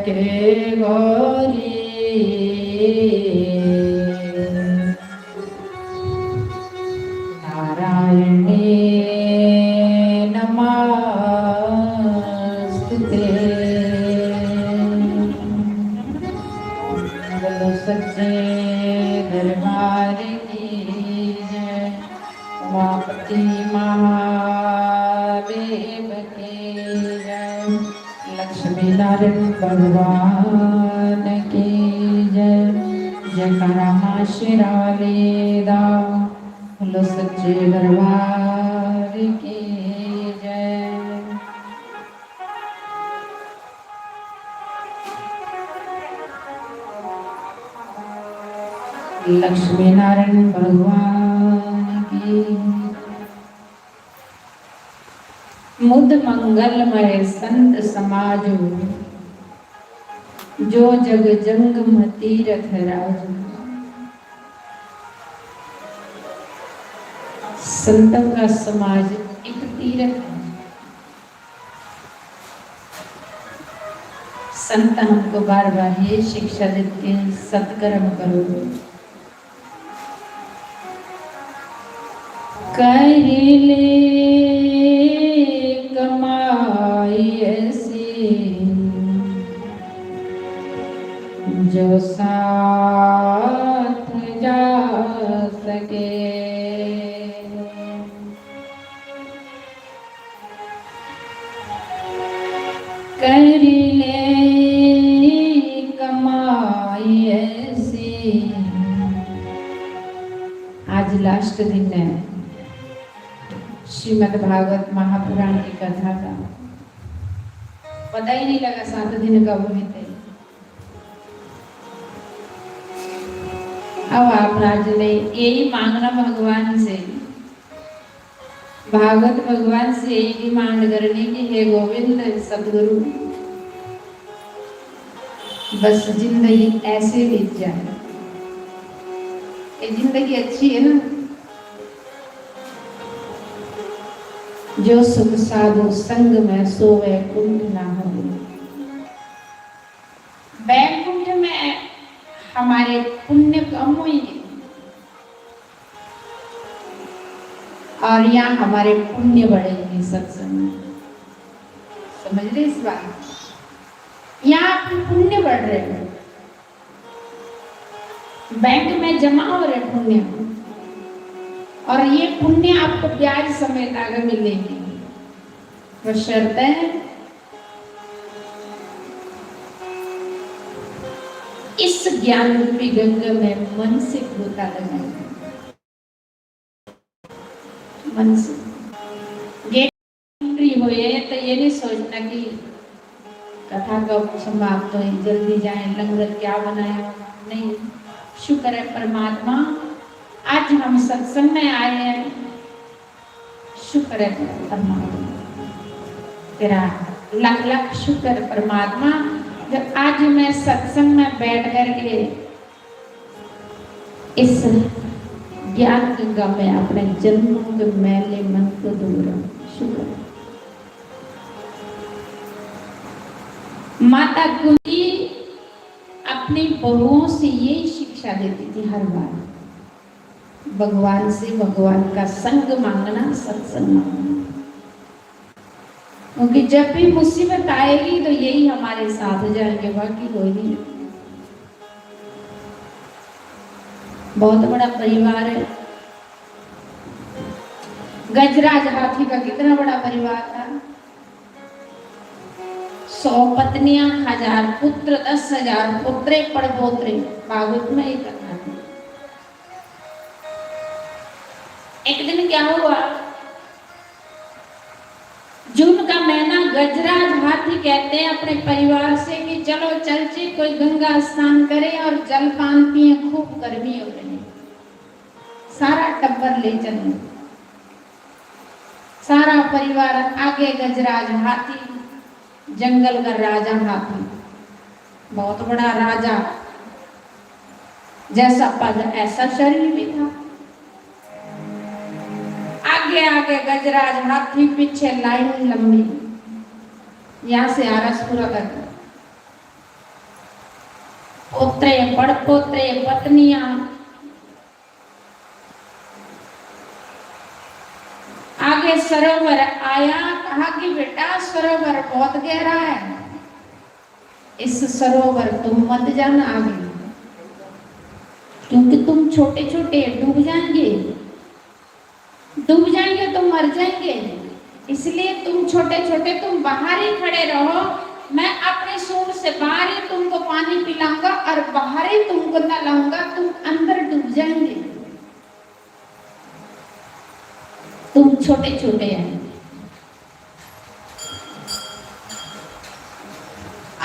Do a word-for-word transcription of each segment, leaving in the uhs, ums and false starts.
के गौरी नारायणी नमस्ते। बोलो सच्चे दरबार की जय, उमापति महादेव की जय, लक्ष्मी नारायण भगवान की जय। जयकारा मां शेरावाली दा, बोलो सच्चे दरबार की जय। लक्ष्मी नारायण भगवान की। मुद मंगलमय संत समाजो, जो जग जंगम तीरथ राजो। संतों का समाज एक तीरथ है। संत हमको बार बार ये शिक्षा देते हैं, सत्कर्म करो। कर ले कमाई ऐसी जो साथ जा सके। कर ले कमाई ऐसी। आज लास्ट दिन है श्रीमद् भागवत महापुराण की कथा का। पता ही नहीं लगा सात दिन कब बीते। अब आप राज ने यही मांगना भगवान से। भागवत भगवान से यही डिमांड करनी कि हे गोविंद सतगुरु, बस जिंदगी ऐसे बीत जाए। ये जिंदगी अच्छी है ना? जो सुख साधु संग में सो वैकुंठ ना हो। वैकुंठ में हमारे पुण्य कम होंगे और यहाँ हमारे पुण्य बढ़ेंगे। सत्संग में समझ रहे इस बात? यहाँ आपके पुण्य बढ़ रहे हैं, बैंक में जमा हो रहे पुण्य, और ये पुण्य आपको ब्याज समेत आगे मिलेंगे। बशर्ते इस ज्ञान रूपी गंगा में मन से गोता लगाए। मन से गेट एंट्री हुए तो ये नहीं सोचना कि कथा कब समाप्त हुई, जल्दी जाए, लंगर क्या बनाया। नहीं, शुक्र है परमात्मा, आज हम सत्संग में आए हैं। शुक्र है परमात्मा, तेरा लख लख शुक्र परमात्मा, जो आज मैं सत्संग में बैठ करके इस ज्ञान गंगा में अपने जन्मों के मैले मन को धो रहा हूँ। शुक्र है। माता कुंती अपनी बहुओं से यही शिक्षा देती थी हर बार, भगवान से भगवान का संग मांगना, सत्संग मांगना, क्योंकि जब भी मुसीबत आएगी तो यही हमारे साथ जाएंगे, बाकी कोई नहीं। बहुत बड़ा परिवार है। गजराज हाथी का कितना बड़ा परिवार था। सौ पत्नियां, हजार पुत्र, दस हजार पोत्रे पड़पोत्रे। भागवत में एक कथा थी। एक दिन क्या हुआ, जून का महीना, गजराज हाथी कहते हैं अपने परिवार से कि चलो चलचे, कोई गंगा स्नान करे और जलपान पिए, खूब गर्मी हो रही है। सारा टब्बर ले चले, सारा परिवार। आगे गजराज हाथी, जंगल का राजा हाथी, बहुत बड़ा राजा, जैसा पद ऐसा शरीर भी था। आगे आगे गजराज हाथी, पीछे लाइन लंबी, यहाँ से आरस पूरा कर दो। पोतरे, बड़पोतरे, पत्नियां। आगे सरोवर आया, कहा कि बेटा, सरोवर बहुत गहरा है, इस सरोवर तुम मत जाना आगे, क्योंकि तुम छोटे छोटे डूब जाएंगे। डूब जाएंगे तो मर जाएंगे, इसलिए तुम छोटे छोटे, तुम बाहर ही खड़े रहो। मैं अपने सूंड से बाहर ही तुमको पानी पिलाऊंगा और बाहर ही तुमको नहलाऊंगा, तुम अंदर डूब जाएंगे, तुम छोटे छोटे हैं।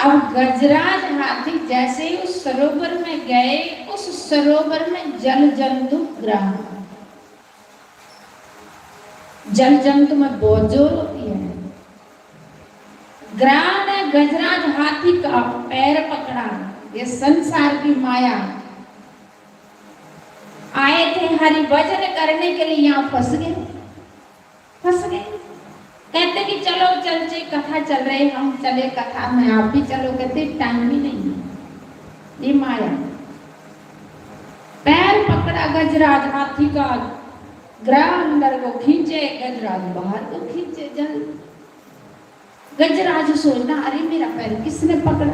अब गजराज हाथी जैसे ही उस सरोवर में गए, उस सरोवर में जल जंतु ग्रहण, जल जंतु में बहुत जोर होती है। ग्रह ने गजराज हाथी का पैर पकड़ा। ये संसार की माया। आए थे हरि भजन करने के लिए, यहाँ फंस गए, फंस गए। कहते कि चलो चलचे, कथा चल रही, हम चले कथा में, आप भी चलो। कहते टाइम ही नहीं है, ये माया। पैर पकड़ा गजराज हाथी का, ग्रह अंदर को खींचे, गजराज बाहर को खींचे। जल गजराज सोचता, अरे मेरा पैर किसने पकड़ा?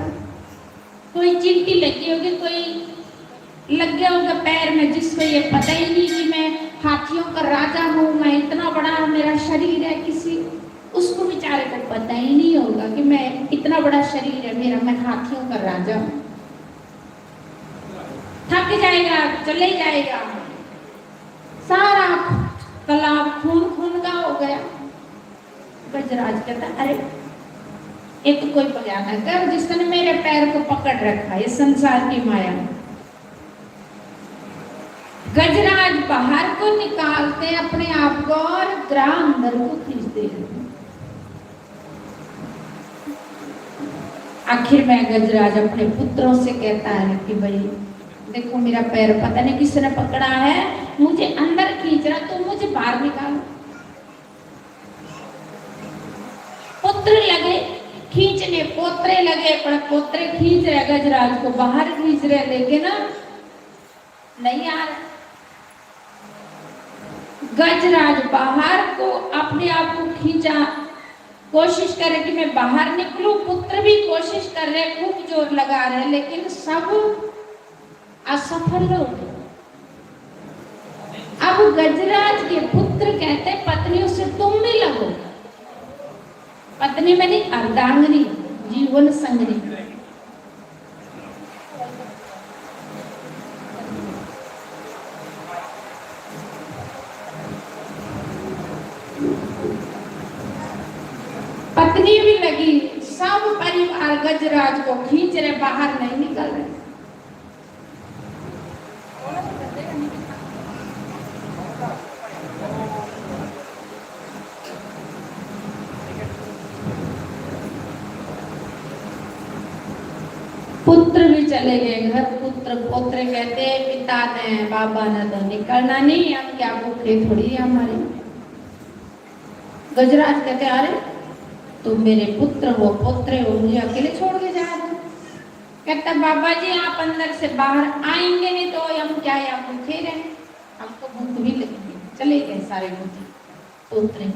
कोई चींटी लगी होगी, कोई लग गया होगा पैर में, जिसको ये पता ही नहीं कि मैं हाथियों का राजा हूँ, मैं इतना बड़ा, मेरा शरीर है। किसी, उसको बेचारे को पता ही नहीं होगा कि मैं, इतना बड़ा शरीर है मेरा, मैं हाथियों का राजा हूँ। थक जाएगा, चले जाएगा, सारा तालाब खून खून का हो गया। गजराज कहता, अरे, ये तो कोई बयान है कर, जिसने मेरे पैर को पकड़ रखा है, ये संसार की माया। गजराज बाहर को निकालते अपने आप को और ग्रह अंदर को खींचते हैं। आखिर में गजराज अपने पुत्रों से कहता है कि भाई, देखो, मेरा पैर पता नहीं किसने पकड़ा है, मुझे अंदर खींच रहा, तुम मुझे बाहर निकालो। पुत्र लगे खींचने, पोतरे लगे, पर पोतरे खींच रहे, गजराज को बाहर खींच रहे, लेकिन नहीं आ रहा। गजराज बाहर को अपने आप को खींचा, कोशिश करे कि मैं बाहर निकलूं, पुत्र भी कोशिश कर रहे, खूब जोर लगा रहे, लेकिन सब असफल हो गए। अब गजराज के पुत्र कहते, पत्नियों से तुम भी लगो। पत्नी में नहीं, अर्धांगिनी, जीवन संगनी। पत्नी भी लगी, सब परिवार गजराज को खींच रहे, बाहर नहीं निकल रहे। पुत्र भी चले गए घर, पुत्र पोतरे कहते, पिता ने, बाबा ने तो निकलना नहीं, हम क्या भूखे थोड़ी है हमारे। गजराज कहते, अरे, तुम मेरे पुत्र हो, पोतरे हो, मुझे अकेले छोड़ के जा रहे हो? कहता, बाबा जी, आप अंदर से बाहर आएंगे नहीं तो हम क्या यहाँ भूखे रहें, हमको भूख भी लगेगी। चले गए सारे पुत्र, पोतरे।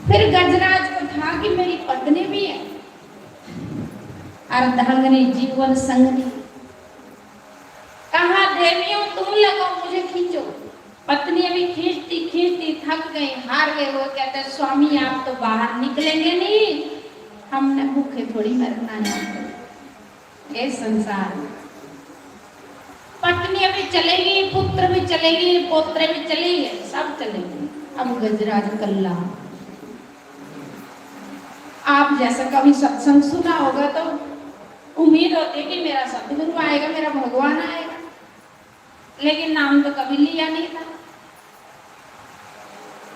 फिर गजराज को था कि मेरी पत्नी भी है, अर्धांगिनी, जीवन संगनी। कहा, देवियों, तुम लगो, मुझे खींचो। पत्नी अभी खींचती खींचती थक गई, हार गई। वो कहते, स्वामी, आप तो बाहर निकलेंगे नहीं, हमने भूखे थोड़ी मरना है। ये संसार। पत्नी अभी चलेगी, पुत्र भी चलेगी, पोतरे भी चलेंगे, सब चलेंगे। अब गजराज कल्ला। आप जैसा कभी सत्संग सुना होगा तो उम्मीद होती है कि मेरा सतगुरु आएगा, मेरा भगवान आएगा, लेकिन नाम तो कभी लिया नहीं था।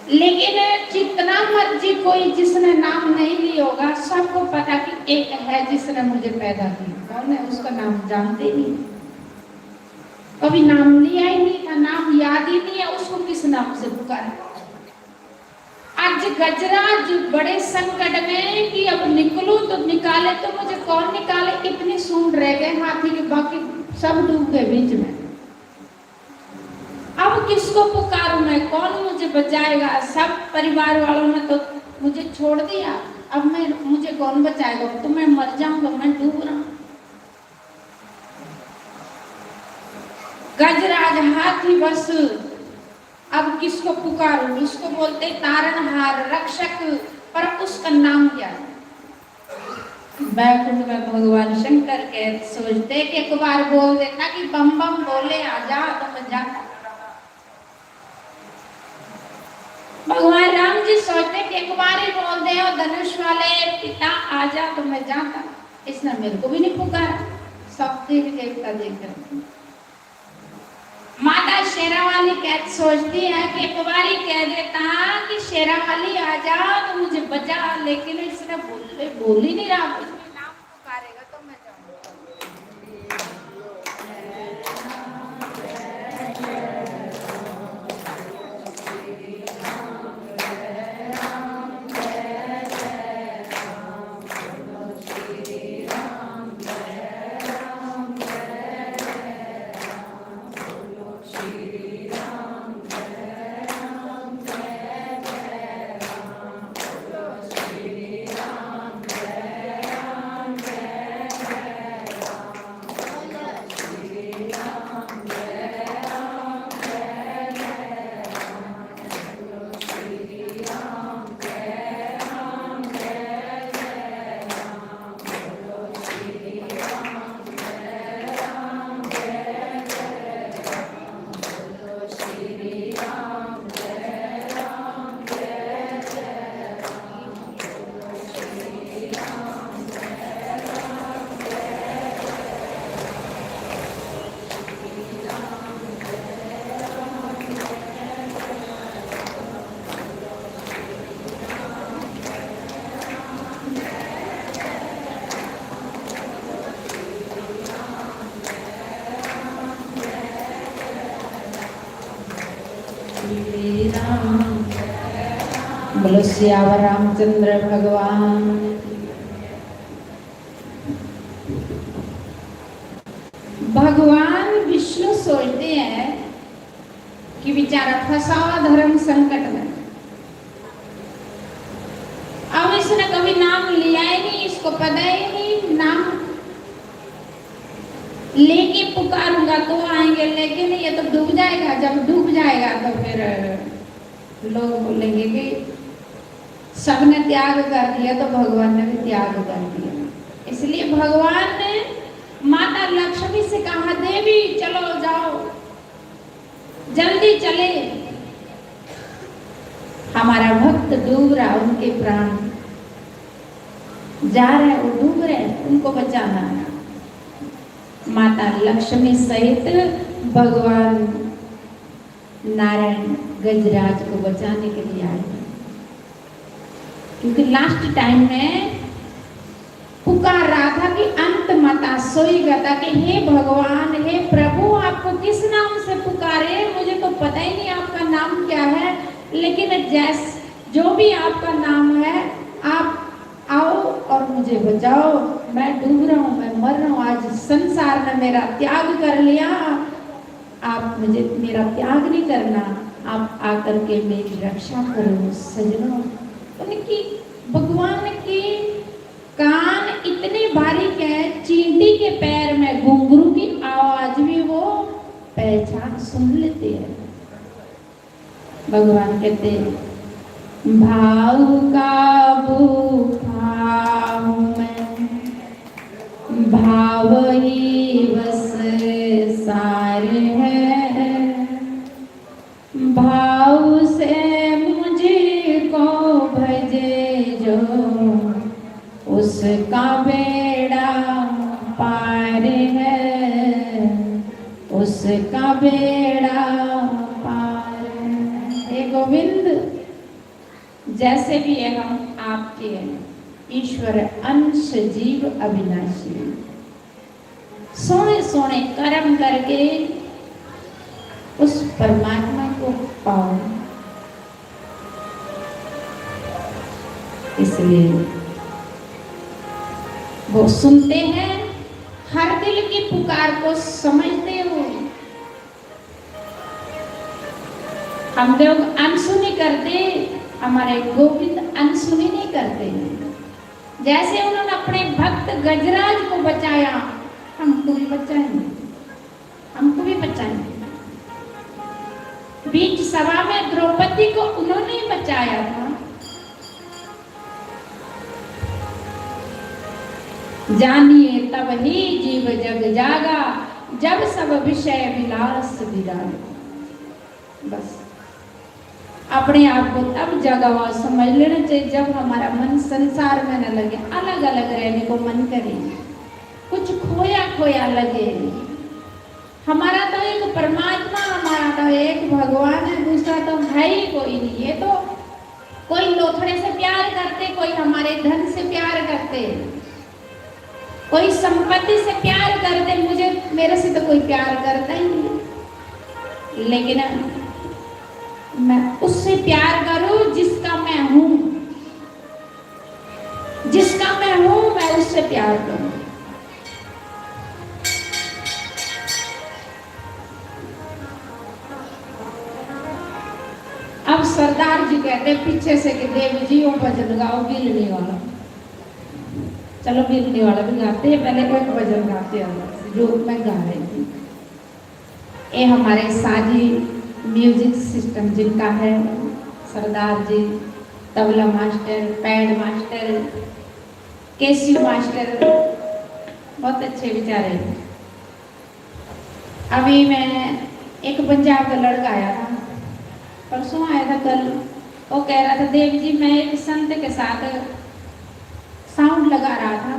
लेकिन जितना मर्जी कोई जिसने नाम नहीं लिया होगा, सबको पता कि एक है जिसने मुझे पैदा किया। कौन है? उसका नाम जानते ही नहीं, कभी नाम लिया ही नहीं था, नाम याद ही नहीं है, उसको किस नाम से पुकारे। आज गजराज बड़े संकट में कि अब निकलूं तो निकाले तो मुझे कौन निकाले? कितनी सूंड रह गए हाथी के, बाकी सब डूब गए बीच में। अब किसको पुकारूं मैं, कौन मुझे बचाएगा? सब परिवार वालों ने तो मुझे छोड़ दिया, अब मैं, मुझे कौन बचाएगा? तो मैं मर जाऊंगा, मैं डूब रहा हूं। गजराज हाथी बस, अब किसको पुकारूं? इसको बोलते तारनहार रक्षक, पर उसका नाम क्या है? बैकुंठ में भगवान शंकर के सोचते कि एक बार बोल देता कि बम बम भोले आ जा, तो मैं जाता। भगवान राम जी सोचते कि एक बार ही बोल दे, और धनुष वाले पिता आ जा, तो मैं जाता। इसने मेरे को भी नहीं पुकारा, सब देवी देवता देख रहे हैं। माता शेरावाली कह, सोचती है कि एक बार ही कह देता कि शेरावाली आ जा, तो मुझे बचा, लेकिन इसने बोले, बोल ही नहीं रहा, उसने नाम पुकारेगा तो मैं जाऊंगा। बोलो सियावर रामचंद्र भगवान। भगवान विष्णु सोचते हैं कि बेचारा फंसा हुआ धर्म संकट में, अब इसने कभी नाम लिया ही नहीं, इसको पता ही नहीं नाम लेके पुकारूंगा तो आएंगे, लेकिन ये तो डूब जाएगा। जब डूब जाएगा तो फिर लोग बोलेंगे कि सबने त्याग कर दिया तो भगवान ने भी त्याग कर दिया। इसलिए भगवान ने माता लक्ष्मी से कहा, देवी चलो जाओ, जल्दी चले, हमारा भक्त डूब रहा, उनके प्राण जा रहे हैं, वो डूब रहे हैं, उनको बचाना है। माता लक्ष्मी सहित भगवान नारायण गजराज को बचाने के लिए आए, क्योंकि लास्ट टाइम में पुकार रहा था कि अंत मता सोई गता, कि हे भगवान, हे प्रभु, आपको किस नाम से पुकारे, मुझे तो पता ही नहीं आपका नाम क्या है, लेकिन जैस जो भी आपका नाम है, आप आओ और मुझे बचाओ। मैं डूब रहा हूँ, मैं मर रहा हूँ। आज संसार ने मेरा त्याग कर लिया, आप मुझे, मेरा त्याग नहीं करना, आप आकर के मेरी रक्षा करो सजनों। उनकी, भगवान के कान इतने बारीक हैं, चींटी के पैर में घुंघरू की आवाज भी वो पहचान, सुन लेते हैं। भगवान कहते हैं, भाव काबू पाऊं मैं, भाव ही बस सार है। भाव से मुझको भजे जो, उसका बेड़ा पार है, उसका बेड़ा पार है। हे गोविंद, जैसे भी है हम आपके हैं। ईश्वर अंश जीव अविनाशी। सोहने सोहने कर्म करके उस परमात्मा को पाओ। इसलिए वो सुनते हैं, हर दिल की पुकार को समझते हो। हम लोग अनसुनी करते, हमारे गोविंद अनसुनी नहीं करते। जैसे उन्होंने अपने भक्त गजराज को बचाया, हमको भी बचाएंगे, हमको भी बचाएंगे। बीच सभा में द्रौपदी को उन्होंने ही बचाया था। जानिए तब ही जीव जग जागा, जब सब विषय विलास विरागा। बस, अपने आप को तब जगा हुआ समझ लेना चाहिए, जब हमारा मन संसार में न लगे, अलग अलग रहने को मन करे, कुछ खोया खोया लगे। हमारा तो एक परमात्मा, हमारा तो एक भगवान है, दूसरा तो है ही कोई नहीं। ये तो कोई लोथड़े से प्यार करते, कोई हमारे धन से प्यार करते, कोई संपत्ति से प्यार करते। मुझे, मेरे से तो कोई प्यार करता ही नहीं, लेकिन मैं उससे प्यार करूं जिसका मैं हूं, जिसका मैं हूं, मैं उससे प्यार करूं। अब सरदार जी कहते पीछे से कि देव जी, वो भजन गाओ, बिलनी वाला। चलो, बिलनी वाला भी गाते हैं, पहले एक भजन गाते हैं जो मैं गा रही थी। ये हमारे साजी म्यूजिक सिस्टम जिनका है, सरदार जी, तबला मास्टर, पैड मास्टर, केसी मास्टर, बहुत अच्छे बेचारे। अभी मैं, एक पंजाब का लड़का आया था, परसों आया था, कल। वो कह रहा था, देव जी, मैं एक संत के साथ साउंड लगा रहा था,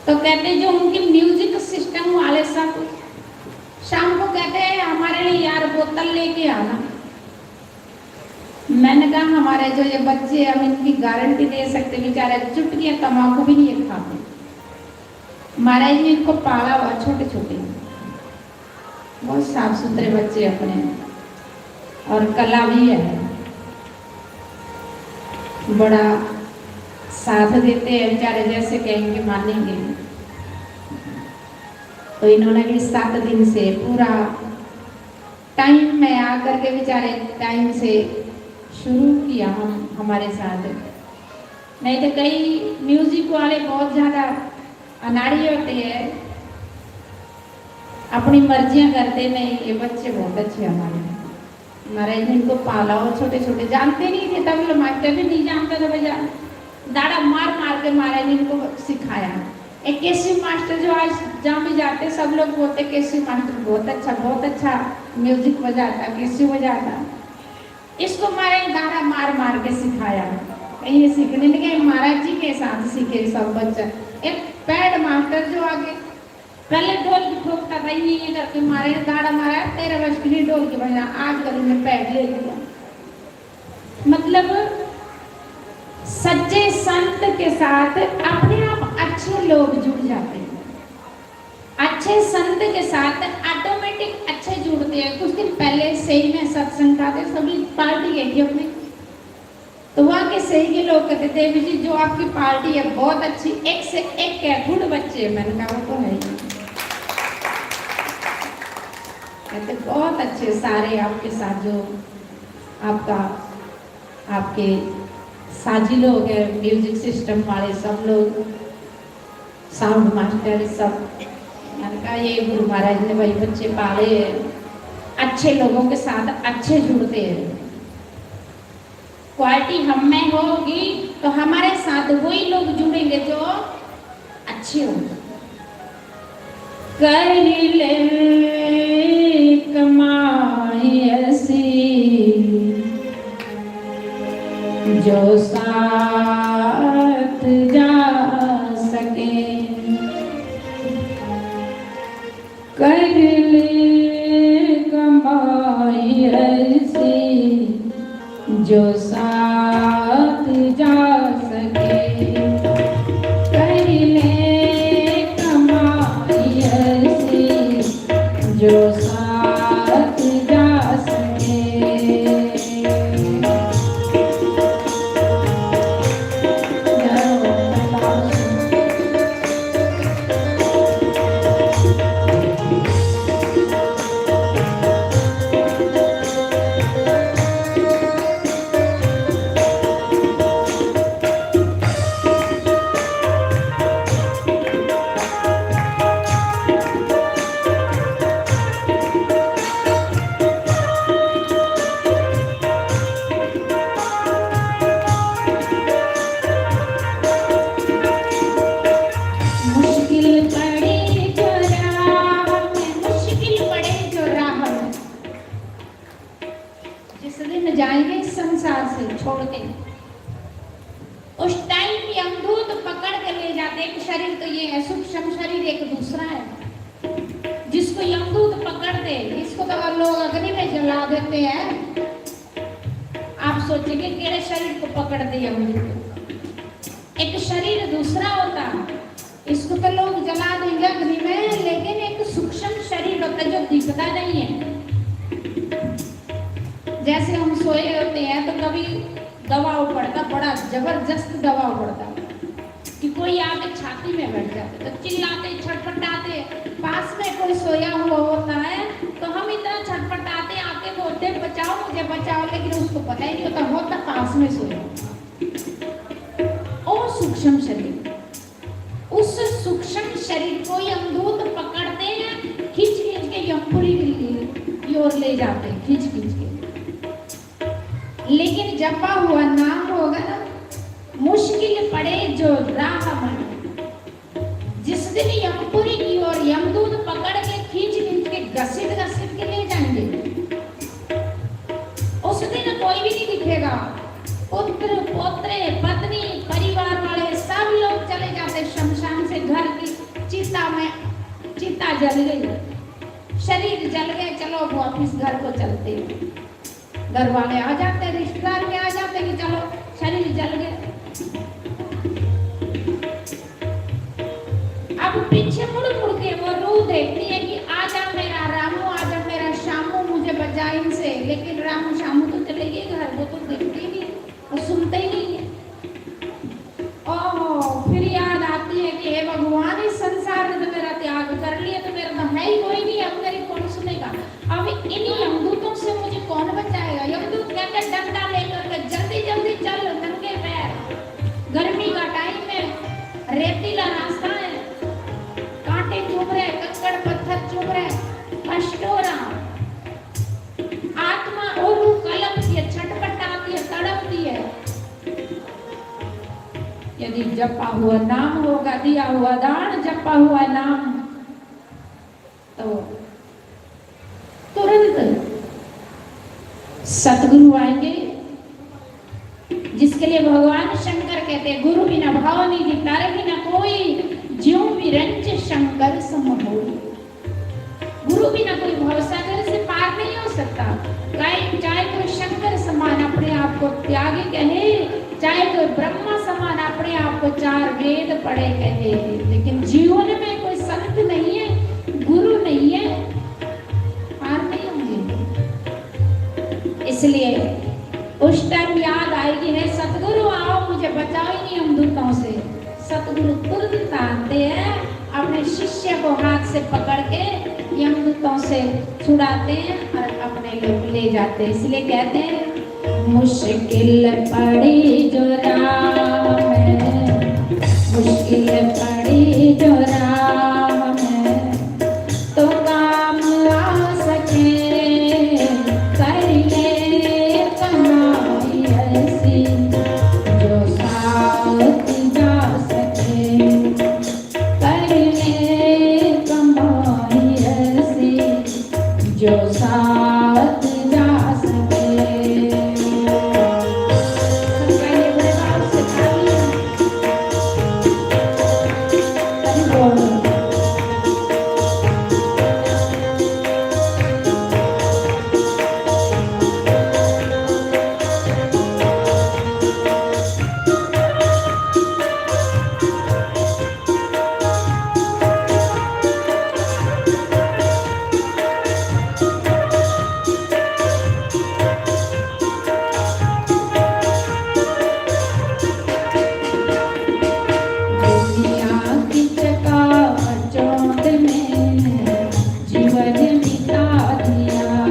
तो कहते, जो उनके म्यूजिक सिस्टम वाले सब शाम को कहते हैं, हमारे लिए यार बोतल लेके आना। मैंने कहा, हमारे जो ये बच्चे, हम इनकी गारंटी दे सकते, बेचारे चुटकियां तमाकू भी नहीं खाते। महाराज ने इनको पाला हुआ, छोटे छोटे, बहुत साफ सुथरे बच्चे अपने, और कला भी है, बड़ा साथ देते हैं बेचारे, जैसे कहेंगे मानेंगे। तो इन्होंने भी सात दिन से पूरा टाइम में आकर के बेचारे टाइम से शुरू किया हम, हमारे साथ। नहीं तो कई म्यूजिक वाले बहुत ज्यादा अनाड़ी होते हैं, अपनी मर्जियां करते। नहीं, ये बच्चे बहुत अच्छे हमारे। महाराज ने इनको पाला, और छोटे छोटे जानते नहीं थे, तबला मास्टर भी नहीं जानता था बजा, दाड़ा मार मार के महाराज ने इनको सिखाया। एक केसी मास्टर जो आज जहाँ भी जाते, सब लोग बोलते, केसी मास्टर बहुत अच्छा, बहुत अच्छा म्यूजिक बजाता, केसी बजाता। इसको महाराज दाड़ा मार मार के सिखाया। कहीं ये सीखने नहीं गए, महाराज जी के साथ सीखे सब बच्चे। एक पैड मास्टर जो आगे पहले ढोल की ठोकता था, ये, ये करके मारे, दाड़ा मारा, तेरे बस की नहीं ढोल की बजना, आजकल उन्हें पैड ले लिया। मतलब, सच्चे संत के साथ अपने आप अच्छे लोग जुड़ जाते हैं। अच्छे संत के साथ ऑटोमेटिक अच्छे जुड़ते हैं। कुछ दिन पहले सही में सत्संग था, तो सभी पार्टी गई थी अपनी, तो वहाँ के सही के लोग कहते, देवी जी, जो आपकी पार्टी है बहुत अच्छी, एक से एक है, गुड बच्चे। मैंने कहा, वो तो है ही। कहते, बहुत अच्छे सारे आपके साथ, जो आपका, आपके साजी लोग हैं, म्यूजिक सिस्टम वाले सब लोग, साउंड मास्टर सब। मैंने कहा, ये गुरु महाराज ने भाई बच्चे पाले हैं, अच्छे लोगों के साथ अच्छे जुड़ते हैं। क्वालिटी हम में होगी तो हमारे साथ वही लोग जुड़ेंगे जो अच्छे होंगे। कर ले कमाई ऐसी जो साथ जा सके। कर ले कमाई ऐसी जो साथ जा सके। कर ले कमाई ऐसी जो साथ जा सके। छोड़ते हैं। उस टाइम यमदूत पकड़ के ले जाते। एक शरीर तो ये है, सूक्ष्म शरीर एक दूसरा है, जिसको यमदूत पकड़ते, इसको तो लोग अग्नि में जला देते हैं। आप सोचेंगे, केड़े शरीर को पकड़ते यमदूत? एक शरीर दूसरा होता, इसको तो लोग जला देंगे अग्नि में, लेकिन एक सूक्ष्म शरीर होता है जो दिखता नहीं है। जैसे हम सोए होते हैं तो कभी दबाव पड़ता, बड़ा जबरदस्त दबाव पड़ता कि कोई आके छाती में बैठ जाते, तो चिल्लाते, छटपटाते। पास में कोई सोया हुआ होता है तो हम इतना छटपटाते, आके बोलते, "बचाओ मुझे, बचाओ", लेकिन उसको पता ही नहीं होता, होता पास में सोया। ओ सूक्ष्म शरीर, उस सूक्ष्म शरीर को यमदूत पकड़ते हैं, खींच खींच के यमपुरी की ओर ले जाते हैं, खींच खींच के। लेकिन जपा हुआ नाम होगा ना, मुश्किल पड़े जो राह मन। जिस दिन यमपुरी की ओर यमदूत पकड़ के खींच खींच के घसीट घसीट के ले जाएंगे, उस दिन कोई भी नहीं दिखेगा। पुत्र, पोतरे, पत्नी, परिवार वाले सब लोग चले जाते शमशान से, घर की चिता में, चिता जल गई, शरीर जल गए, चलो अब वापिस घर को चलते हैं। घर वाले आ जाते, रिश्तेदार भी आ जाते कि चलो शरीर जल गए। अब पीछे मुड़ मुड़ के वो रूह देखती है कि आजा मेरा रामू, आजा मेरा श्यामू, मुझे बचा इनसे। लेकिन रामू श्यामू तो चले गए घर, वो तो दिखते ही नहीं, वो सुनते ही नहीं है। ओहो, फिर याद आती है कि हे भगवान, इस संसार ने तो मेरा त्याग कर लिया, तो मेरा तो है ही कोई नहीं, अब मेरी कौन सुनेगा? अब इन यमदूतों से मुझे कौन बचाएगा? यमदूत कहते, डंडा लेकर के जल्दी जल्दी चल, नंगे पैर। गर्मी का टाइम है, रेतीला रास्ता है, कांटे चुभ रहे, कंकड़ पत्थर चुभ रहे, कष्ट हो रहा। आत्मा और रूह कलपती है, छटपटाती है, तड़पती है। यदि जपा हुआ नाम होगा, दिया हुआ दान, जपा हुआ नाम, तो तुरंत सतगुरु आएंगे, जिसके लिए भगवान शंकर कहते हैं, "गुरु बिना भाव निधि तारे बिना कोई, ज्यों विरंच शंकर सम होई।" गुरु बिना कोई भवसागर से पार नहीं हो सकता। चाहे, चाहे कोई शंकर समान अपने आप को त्यागी कहे, चाहे कोई ब्रह्मा समान अपने आप को चार वेद पढ़े कहे, लेकिन जीवन में कोई संत नहीं है, गुरु नहीं है, पार नहीं होंगे। इसलिए उस टाइम याद आएगी, "हे सतगुरु, आओ, मुझे बचाओ इन यमदूतों से।" सतगुरु तुरंत आते हैं, अपने शिष्य को हाथ से पकड़ के यमदूतों से छुड़ाते हैं और अपने लोग ले जाते हैं। इसलिए कहते हैं, "मुश्किल पड़ी जो राह में, मुश्किल पड़ी जो राह में, तो काम आ सके, कर ले कमाई ऐसी, जो साथ जा सके, कर ले कमाई ऐसी, जो साथ जा सके।" दुनिया की चकाचौंध में जीवन बिता दिया।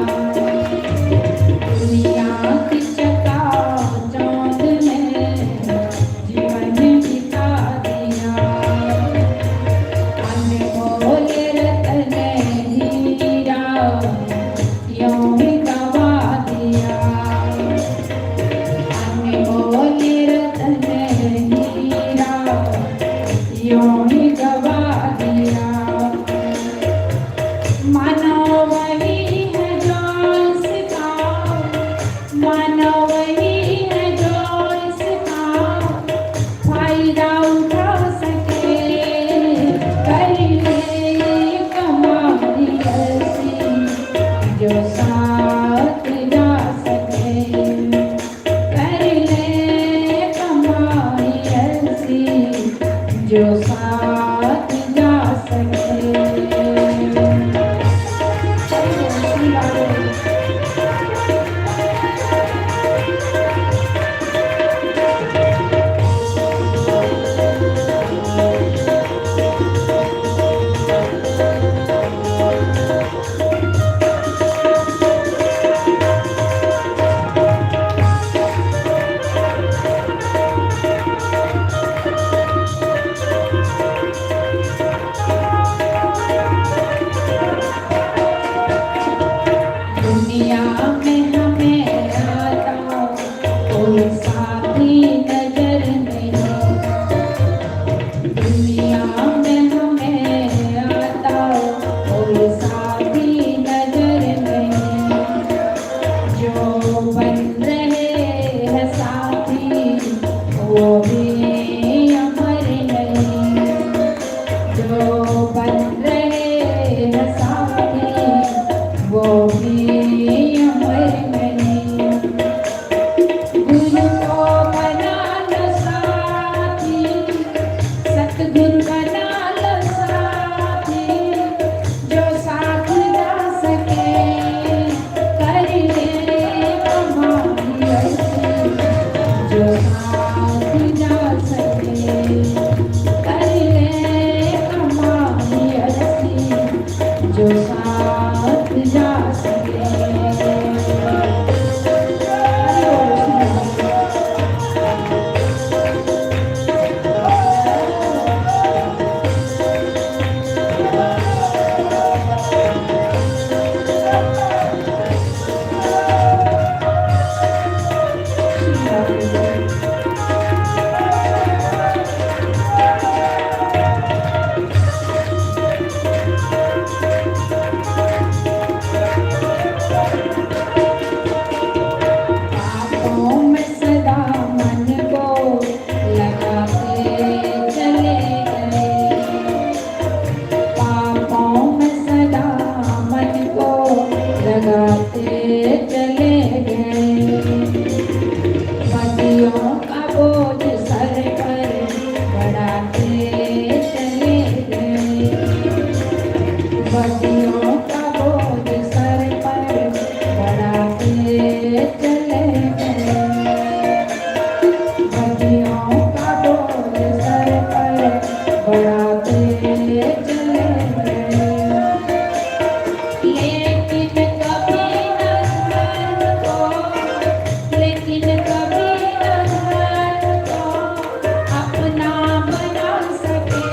दुनिया की चकाचौंध में जीवन बिता दिया। अनमोल रतन हीरा यूं ही गवा दिया। अनमोल रतन हीरा यूं ही गवा दिया। मानो वही है जो इसका, मानो वही है जो फायदा उठा सके, कर ले कमाई ऐसी जो साथ जा सके, कर ले कमाई ऐसी जो साथ जा सके। दुनिया में हमें आता कोई साथी नजर नहीं। दुनिया में हमें आता कोई साथी नजर नहीं। जो बन रहे हैं साथी वो भी अमर नहीं। जो बन रहे हैं साथी वो भी अमर नहीं। गुरु को बना लो साथी, सतगुरु बना लो साथी, जो साथ जा सके, कर ले कमाई ऐसी, जो साथ जा सके, कर ले कमाई ऐसी, जो साथ जा सके। पापों में सदा मन को लगाते चले गए, पापों में सदा मन को लगाते चले गए। बदियों का बोझ सर पर बढ़ाते चले गए, बदियों का बोझ सर पर बढ़ाते चले गए, बदियों का बोझ सर पर बढ़ाते चले गए। लेकिन कभी न ध्यान को, लेकिन कभी न ध्यान को अपना बना सके।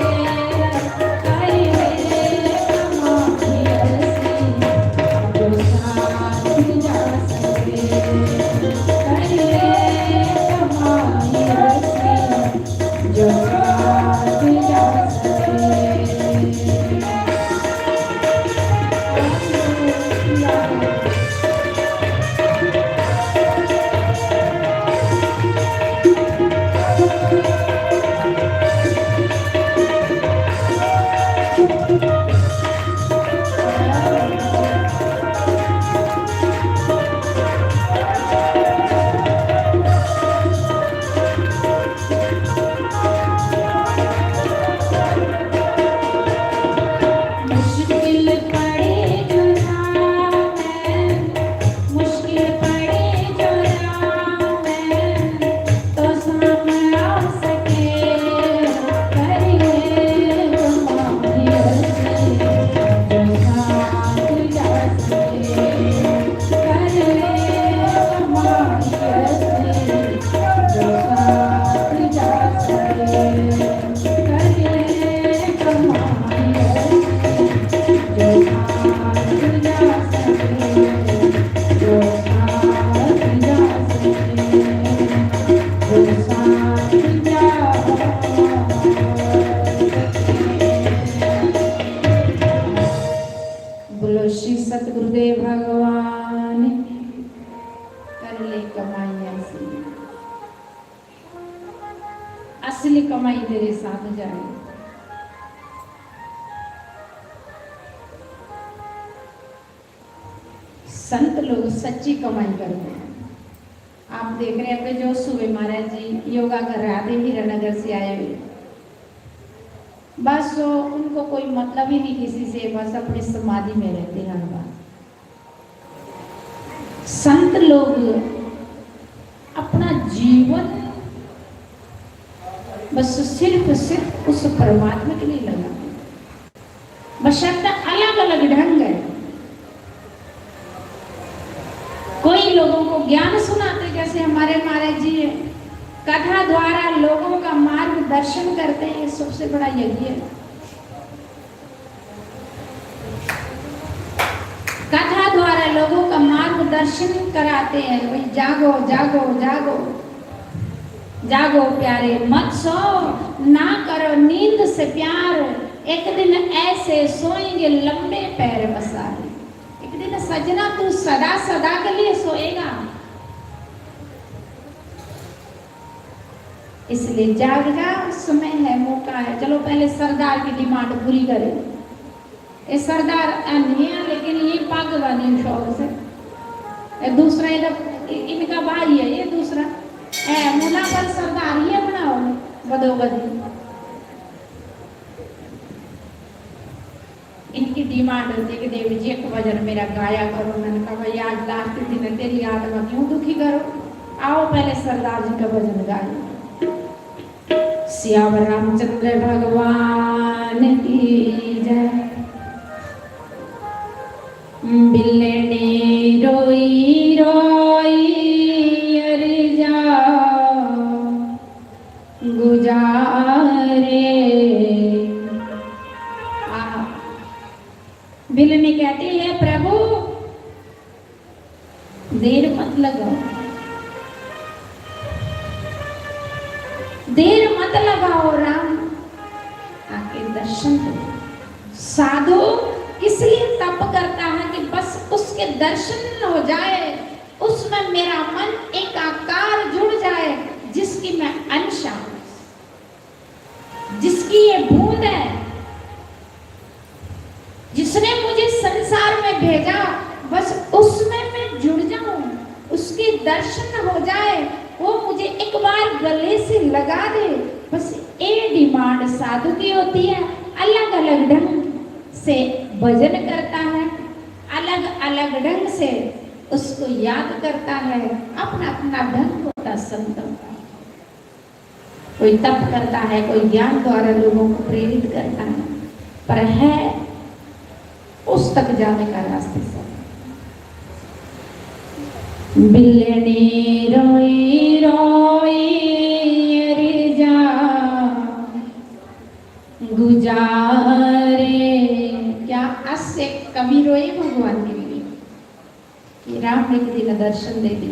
कर ले कमाई ऐसी जो साथ जा सके। कर ले कमाई ऐसी जो साथ जा सके। कमाई तेरे साथ जाए। संत लोग सच्ची कमाई करते हैं। आप देख रहे हैं कि जो सुबह महाराज जी योगा कर रहे थे, हीरानगर से आए हुए, बस वो, उनको कोई मतलब ही नहीं किसी से, बस अपनी समाधि में रहते हैं हर बार। संत लोग अपना जीवन बस सिर्फ, सिर्फ उस परमात्मा के लिए लगाते हैं। बशर्ते अलग-अलग ढंग है। कोई लोगों को ज्ञान सुनाते, जैसे हमारे महाराज जी हैं, कथा द्वारा लोगों का मार्गदर्शन करते हैं, ये सबसे बड़ा यज्ञ है। कथा द्वारा लोगों का मार्गदर्शन कराते हैं, भाई जागो, जागो, जागो, जागो प्यारे, मत सो, ना करो नींद से प्यार, एक दिन ऐसे सोएंगे लंबे पैर पसारे। एक दिन सजना तू सदा सदा के लिए सोएगा, इसलिए जाग जा, समय है, मौका है। चलो पहले सरदार की डिमांड पूरी करें। ये सरदार है नहीं है, लेकिन ये पग बनी शौक से। ये दूसरा इधर इ-, इनका भाई है, ये दूसरा है मुना, पर सरदार ये बनाओ बदो बदी। इनकी डिमांड होती है कि देवी जी एक भजन मेरा गाया करो। मैंने कहा भाई आज लास्ट दिन है, तेरी आत्मा क्यों दुखी करो, आओ पहले सरदार जी का भजन गाए। सियावर रामचंद्र भगवान की जय। बिल्ले ने रोई रोई अरजा गुजारे। आहा। बिल्ली कहती है, प्रभु देर मत लगाओ, देर मत लगाओ राम, आके दर्शन दो। साधु इसलिए तप करता है कि बस उसके दर्शन हो जाए, उसमें मेरा मन एकाकार जुड़ जाए, जिसकी मैं अंश हूं। जिसकी ये बूंद है, जिसने मुझे संसार में भेजा, बस उसमें मैं जुड़ जाऊं, उसके दर्शन हो जाए, वो मुझे एक बार गले से लगा दे। बस ये डिमांड साधु की होती है। अलग अलग ढंग से भजन करता है, अलग अलग ढंग से उसको याद करता है। अपना अपना ढंग होता संतों का। कोई तप करता है, कोई ज्ञान द्वारा लोगों को प्रेरित करता है, पर है उस तक जाने का रास्ते से। बिल्ले ने रोई रोई अरजा गुजारे। क्या अस कवि रोए भगवान के लिए? कि राम एक दिन दर्शन दे दे।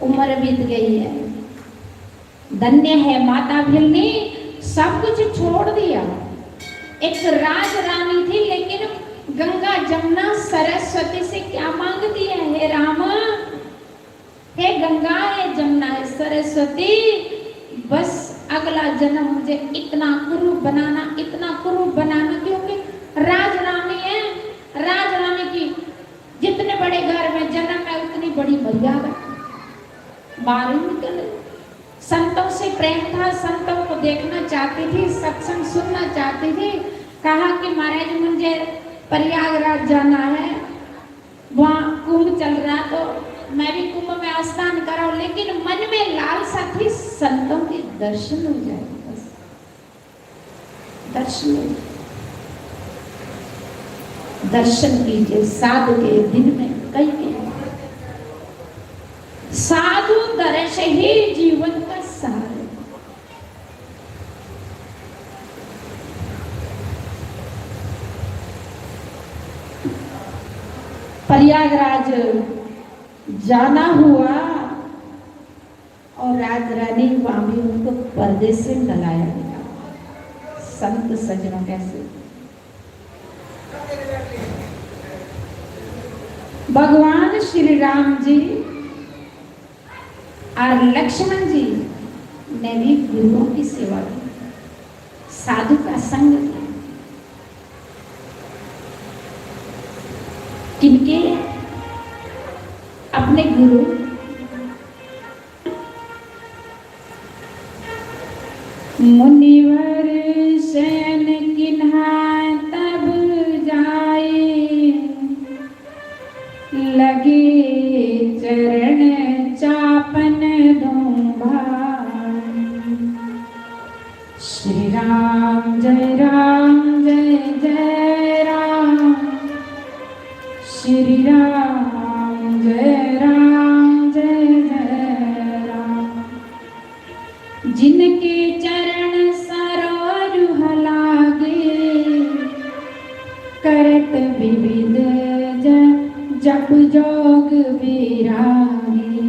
उम्र बीत गई है। धन्य है माता भिलनी, सब कुछ छोड़ दिया। एक राज रानी थी, लेकिन गंगा जमुना सरस्वती से क्या मांगती है, हे राम, हे गंगा, हे जमुना, हे सरस्वती, बस अगला जन्म मुझे इतना कुरूप बनाना, इतना कुरूप बनाना, क्योंकि राज रानी है, राज रानी की जितने बड़े घर में जन्म है, उतनी बड़ी मर्यादा। बाहर ही निकल। संतों से प्रेम था, संतों को देखना चाहती थी, सत्संग सुनना चाहती थी। कहा कि महाराज, मुझे प्रयागराज जाना है, वहाँ कुंभ चल रहा, तो मैं भी कुंभ में स्नान कराऊं। लेकिन मन में लालसा थी, संतों के दर्शन हो जाए बस। दर्शन, दर्शन कीजिए साधु के दिन में कई के। साधु दर्श ही जीवन का सार है। प्रयागराज जाना हुआ और राज रानी वहां भी उनको परदेस से बुलाया गया। संत सज्जनों कैसे भगवान श्री राम जी और लक्ष्मण जी ने भी गुरुओं की सेवा की। साधु का संग किनके अपने गुरु। मुनिवर शयन किन्हा तब जाए, लगे चरण चापन धूम भाई। श्री राम जय राम जय जय राम, श्री राम जय राम जय जय राम। जिनके चरण सरोज लागे, करत विविध ज-, जप जोग विरागे।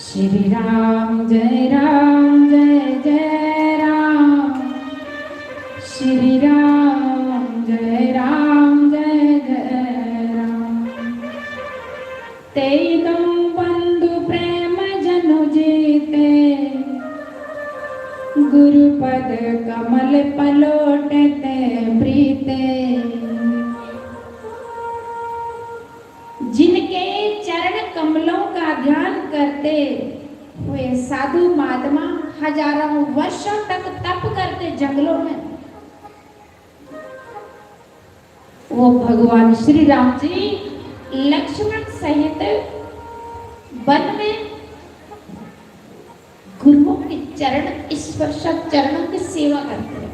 श्री राम जय राम जय जय राम, श्री राम जय राम जय जय राम। तेई दम बंधु प्रेम जनु जीते, गुरुपद कमल पलोटते प्रीते। जिनके चरण कमलों का ध्यान करते हुए साधु महात्मा हजारों वर्षों तक तप करते जंगलों में, वो भगवान श्री राम जी लक्ष्मण सहित वन में गुरुओं के चरण स्पर्श, चरणों की सेवा करते हैं।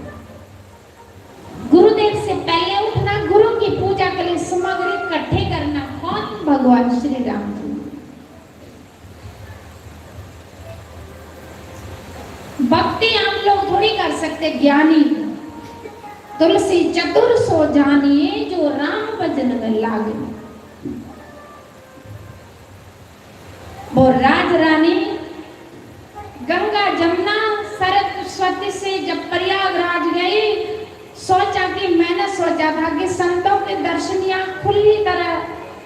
गुरुदेव से पहले उठना, गुरु की पूजा के लिए सामग्री इकट्ठे करना, कौन? भगवान श्री राम जी। भक्ति आम लोग थोड़ी कर सकते, ज्ञानी। तुलसी चतुर सो जानिए, जो राम भजन में लागे। वो राज रानी गंगा जमुना सरस्वती से जब प्रयागराज गई, सोचा कि, मैंने सोचा था कि संतों के दर्शन यहाँ खुली तरह,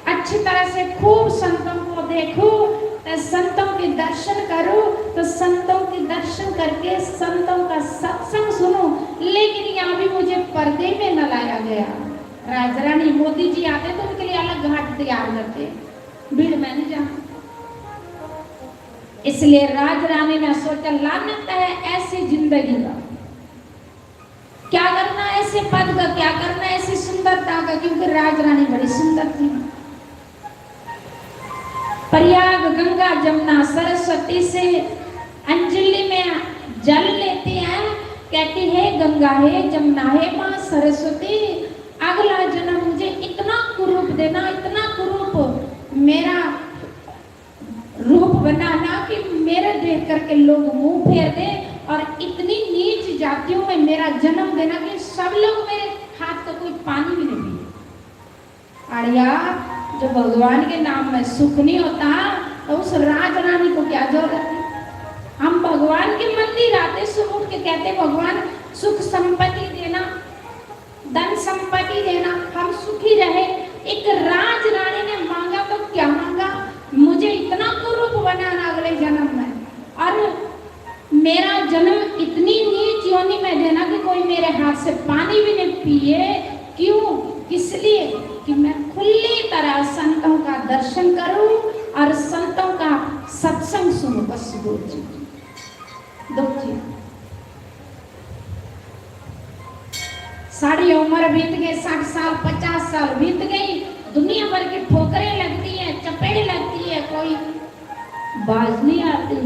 अच्छी तरह से खूब संतों को देखूं, तो संतों के दर्शन करूं, तो संतों के दर्शन करके संतों का सत्संग सुनूं। लेकिन यहाँ भी मुझे पर्दे में न लाया गया। राजरानी मोदी जी आते तो उनके लिए अलग घाट तैयार करते, भीड़ में नहीं जाना। इसलिए राजरानी ने सोचा, लानत है ऐसी जिंदगी का। क्या करना ऐसे पद का, क्या करना ऐसी सुंदरता का, क्योंकि राजरानी बड़ी सुंदर थी। प्रयाग गंगा जमुना सरस्वती से अंजलि में जल लेती है, कहती है, गंगा हे जमुना हे माँ सरस्वती, अगला जन्म मुझे इतना कुरूप देना, इतना कुरूप मेरा रूप बनाना कि मेरे देख करके लोग मुंह फेर दें, और इतनी नीच जातियों में मेरा जन्म देना कि सब लोग मेरे हाथ का कोई पानी भी नहीं पिए। अड़िया, जो भगवान के नाम में सुख नहीं होता, तो उस राज रानी को क्या जरूरत है? हम भगवान के मंदिर आते, सुबह उठ के कहते, भगवान सुख संपत्ति देना, धन संपत्ति देना, हम सुखी रहे। एक राज रानी ने मांगा तो क्या मांगा, मुझे इतना कुरूप बनाना अगले जन्म में, और मेरा जन्म इतनी नीच योनि में देना कि कोई मेरे हाथ से पानी भी नहीं पिए। क्यों? इसलिए कि मैं खुली तरह संतों का दर्शन करूं और संतों का सत्संग सुनूं। बस दो चीज, दो चीज। सारी उम्र बीत गई, साठ साल, पचास साल बीत गई, दुनिया भर की ठोकरें लगती है, चपेट लगती है, कोई बाज नहीं आती,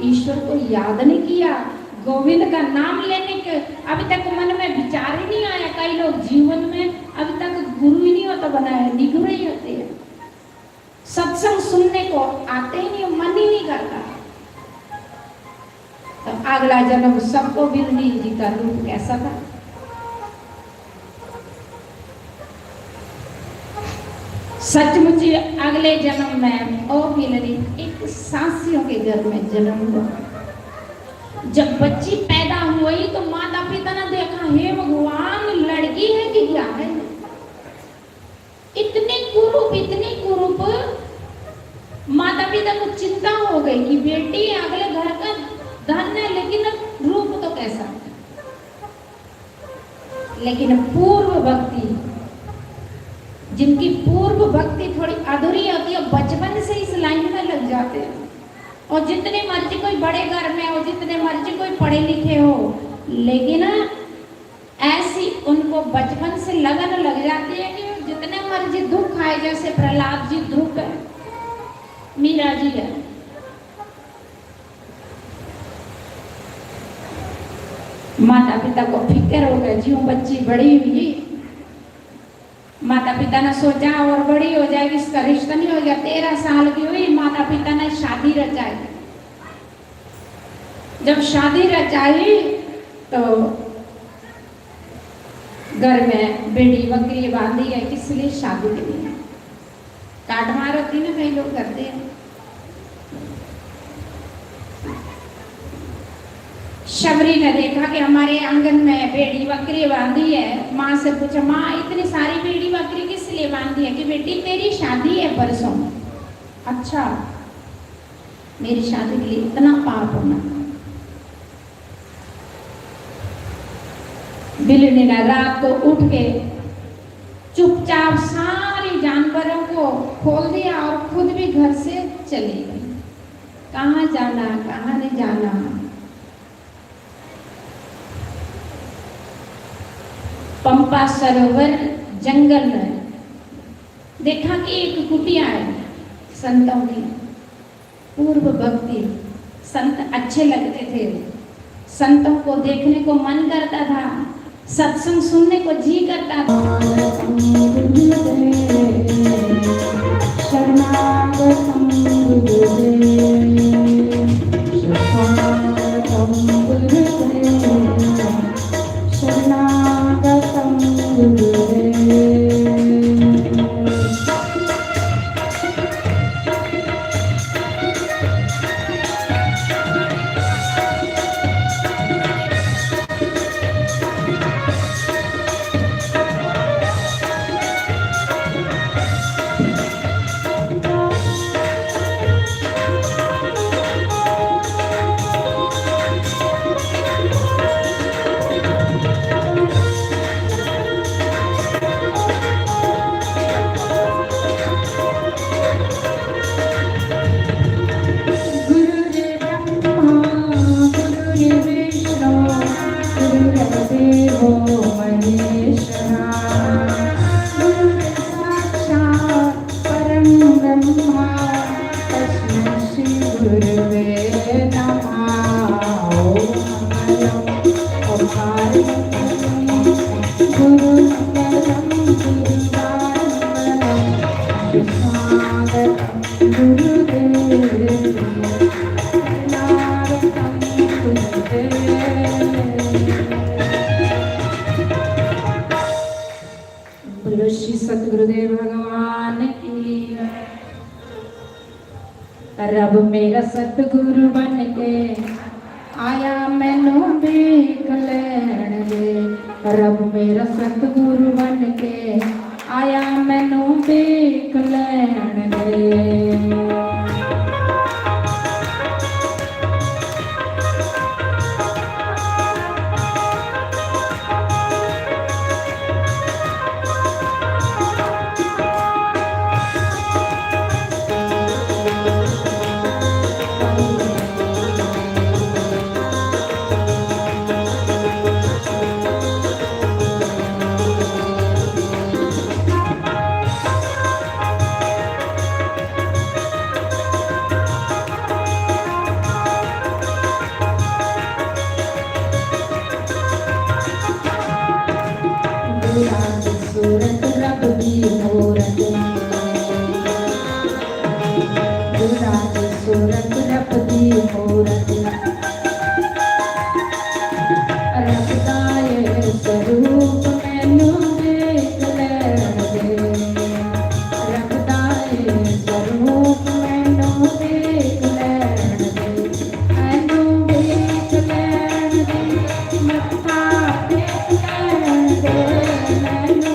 ईश्वर को याद नहीं किया, गोविंद का नाम लेने के अभी तक मन में विचार ही नहीं आया। कई लोग जीवन में अभी तक गुरु ही नहीं होता बनाया, निगुरे ही होते हैं। सत्संग सुनने को आते ही नहीं, मन ही नहीं करता। तो अगला जन्म सबको बिलनी जी का रूप कैसा था? सचमुच ही अगले जन्म में ओ बिलनी एक सासियों के घर में जन्म हुआ। जब बच्ची पैदा हुई तो माता पिता ने देखा, हे भगवान, लड़की है कि क्या है? इतने कुरूप, इतने कुरूप। माता पिता को चिंता हो गई कि बेटी अगले घर का धन है, लेकिन रूप तो कैसा। लेकिन पूर्व भक्ति, जिनकी पूर्व भक्ति थोड़ी अधूरी होती है, बचपन से इस लाइन में लग जाते हैं। और जितने मर्जी कोई बड़े घर में हो, जितने मर्जी कोई पढ़े लिखे हो, लेकिन ऐसी उनको बचपन से लगन लग जाती है कि जितने मर्जी दुख आए, जैसे प्रहलाद जी ध्रुव है, मीरा जी है, माता पिता को फिक्र होगा, ज्यों बच्ची बड़ी हुई, माता पिता ने सोचा और बड़ी हो जाएगी, इसका रिश्ता नहीं हो गया। तेरह साल की हुई, माता पिता ने शादी रचाई। जब शादी रचाई तो घर में बेड़ी बकरी बांधी है, किस लिए? शादी के लिए। काट मार होती ना, कई लोग करते हैं। शबरी ने देखा कि हमारे आंगन में बेड़ी बकरी बांधी है। माँ से पूछा, "माँ, इतनी सारी बेड़ी बकरी किस लिए बांधी है?" कि, "बेटी, तेरी शादी है परसों।" "अच्छा, मेरी शादी के लिए इतना पाप होना।" बिल्ली ने रात को उठ के चुपचाप सारे जानवरों को खोल दिया और खुद भी घर से चली गई। कहाँ जाना, कहाँ नहीं जाना। पंपा सरोवर जंगल में देखा कि एक कुटिया है संतों की। पूर्व भक्ति, संत अच्छे लगते थे, संतों को देखने को मन करता था, सत्संग सुनने को जी करता था। शरणागतम गुरुदेव, शरणागतम गुरुदेव, शरणागतम गुरुदेव। गुरुर्ब्रह्मा गुरुर्विष्णु गुरुर्देवो महेश्वरा। गुरुर्साक्षात् परं ब्रह्मा तस्मै श्री गुरुवे नमः। ॐ मंगलम ओंकार गुरु मंगलम गुरुवार मंगलम। स्वागतम गुरुदेव, शरणागतम गुरुदेव। बोलो श्री सतगुरुदेव भगवान की। रब मेरा सतगुरु बन के आया, मैनू भीख लैण दे। रब मेरा सतगुरु बन के आया, मैनू भीख लैण दे। दूरां दी सूरत रब दी मूरत, दूरां दी सूरत रब दी मूरत। रब दा ए स्वरूप मैनू देख लैण दे, रब दा ए स्वरूप मैनू देख लैण दे, मैनू देख लैण दे, मत्था टेक लैण दे, मैनू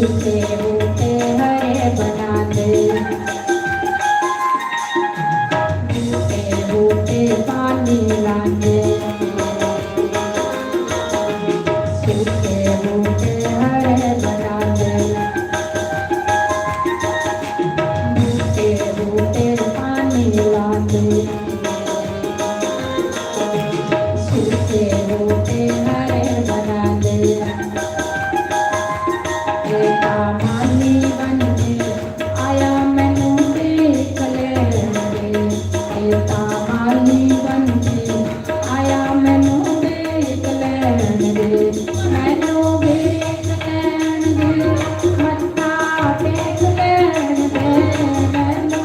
सूखे बूटे हरे बना दे, सूखे बूटे पानी लांदे, सूखे बूटे हरे बना दे, सूखे बूटे पानी लांदे, सूखे बूटे हरे बना दे। ए तां माली बन के आया मैनू देख लैण दे, ए तां माली बन के आया मैनू देख लैण दे, मैनू देख लैण दे, मत्था टेक लैण दे, मैनू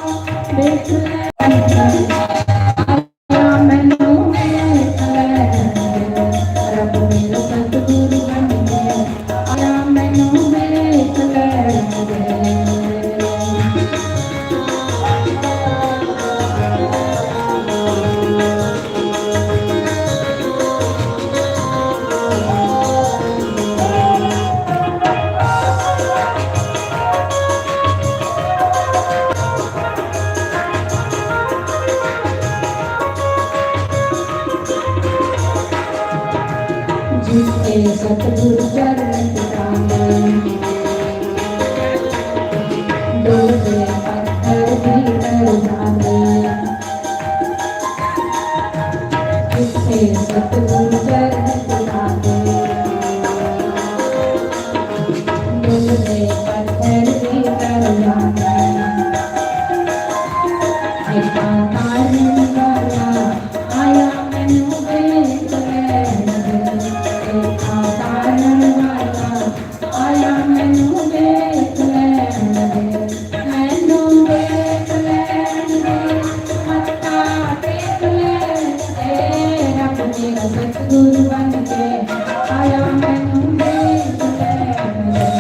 देख लैण दे। जिसके सतगुरु चरण पाए, डोले पत्थर भी कर डाले। जिसके सतगुरु चरण पाए, डोले पत्थर भी कर डाले। एक तारण वाला आया मैनू देख लैण दे, एक तारण वाला आया मैनू देख लैण दे, मैनू देख लैण दे, मत्था टेक लैण दे, रब मेरा सतगुरु बन के आया मैनू देख लैण दे।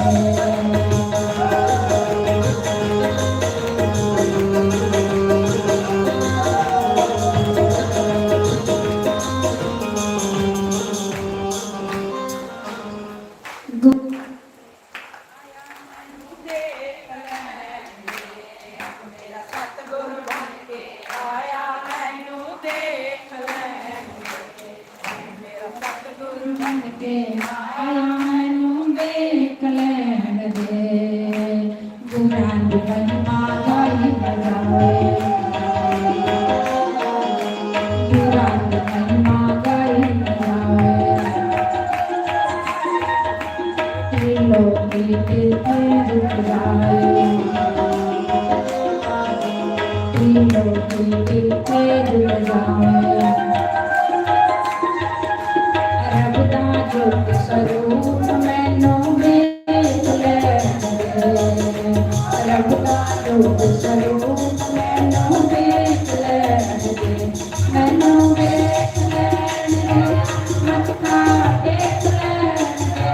बन के आया मैनू देख लैण दे। बुलंद महिमा गाई बजावे, बुलंद महिमा गाई बजावे। त्रिलोकी दिल के रुक जाए, त्रिलोकी दिल के रुक जाए। रब दा जोत स्वरूप मैनू देख लैण दे, रब दा जोत स्वरूप मैनू देख लैण दे, मैनू देख लैण दे, मत्था टेक लैण दे,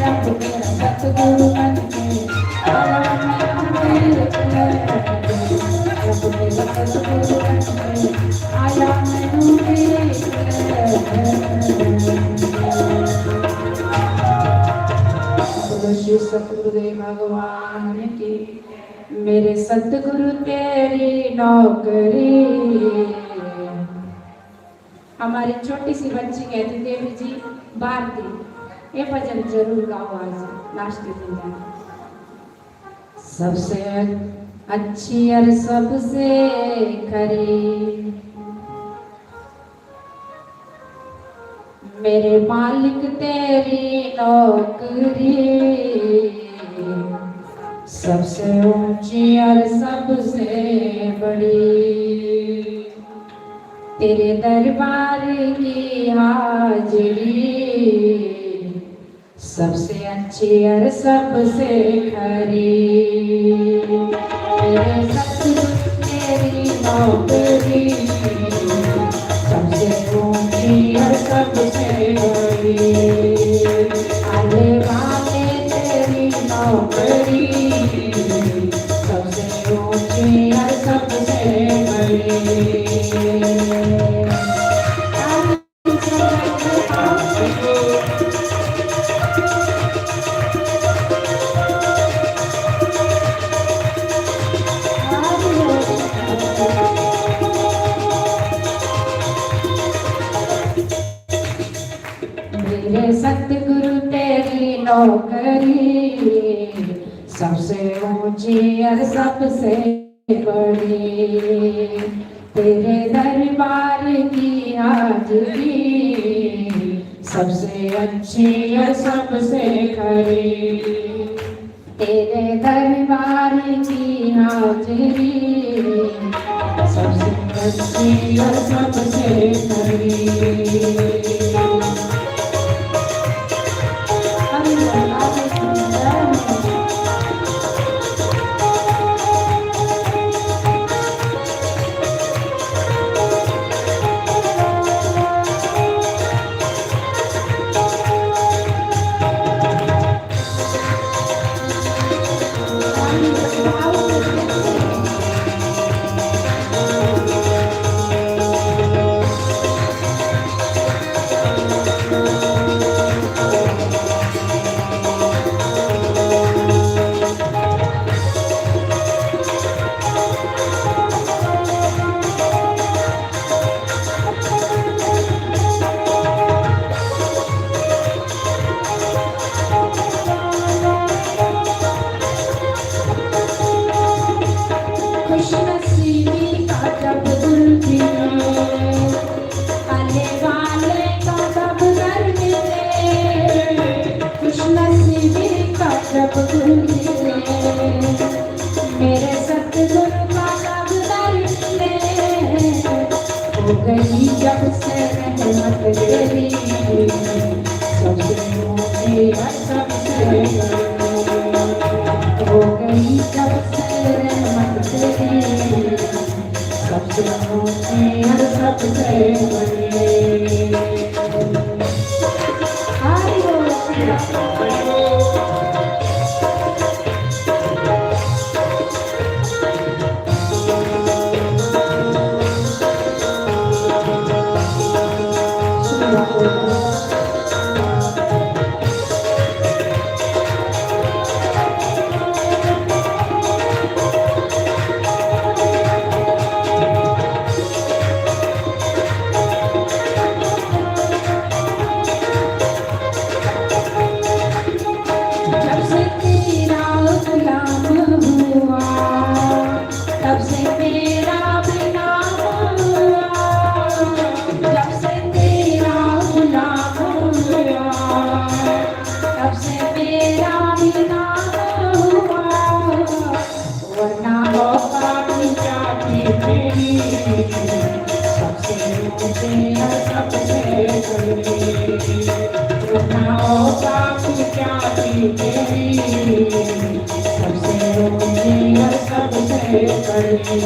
रब मेरा सतगुरु बन के आया मैनू देख लैण दे, रब मेरा सतगुरु बन के आया मैनू देख लैण दे। बोलो श्री सतगुरुदेव भगवान की। मेरे सतगुरु तेरी नौकरी। हमारी छोटी सी बच्ची कहती, "देवी जी, भारती, ये भजन जरूर गाओ आज लास्ट दिन।" सबसे अच्छी और सबसे खरी मेरे मालिक तेरी नौकरी, सबसे ऊंची और सबसे बड़ी। तेरे दरबार की हाजिरी, सबसे अच्छी और सबसे खरी। तेरे सतगुरु तेरी नौकरी, सबसे ऊंची और सबसे बड़ी। आले वाले तेरी नौकरी, सबसे ऊंची और सबसे बड़ी। नौकरी सबसे ऊंची और सबसे बड़ी, तेरे दरबार की हाजिरी सबसे अच्छी और सबसे खरी। तेरे दरबार की हाजिरी सबसे अच्छी और सबसे खरी। खुशनसीबी का जब गुल खिले, आने वाले का जब घर मिले। खुशनसीबी का जब गुल खिले, मेरे सतगुरु का जब घर मिले। हो गई जब से रहमत तेरी, सबसे ऊंची और सबसे बड़ी। हो गई जब से रहमत तेरी, सबसे ऊंची और सबसे बड़ी। हरि बोल। जब से तेरा गुलाम हुआ, तब से मेरा भी नाम हुआ। जब से तेरा गुलाम हुआ, तब से मेरा भी नाम हुआ। वरना औकात क्या थी तेरी, सबसे ऊंची और सबसे बड़ी। वरना औकात क्या थी तेरी, सबसे ऊंची और सबसे बड़ी।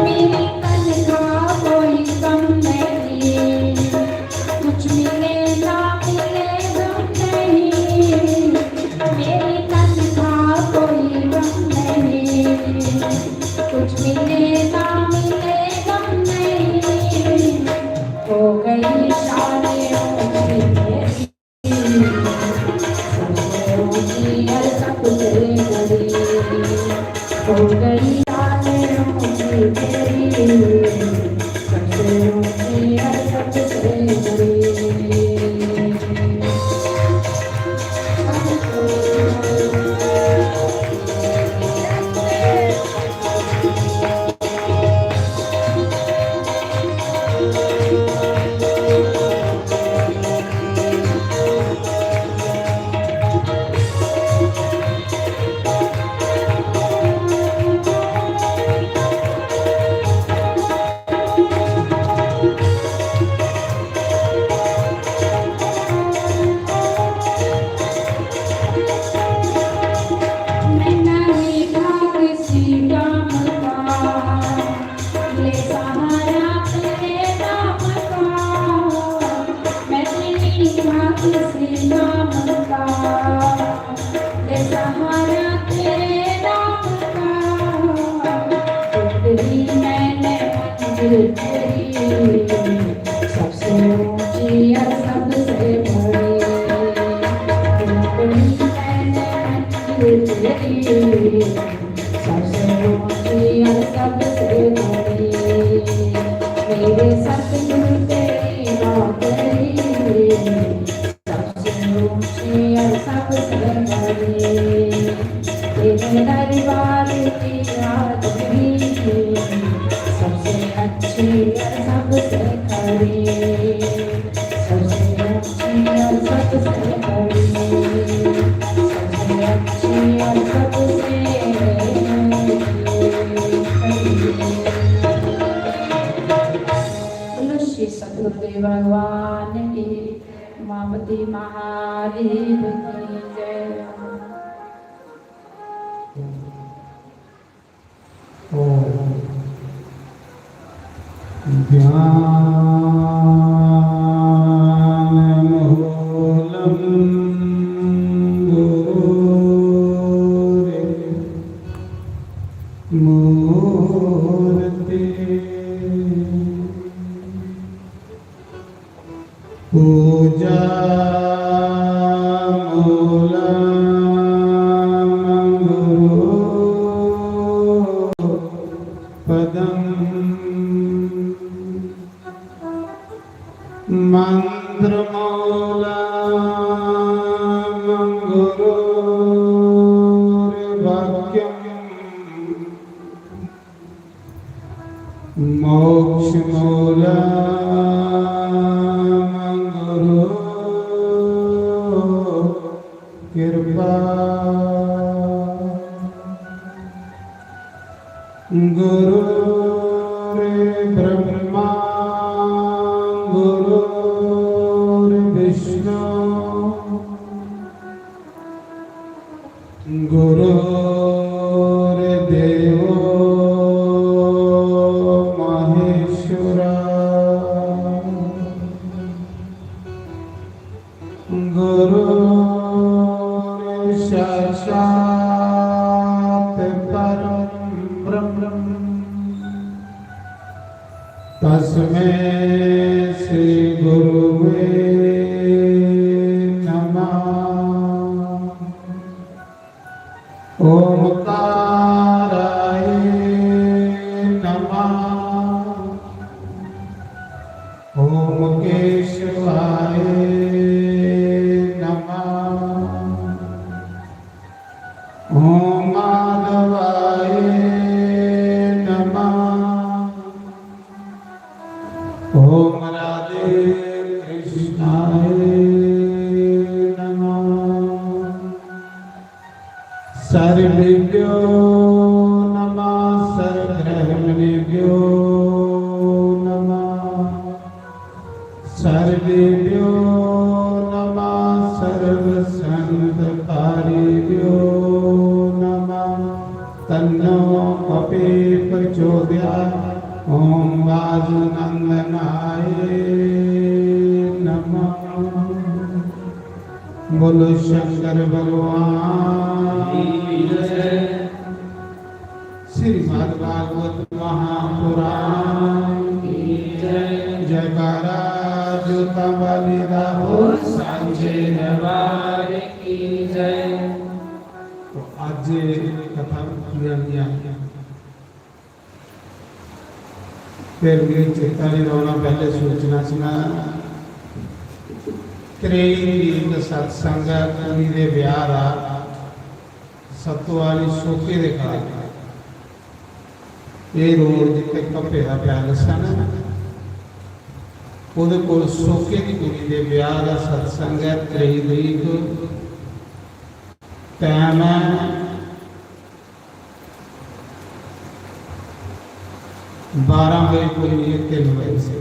मेरी तनख्वाह कोई कम नहीं, कुछ मिले ना मिले गम नहीं। मेरी तनख्वाह कोई गम नहीं, कुछ मिले ना मिले गम नहीं। हो गई शान ऊंची मेरी, सबसे ऊंची और सबसे बड़ी। हो गई शान ऊंची मेरी, सबसे ऊंची और सबसे बड़ी। तेरी सबसे ऊंची और सबसे बड़ी। तू बड़ी है नैन की तेरी सबसे ऊंची और सबसे बड़ी। मेरे सतगुरु तेरी नौकरी सबसे ऊंची और सबसे बड़ी। तेरे दरबार की हाजरी सबसे अच्छी और सबसे खरी, सबसे अच्छी और सबसे बड़ी, सबसे अच्छी और सबसे खरी। बोलो श्री सतगुरुदेव भगवान की, उमापति महादेव की जय। ओम। ध्यानमूलं गुरोर्मूर्ति। पूजामूलं गुरोः पदम्। मन्त्रमूलं गुरोर्वाक्यम्। मोक्षमूलं गुरोः कृपा। गुरुर्ब्रह्मा गुरुर्विष्णु गुरुर्देवो महेश्वरः। गुरुर्साक्षात् परं ब्रह्म। तस्मै श्री गुरुवे नमः। ओमकाराय नमः। ओम केशवाय नमः। ओम माधवाय नमः। ओम राधे कृष्णाय नमः। सर्वेभ्यो नमः, सर्वब्राह्मणेभ्यो नमः, सर्वेभ्यो नमः, सर्वसंतकारिभ्यो नमः। तन्नो पपे प्रचोदयात्। ओम वासुनंदनाय नमः। बोलो शंकर भगवान की जय। श्रीमद् भागवत महापुराण की जय। जयकारा जोतां वाली दा, बोल सांचे दरबार की जय। तो अज कथा मुक्की आंदी ऐ। फिर मिगी चेता नहीं रौहना, पहले सूचना च मैं त्रेई तरीक सत्संग ऐ, कुड़ी दे ब्याह दा, सत्तो आली सोके दे घर। एह् रोड जित्थे कप्पे दा पैलेस है ना, ओह्दे कोल सोके दी कुड़ी दे ब्याह दा सत्संग ऐ, त्रेई तरीक। टैम ऐ बारां बजे कोई, एह् तिन्न बजे से।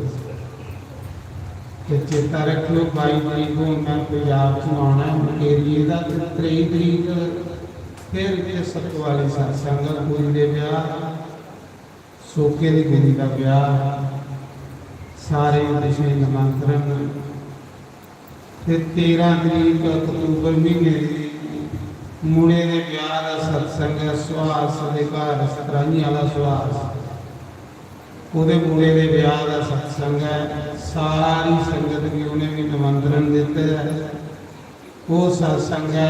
ते चेता रक्खेओ, बाई तरीक हून में पंजाब च आना ऐ, मकेरिये दा, ते त्रेई तरीक फिर इत्थै सत्तो आली सत्संग, कुड़ी दे ब्याह, सोके दी कुड़ी दा ब्याह, सारे तुसें नमंत्रण। ते तेरां तरीक अक्तूबर म्हीने दी मुड़े दे ब्याह दा सत्संग ऐ, सुहास दे घर, सतराइयें आह्ला सुहास। ओह्दे मुड़े दे ब्याह दा सत्संग ऐ। सारी संगत गी उ'नें बी निमंत्रण दित्ते दा ऐ। ओह् सत्संग ऐ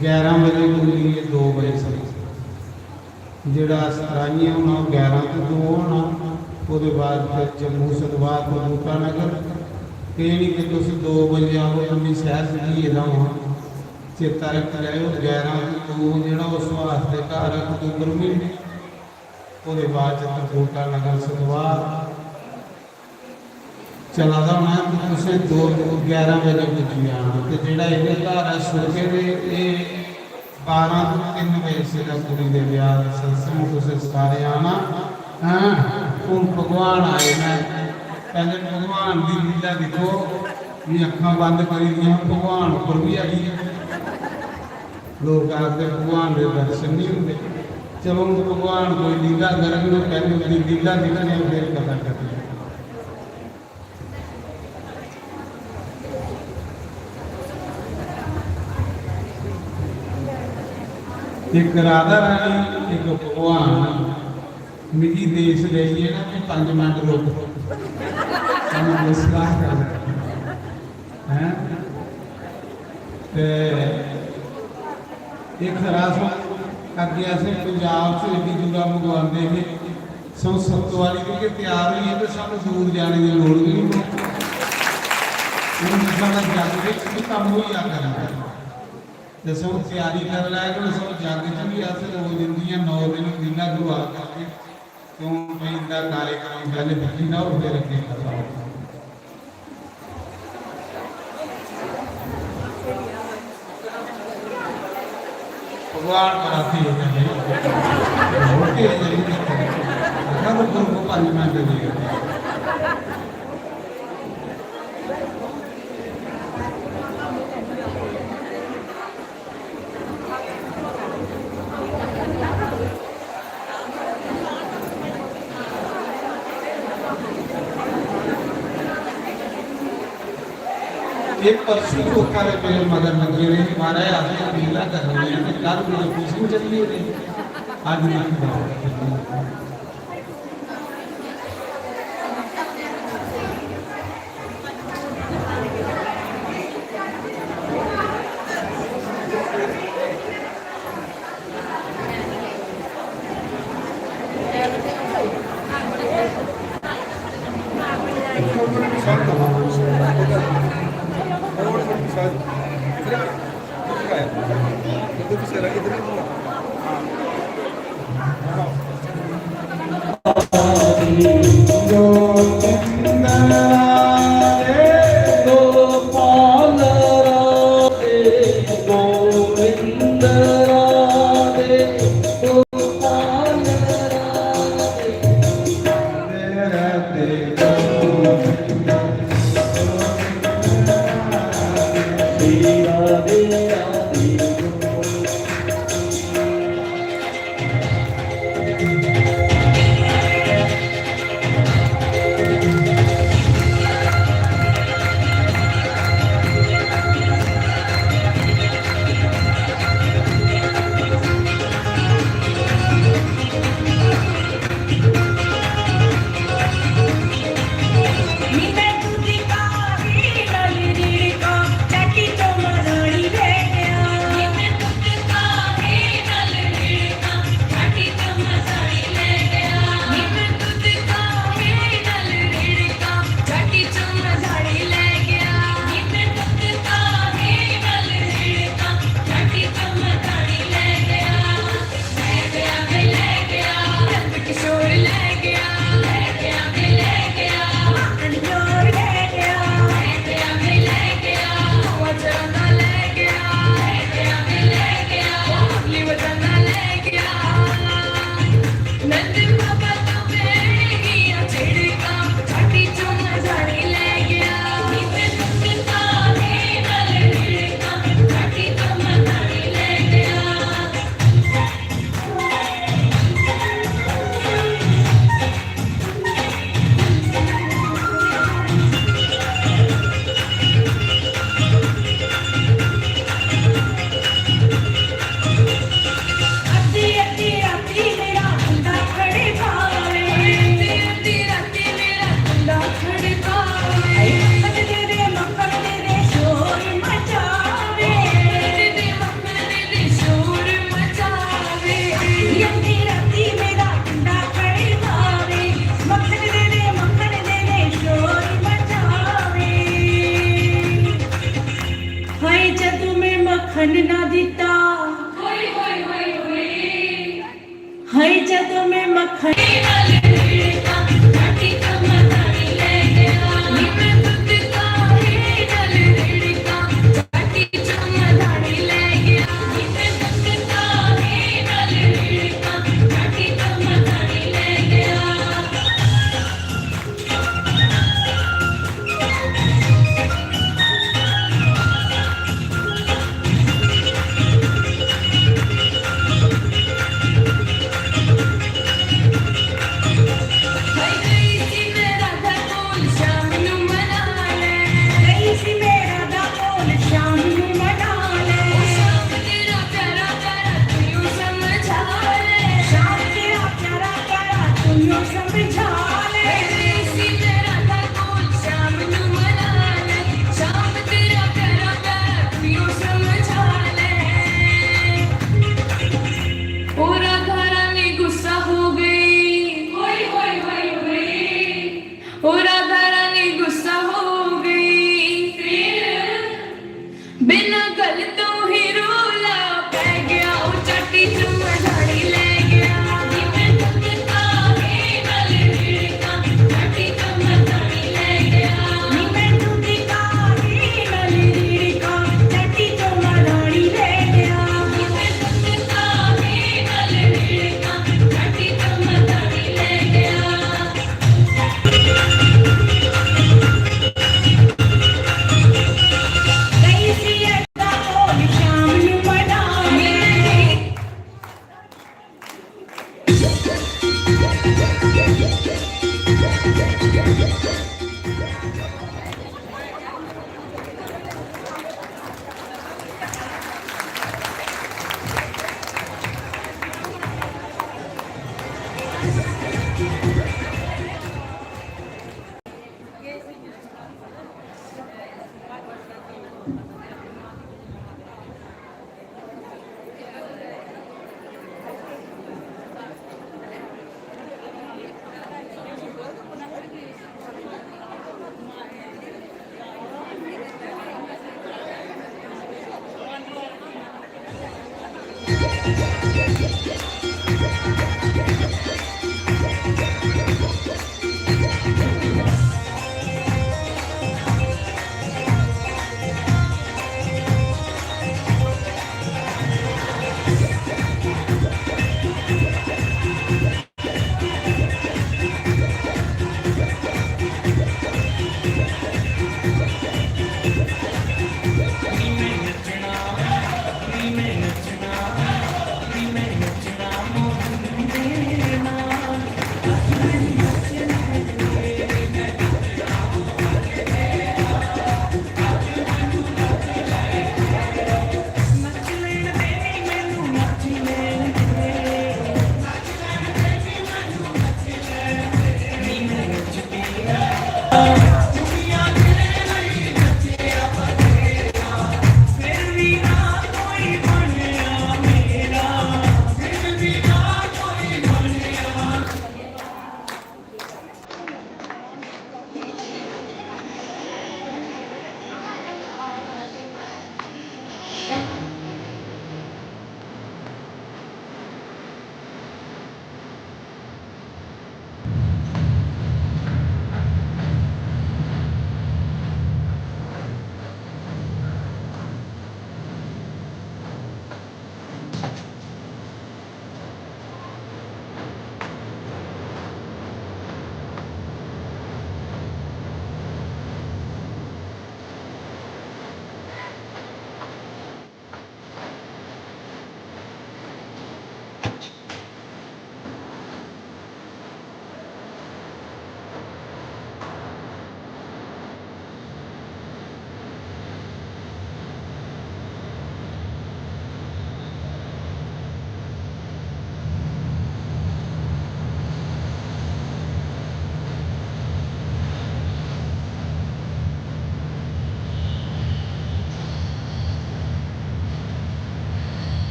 ग्यारह बजे कोलियै दो बजे तक। जेह्ड़ा अस कराइयै होना, ओह् ग्यारह तो दो होना। ओह्दे बाद फिर जम्मू सतवाह तो बूटा नगर। एह् निं कि तुस दो बजे आओ ते में शैह्र च जाइयै दा होआं। चेता रक्खी लैओ, ग्यारह तो दो जेह्ड़ा उस वास्ते घर अक्तूबर म्हीने, ओह्दे बाद च बूटा नगर सतवाह। चला दा होना ते तुसें दो ग्यारह बजे पुज्जी जाना। ते जेह्ड़ा एह्दे घर ऐ सुरगे दे, एह् बारां तो तिन्न बजे सिद्धा कुड़ी दे ब्याह दा सत्संग, तुसें सारे आना। हां, हून भगवान आए न, पैह्ले भगवान दी लीला दिक्खो, मी अक्खां बंद करी दियां, भगवान उप्पर बी आई गे। लोक आखदे भगवान दे दर्शन नहीं होंदे। चलो, हून भगवान कोई लीला करग ना, पैह्ले उं'दी लीला दिक्खने आं, फिर पता करने आं। इक राधा रानी, इक भगवान। मिगी देश लेइयै ना, मैं पंज मिंट रुक, सानू कोई सलाह कर लै। हैं? ते एह् खरा सा, अग्गें असें पंजाब च एड्डी दूरा मंगवांदे हे, सौ सत्त वाली ते गै त्यार होइयै ते सानू दूर जाने दी लोड़ बी निं पौनी। हून ते साढ़ा जग बिच बी कम्म होई जा करना। ते सौ त्यारी करी लैग, सौ जग च बी अस दो दिन दियां नौ दिन लीला दुआ करगे। क्यों भाई, इंदा कार्यक्रम पैह्ले दिक्खी लैओ, फिर अग्गें कथा। भगवान बड़ा तेज है भाई, बहुत तेज है। आखा तो गुरु को पानी में दे दिया। ये परसों लोकां दे मेरे मगर लग्गे हुए हैं, महाराज, असें लीला करनी है, ते कल मेरे कुछ नहीं चलिए थे, आज नहीं। ना दिता। हाय, जदों मैं मक्खन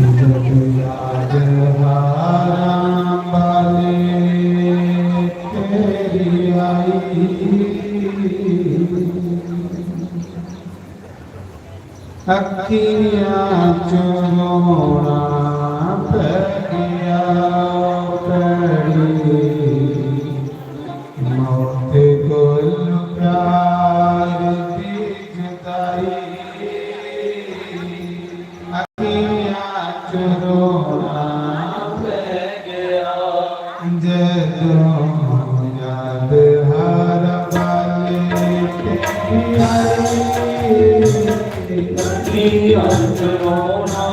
जद याद हारां बाले तेरी आई, अखियां च रोना पै गया भैड़ी, मौत कोल प्यार दी जुदाई। अखियां च रोना पै गया, जदों याद हर पल तेरी आई। अखियां च रोना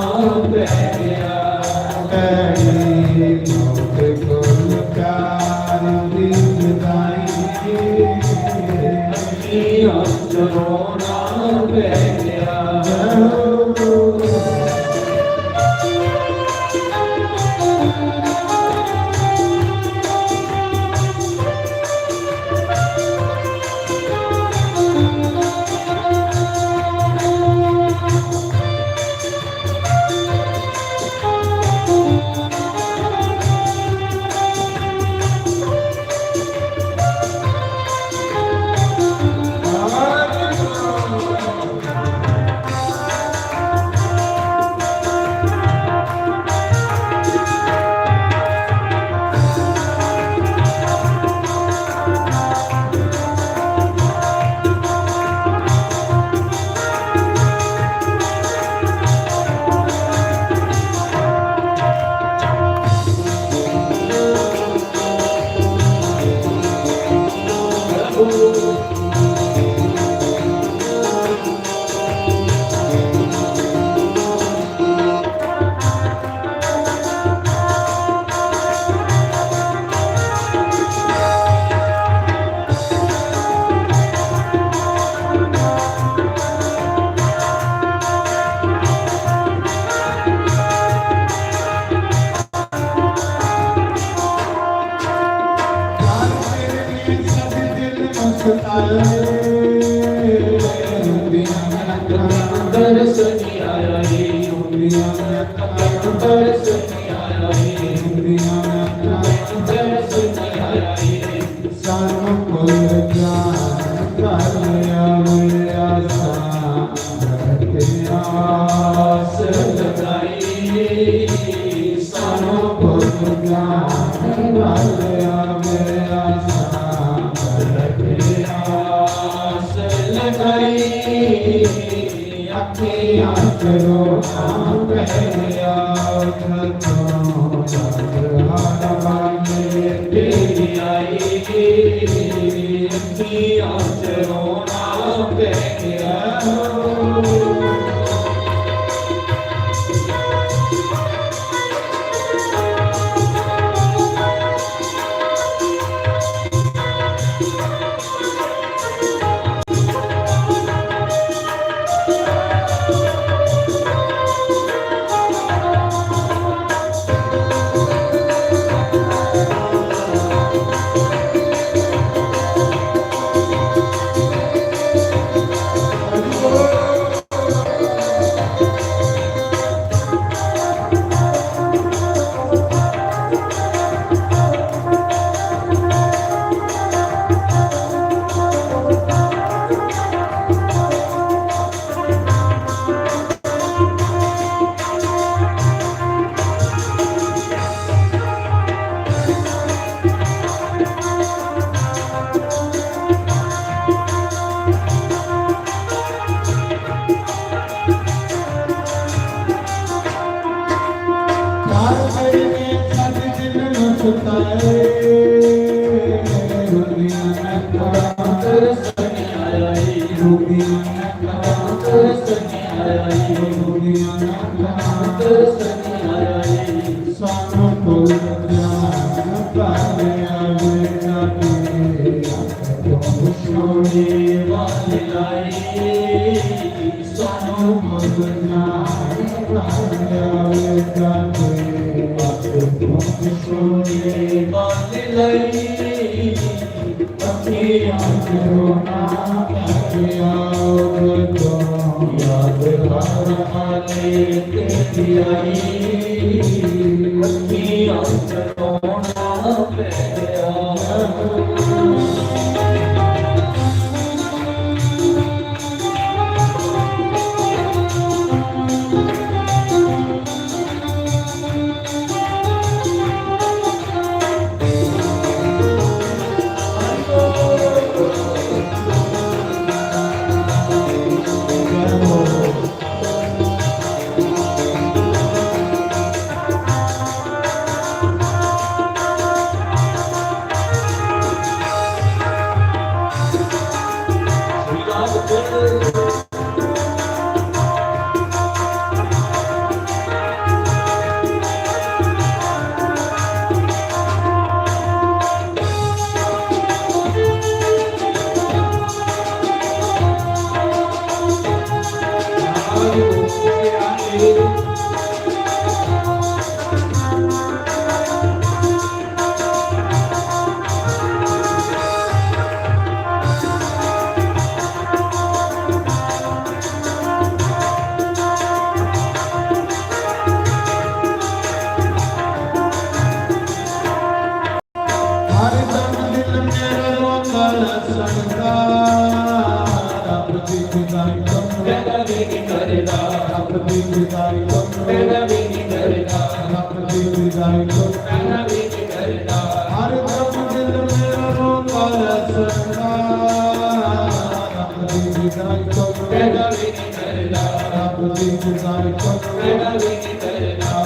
पै गया, तेरी मौत कोल प्यार दी जुदाई। अखियां च रोना पै गया। आने तेरी आई, अखियां च रोना पै गया। हर दम दिल मेरा रोंदा सड़दा, रब दी जुदाई तो मेरा भी नहीं डरदा। रब दी जुदाई तो मेरा भी नहीं डरदा। रब दी जुदाई तो मेरा भी नहीं डरदा। हर दम दिल मेरा रोंदा सड़दा, रब दी जुदाई तो मेरा भी नहीं डरदा। रब दी जुदाई तो मेरा भी नहीं डरदा।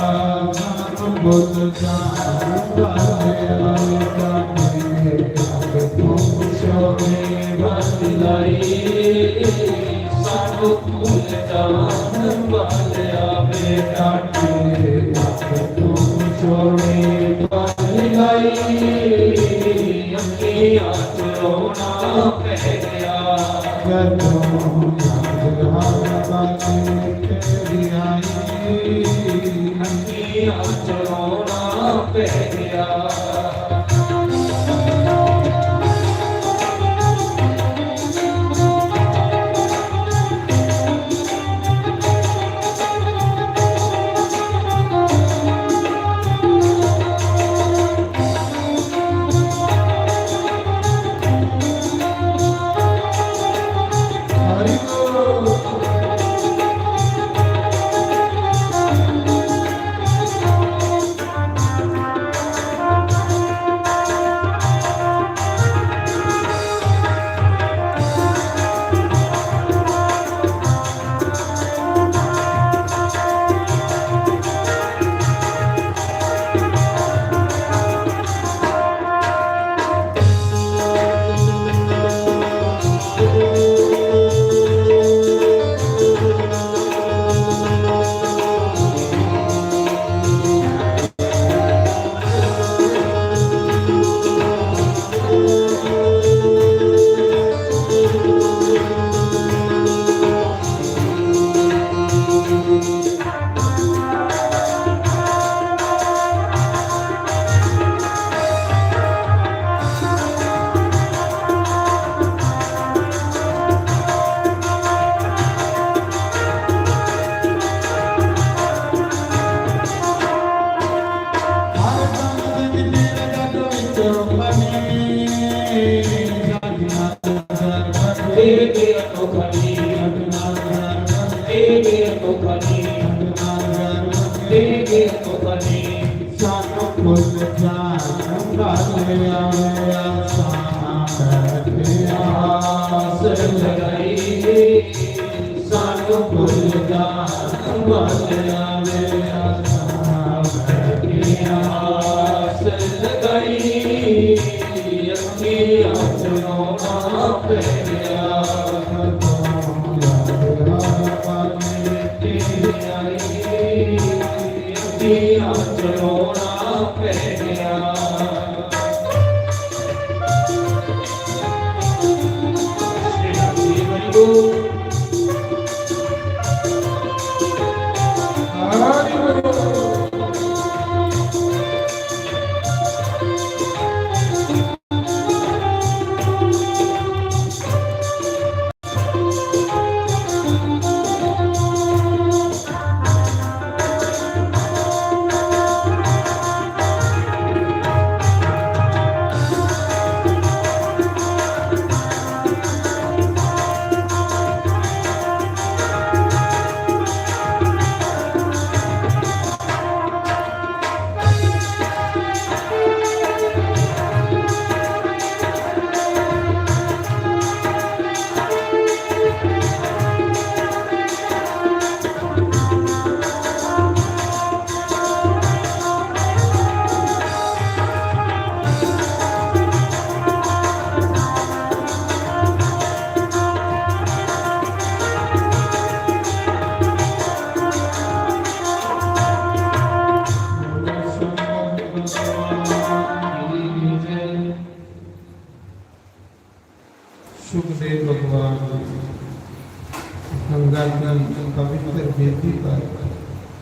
पर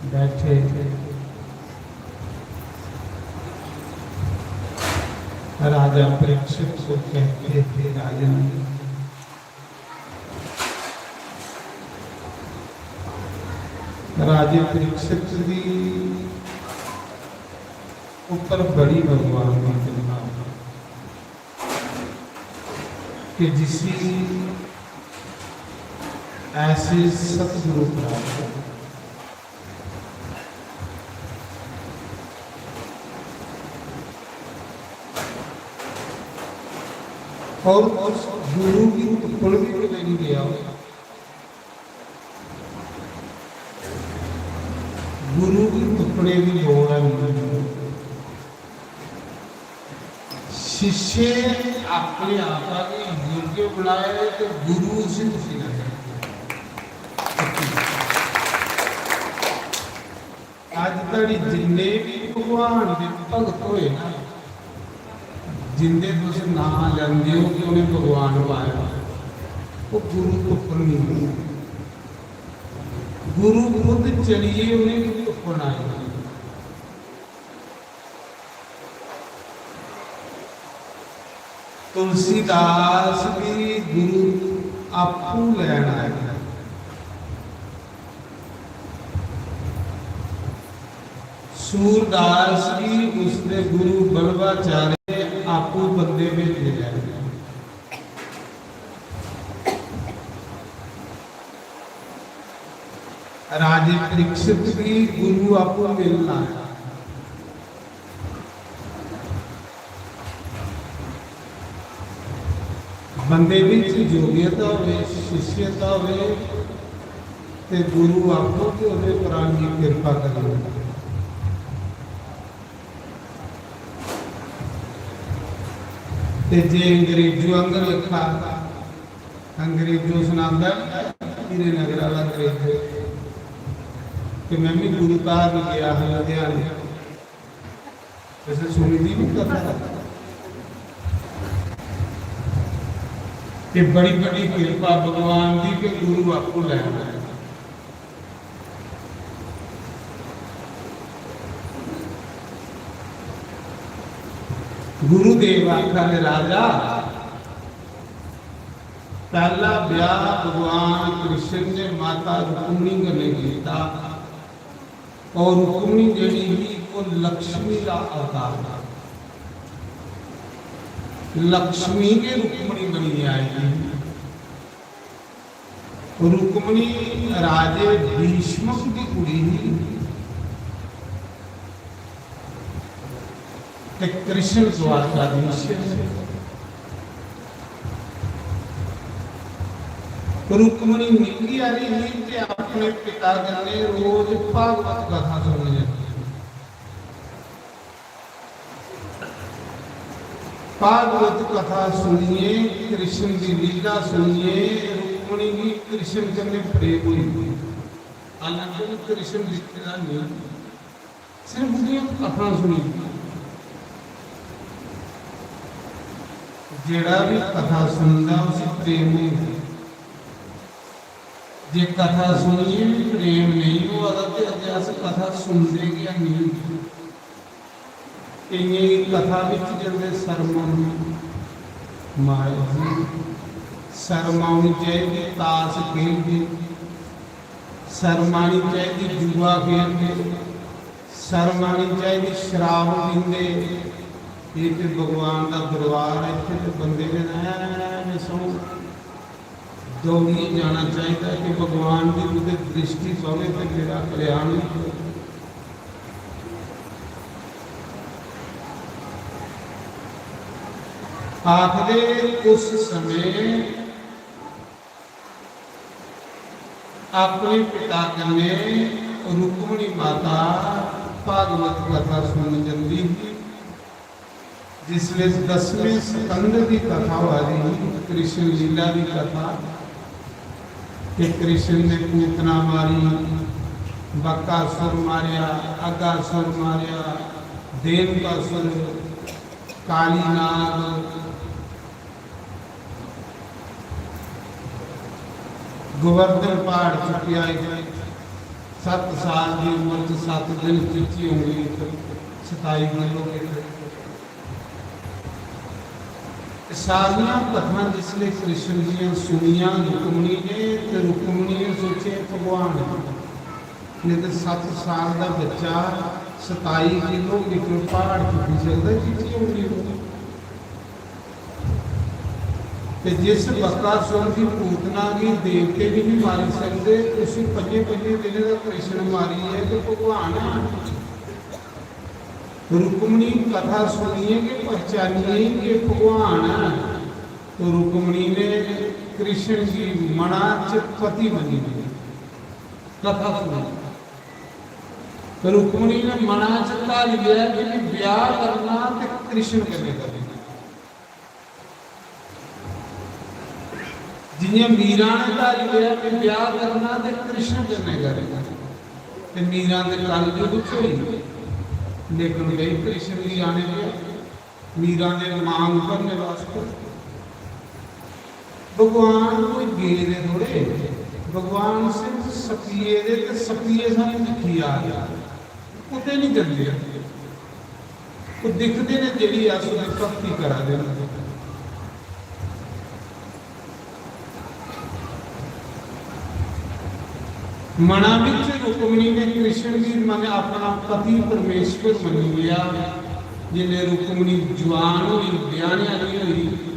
बैठे राजा परीक्षित को कहते थे, राजन, राजे परीक्षित जी ऊपर बड़ी भगवान की कृपा कि जिसी ऐसे सतगुरु प्राप्त हो। और उस गुरु की तुक्कड़ भी कदे नहीं गया। गुरु की तुक्कड़े की लोड़ है नहीं। शिष्य अपने आप गी योग्य बनाए तो गुरु उसी तुसी ना करे। अज धड़ी जिन्ने भी भगवान दे भगत होए ना, जिंदे तुस नां लैंदे हो कि उ'नें भगवान पाया, ओह् गुरु तुप्पन नहीं। गुरु खुद चलिए उ'नेंगी तुप्पन आए। तुलसीदास भी गुरु आपू लैन आए। सूरदास जी उसके गुरु बल्लभाचार्य आपू बंदे भेजे हैं। राजे परीक्षित भी गुरु आपू मिलना है। बंदे विच योग्यता होवे, शिष्यता होवे, ते गुरु आपू भी ओहदे पर आन की कृपा करी। ते जे अंग्रेजों आंगर लिखा, अंग्रेजों सुनांदा, हीरे नगर वाला अंग्रेजों, कि मैं भी गुरु धाम गया हा लुधियाने। तुसें सुनी दी नहीं कथा? ये बड़ी बड़ी कृपा भगवान दी कि गुरु आपू लैना है। गुरुदेव आखा ने राजा, पहला ब्याह भगवान कृष्ण ने माता रुक्मणी कन्नै कीता। और रुक्मणी जेह्ड़ी ही, वो लक्ष्मी दा अवतार था। लक्ष्मी ने रुक्मणी बनियै आई ही। रुक्मणी राजे भीष्मक दी कुड़ी ही। ते कृष्ण द्वारकाधीश है। रुक्मणी निक्की हारी ही ते अपने पिता कन्नै रोज भागवत कथा सुनने जंदी ही। भागवत कथा सुनिए, कृष्ण की लीला सुनिए, रुक्मणी की कृष्ण कन्नै प्रेम होई। हालांकि कृष्ण दिक्खे दा नहीं। सिर्फ उंदियां कथा सुनी। जेड़ा भी कथा सुनदा, उसी प्रेम होंदा। जे कथा सुनिए भी प्रेम नहीं होआ दा, ते अग्गें अस कथा सुनदे गै नहीं। केइयें गी कथा बिच जंदे शर्म औंदी। महाराज जी, शर्म औनी चाहिदी, ताश खेलदे, शर्म आनी चाहिदी, जुआ खेलदे, शर्म आनी चाहिदी, शराब पींदे। ये ते भगवान दा दरबार है, इत्थे ते बंदे ने ऐ, ऐ, ऐ, सौ दौड़ियै जाना चाहिदा कि भगवान दी कुतै दृष्टि पवे ते मेरा कल्याण होई जाए। आखदे उस समय अपने पिता कन्नै रुक्मणी माता भागवत कथा सुनन जंदी ही। जिसले दसवें स्कंद दी कथा होआ दी ही, कृष्ण लीला दी कथा, कि कृष्ण ने पूतना मारी, बकासुर मारया, अगासुर मारया, देवकासुर, काली नाग, गोवर्धन पहाड़ चुक्केआ, इक सत्त साल दी उम्र च सत्त दिन चुच्ची उंगली उप्पर सताई किलो किट्ठे। ते सारियां कथां जिसले कृष्ण दियां सुनियां रुक्मणी ने, ते रुक्मणी ने सोचे, "भगवान, नेईं ते सत्त साल दा बच्चा सताई किलोमीटर प्हाड़ चुक्की सकदा, चुक्की होनी होग।" ते जिस बकासुर दी पूतना गी देवते बी नहीं मारी सकदे, उसी पंजे पंजे दिनें दा कृष्ण मारियै ते भगवान रुक्मणी कथा सुनियै गै पहचानियै कि भगवान ऐ। तो रुक्मणी ने कृष्ण गी मना च पति मन्नी लेआ। कथा सुनी। तो रुक्मणी ने मना च धारी लेआ कि मैं ब्याह करना ते कृष्ण कन्नै करना। जियां मीरा ने धारी लेआ कि ब्याह करना ते कृष्ण कन्नै करना, ते मीरा ते कलयुग च होई, लेकिन गई कृष्ण गी आने पेआ मीरा दे मांग भरने वास्तै। भगवान कोई गे दे थोड़े, भगवान सिर्फ सपिये दे ते सपिये सानू दिक्खी आ गया, कुतै नहीं जंदे। ओह् दिखदे ने जेह्ड़ी अस ओह्दी भक्ति करा दे न। मना बिच रुक्मणी ने कृष्ण गी मन अपना पति परमेश्वर मन्नी लिया। जिसले रुक्मणी जवान होई, ब्याहने आह्ली होई,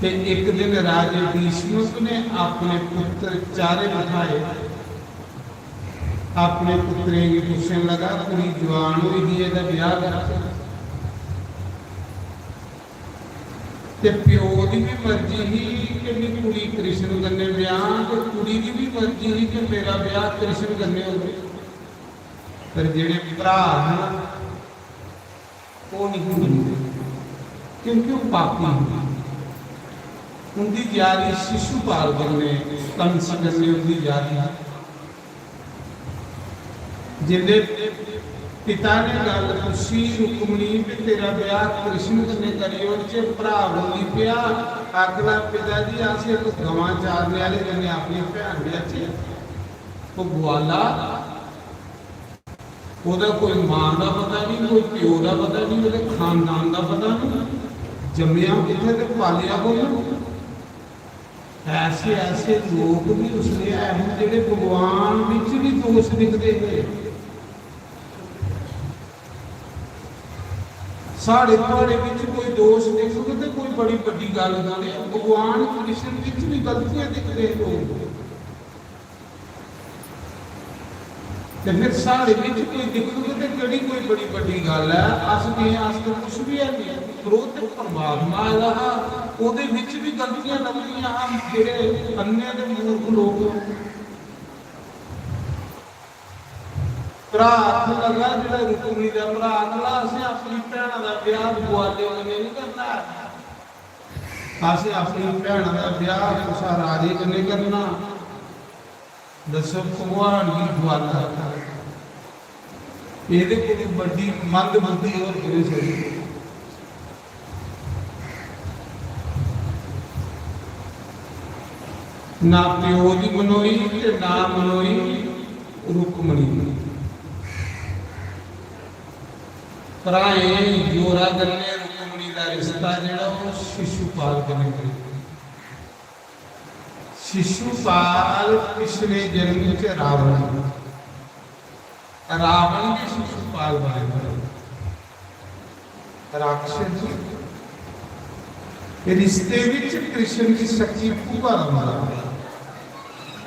ते इक दिन राजे भीष्मक ने अपने पुत्र चारे बठाए, अपने पुत्रें गी पुच्छन लगा, "कुड़ी जवान होई दी, एह्दा ब्याह करचै।" ते प्यो दी भी मर्जी ही कि मैं कुड़ी कृष्ण कन्नै ब्याह, ते कुड़ी दी भी मर्जी ही कि मेरा ब्याह कृष्ण कन्नै होवे। पर जेह्ड़े भ्राऽ न, ओह् नहीं मनदे, क्योंकि ओह् पापी हे। उंदी यारी शिशुपाल कन्नै, कंस कन्नै उंदी यारी। जिसलै पिता ने गल्ल पुच्छी रुक्मणी कि तेरा ब्याह कृष्ण कन्नै करी ओड़चै, भ्राऽ बोली पेआ, आखदा, "पिता जी, अस इक गवां चारने आह्ले कन्नै अपनी भैन ब्याहचै।" ओह् गुआला, ओह्दा कोई मां दा पता नहीं, कोई प्यो दा पता नहीं, ओह्दे खानदान दा पता नहीं, जम्मेआ कुत्थै ते पालेआ कु'न? ऐसे ऐसे लोक भी उसले आए हैं जेह्ड़े भगवान बिच भी दोष दिखदे हे। साढ़े थुआढ़े बिच कोई दोष दिखग ते कोई बड़ी बड्डी गल्ल नहीं, भगवान कृष्ण बिच भी गलतियां दिखदे हे लोक। ते फिर साढ़े बिच कोई दिखग ते केह्ड़ी कोई बड़ी बड्डी गल्ल ऐ? अस केह्, अस ते कुछ बी है नहीं। पर ओह् ते परमात्मा आए दा हा, ओह्दे बिच बी गलतियां लभदियां हा। जेह्ड़े अन्ने ते मूर्ख लोक, भ्राऽ आखन लगा, जेह्ड़ा रुक्मणी दा भ्राऽ, आखदा, "असें अपनी भैना दा ब्याह गुआले कन्नै नहीं करना ऐ, असें अपनी भैना दा ब्याह कुसै राजे कन्नै करना।" दस्सो, भगवान गी गुआला आखा दे। एह्दे कोलू बड्डी मंद बुद्धि होर केह् होई सकदी? ना प्यो दी मनोई ते ना मनोई रुक्मणी दी। भ्राएं जोरा कन्नै रुक्मणी दा रिश्ता जेह्ड़ा ओह् शिशुपाल कन्नै करी दित्ता। शिशुपाल पिछले जन्म च रावण, रावण गै शिशुपाल बने दा। राक्षस जी, रिश्ते विच कृष्ण दी सक्की भूआ दा मुंडा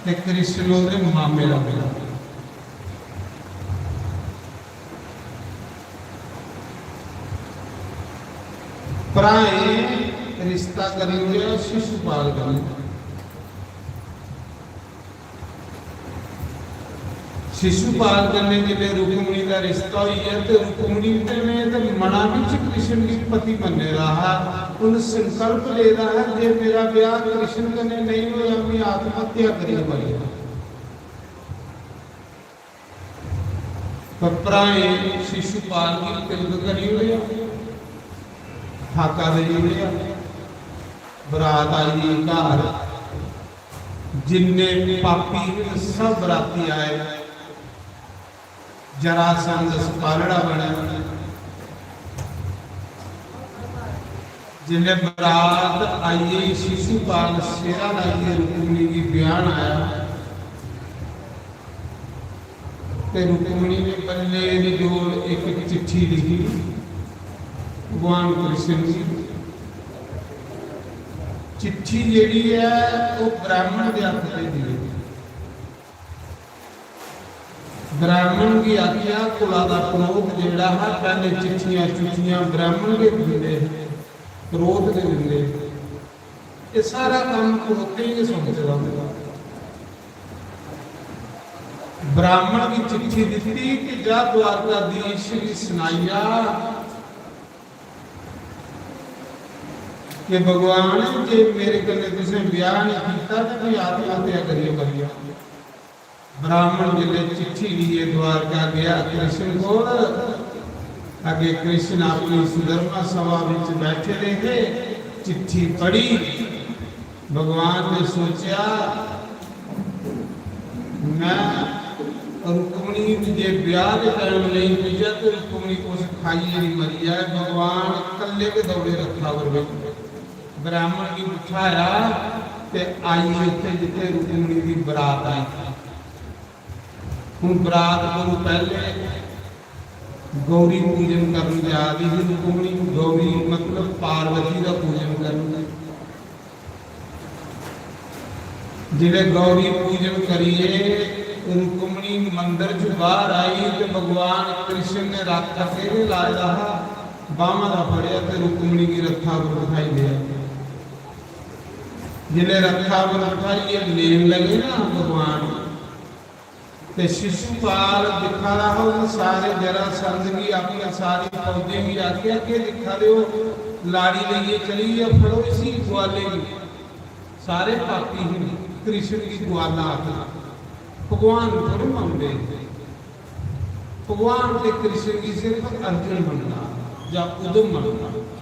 ते कृष्ण ओह्दे मामे दा मुंडा। भ्राएं रिश्ता करी ओड़ेआ शिशुपाल कन्नै। शिशुपाल कन्नै जिसलै रुक्मणी दा रिश्ता होई गेआ ते रुक्मणी ने ते मना बिच कृष्ण गी पति मन्ने दा हा, उन्न संकल्प लेदा हा जे मेरा ब्याह कृष्ण कन्नै नेईं होया, मैं आत्महत्या करियै मरी जाना। पर भ्राएं शिशुपाल गी तिलक करी ओड़ेआ, फाका देई ओड़ेआ। बरात आई गेई घर, जिन्ने पापी हे, सब बराती आए। जरासंध सपालड़ा बने। जिसले बरात आई, शिशुपाल सेरा लाइयै रुक्मणी गी ब्याहन आया, ते रुक्मणी ने बल्ले दी डोर इक चिट्ठी लिखी भगवान कृष्ण गी। चिट्ठी जेह्ड़ी ऐ, ओह् ब्राह्मण दे हत्थ भेजी ऐ। ब्राह्मण गी आखेआ, कुला दा पुरोह्त जेह्ड़ा हा, पैह्ले चिट्ठियां चुट्ठियां ब्राह्मण गै दिंदे हे, पुरोह्त गै दिंदे हे। एह् सारा कम्म पुरोह्तें गी सौंपे दा होंदा। ब्राह्मण गी चिट्ठी दित्ती कि जा द्वारकाधीश गी सनाई आ कि भगवान, जे मेरे कन्नै तुसें ब्याह नहीं कीता ते मैं आत्महत्या करियै मरी जाऊं। ब्राह्मण जिसलै चिट्ठी लेइयै द्वारका गया कृष्ण कोल, अग्गे कृष्ण अपनी सुधर्मा सभा विच बैठे दे हे। चिट्ठी पढ़ी, भगवान ने सोचेआ, मैं रुक्मणी जे ब्याह दे टाइम नेईं पुज्जा ते रुक्मणी कुछ खाइयै नहीं मरी जाए। भगवान कल्ले गै दौड़े रथा पर बैठे। ब्राह्मण गी बठाया ते आई उत्थे जित्थे रुक्मणी दी बरात आई। हुन बरात कोलू पैहले गौरी पूजन करन जा दी ही रुक्मणी। गौरी मतलब पार्वती दा पूजन करन। जिसलै गौरी पूजन करियै रुक्मणी मंदर च बाहर आई ते भगवान कृष्ण ने रथ अग्गे गै लाए दा हा, बांह् दा फड़ेआ ते रुक्मणी गी रथा पर बठाई लेआ। जिसलै रथा पर बठाइयै लेन लगे ना भगवान, ते शिशुपाल दिक्खा दा हा, उन सारे जरासंध गी, अपने सारी फौजें गी आखेआ, "केह् दिक्खा दे ओ? लाड़ी लेइयै चली गेआ, फड़ो इसी ग्वाले गी।" सारे पापी ही, कृष्ण गी ग्वाला आखना। भगवान थोड़े मनदे। भगवान ते कृष्ण गी सिर्फ अर्जुन मनदा या उद्धव मनदा।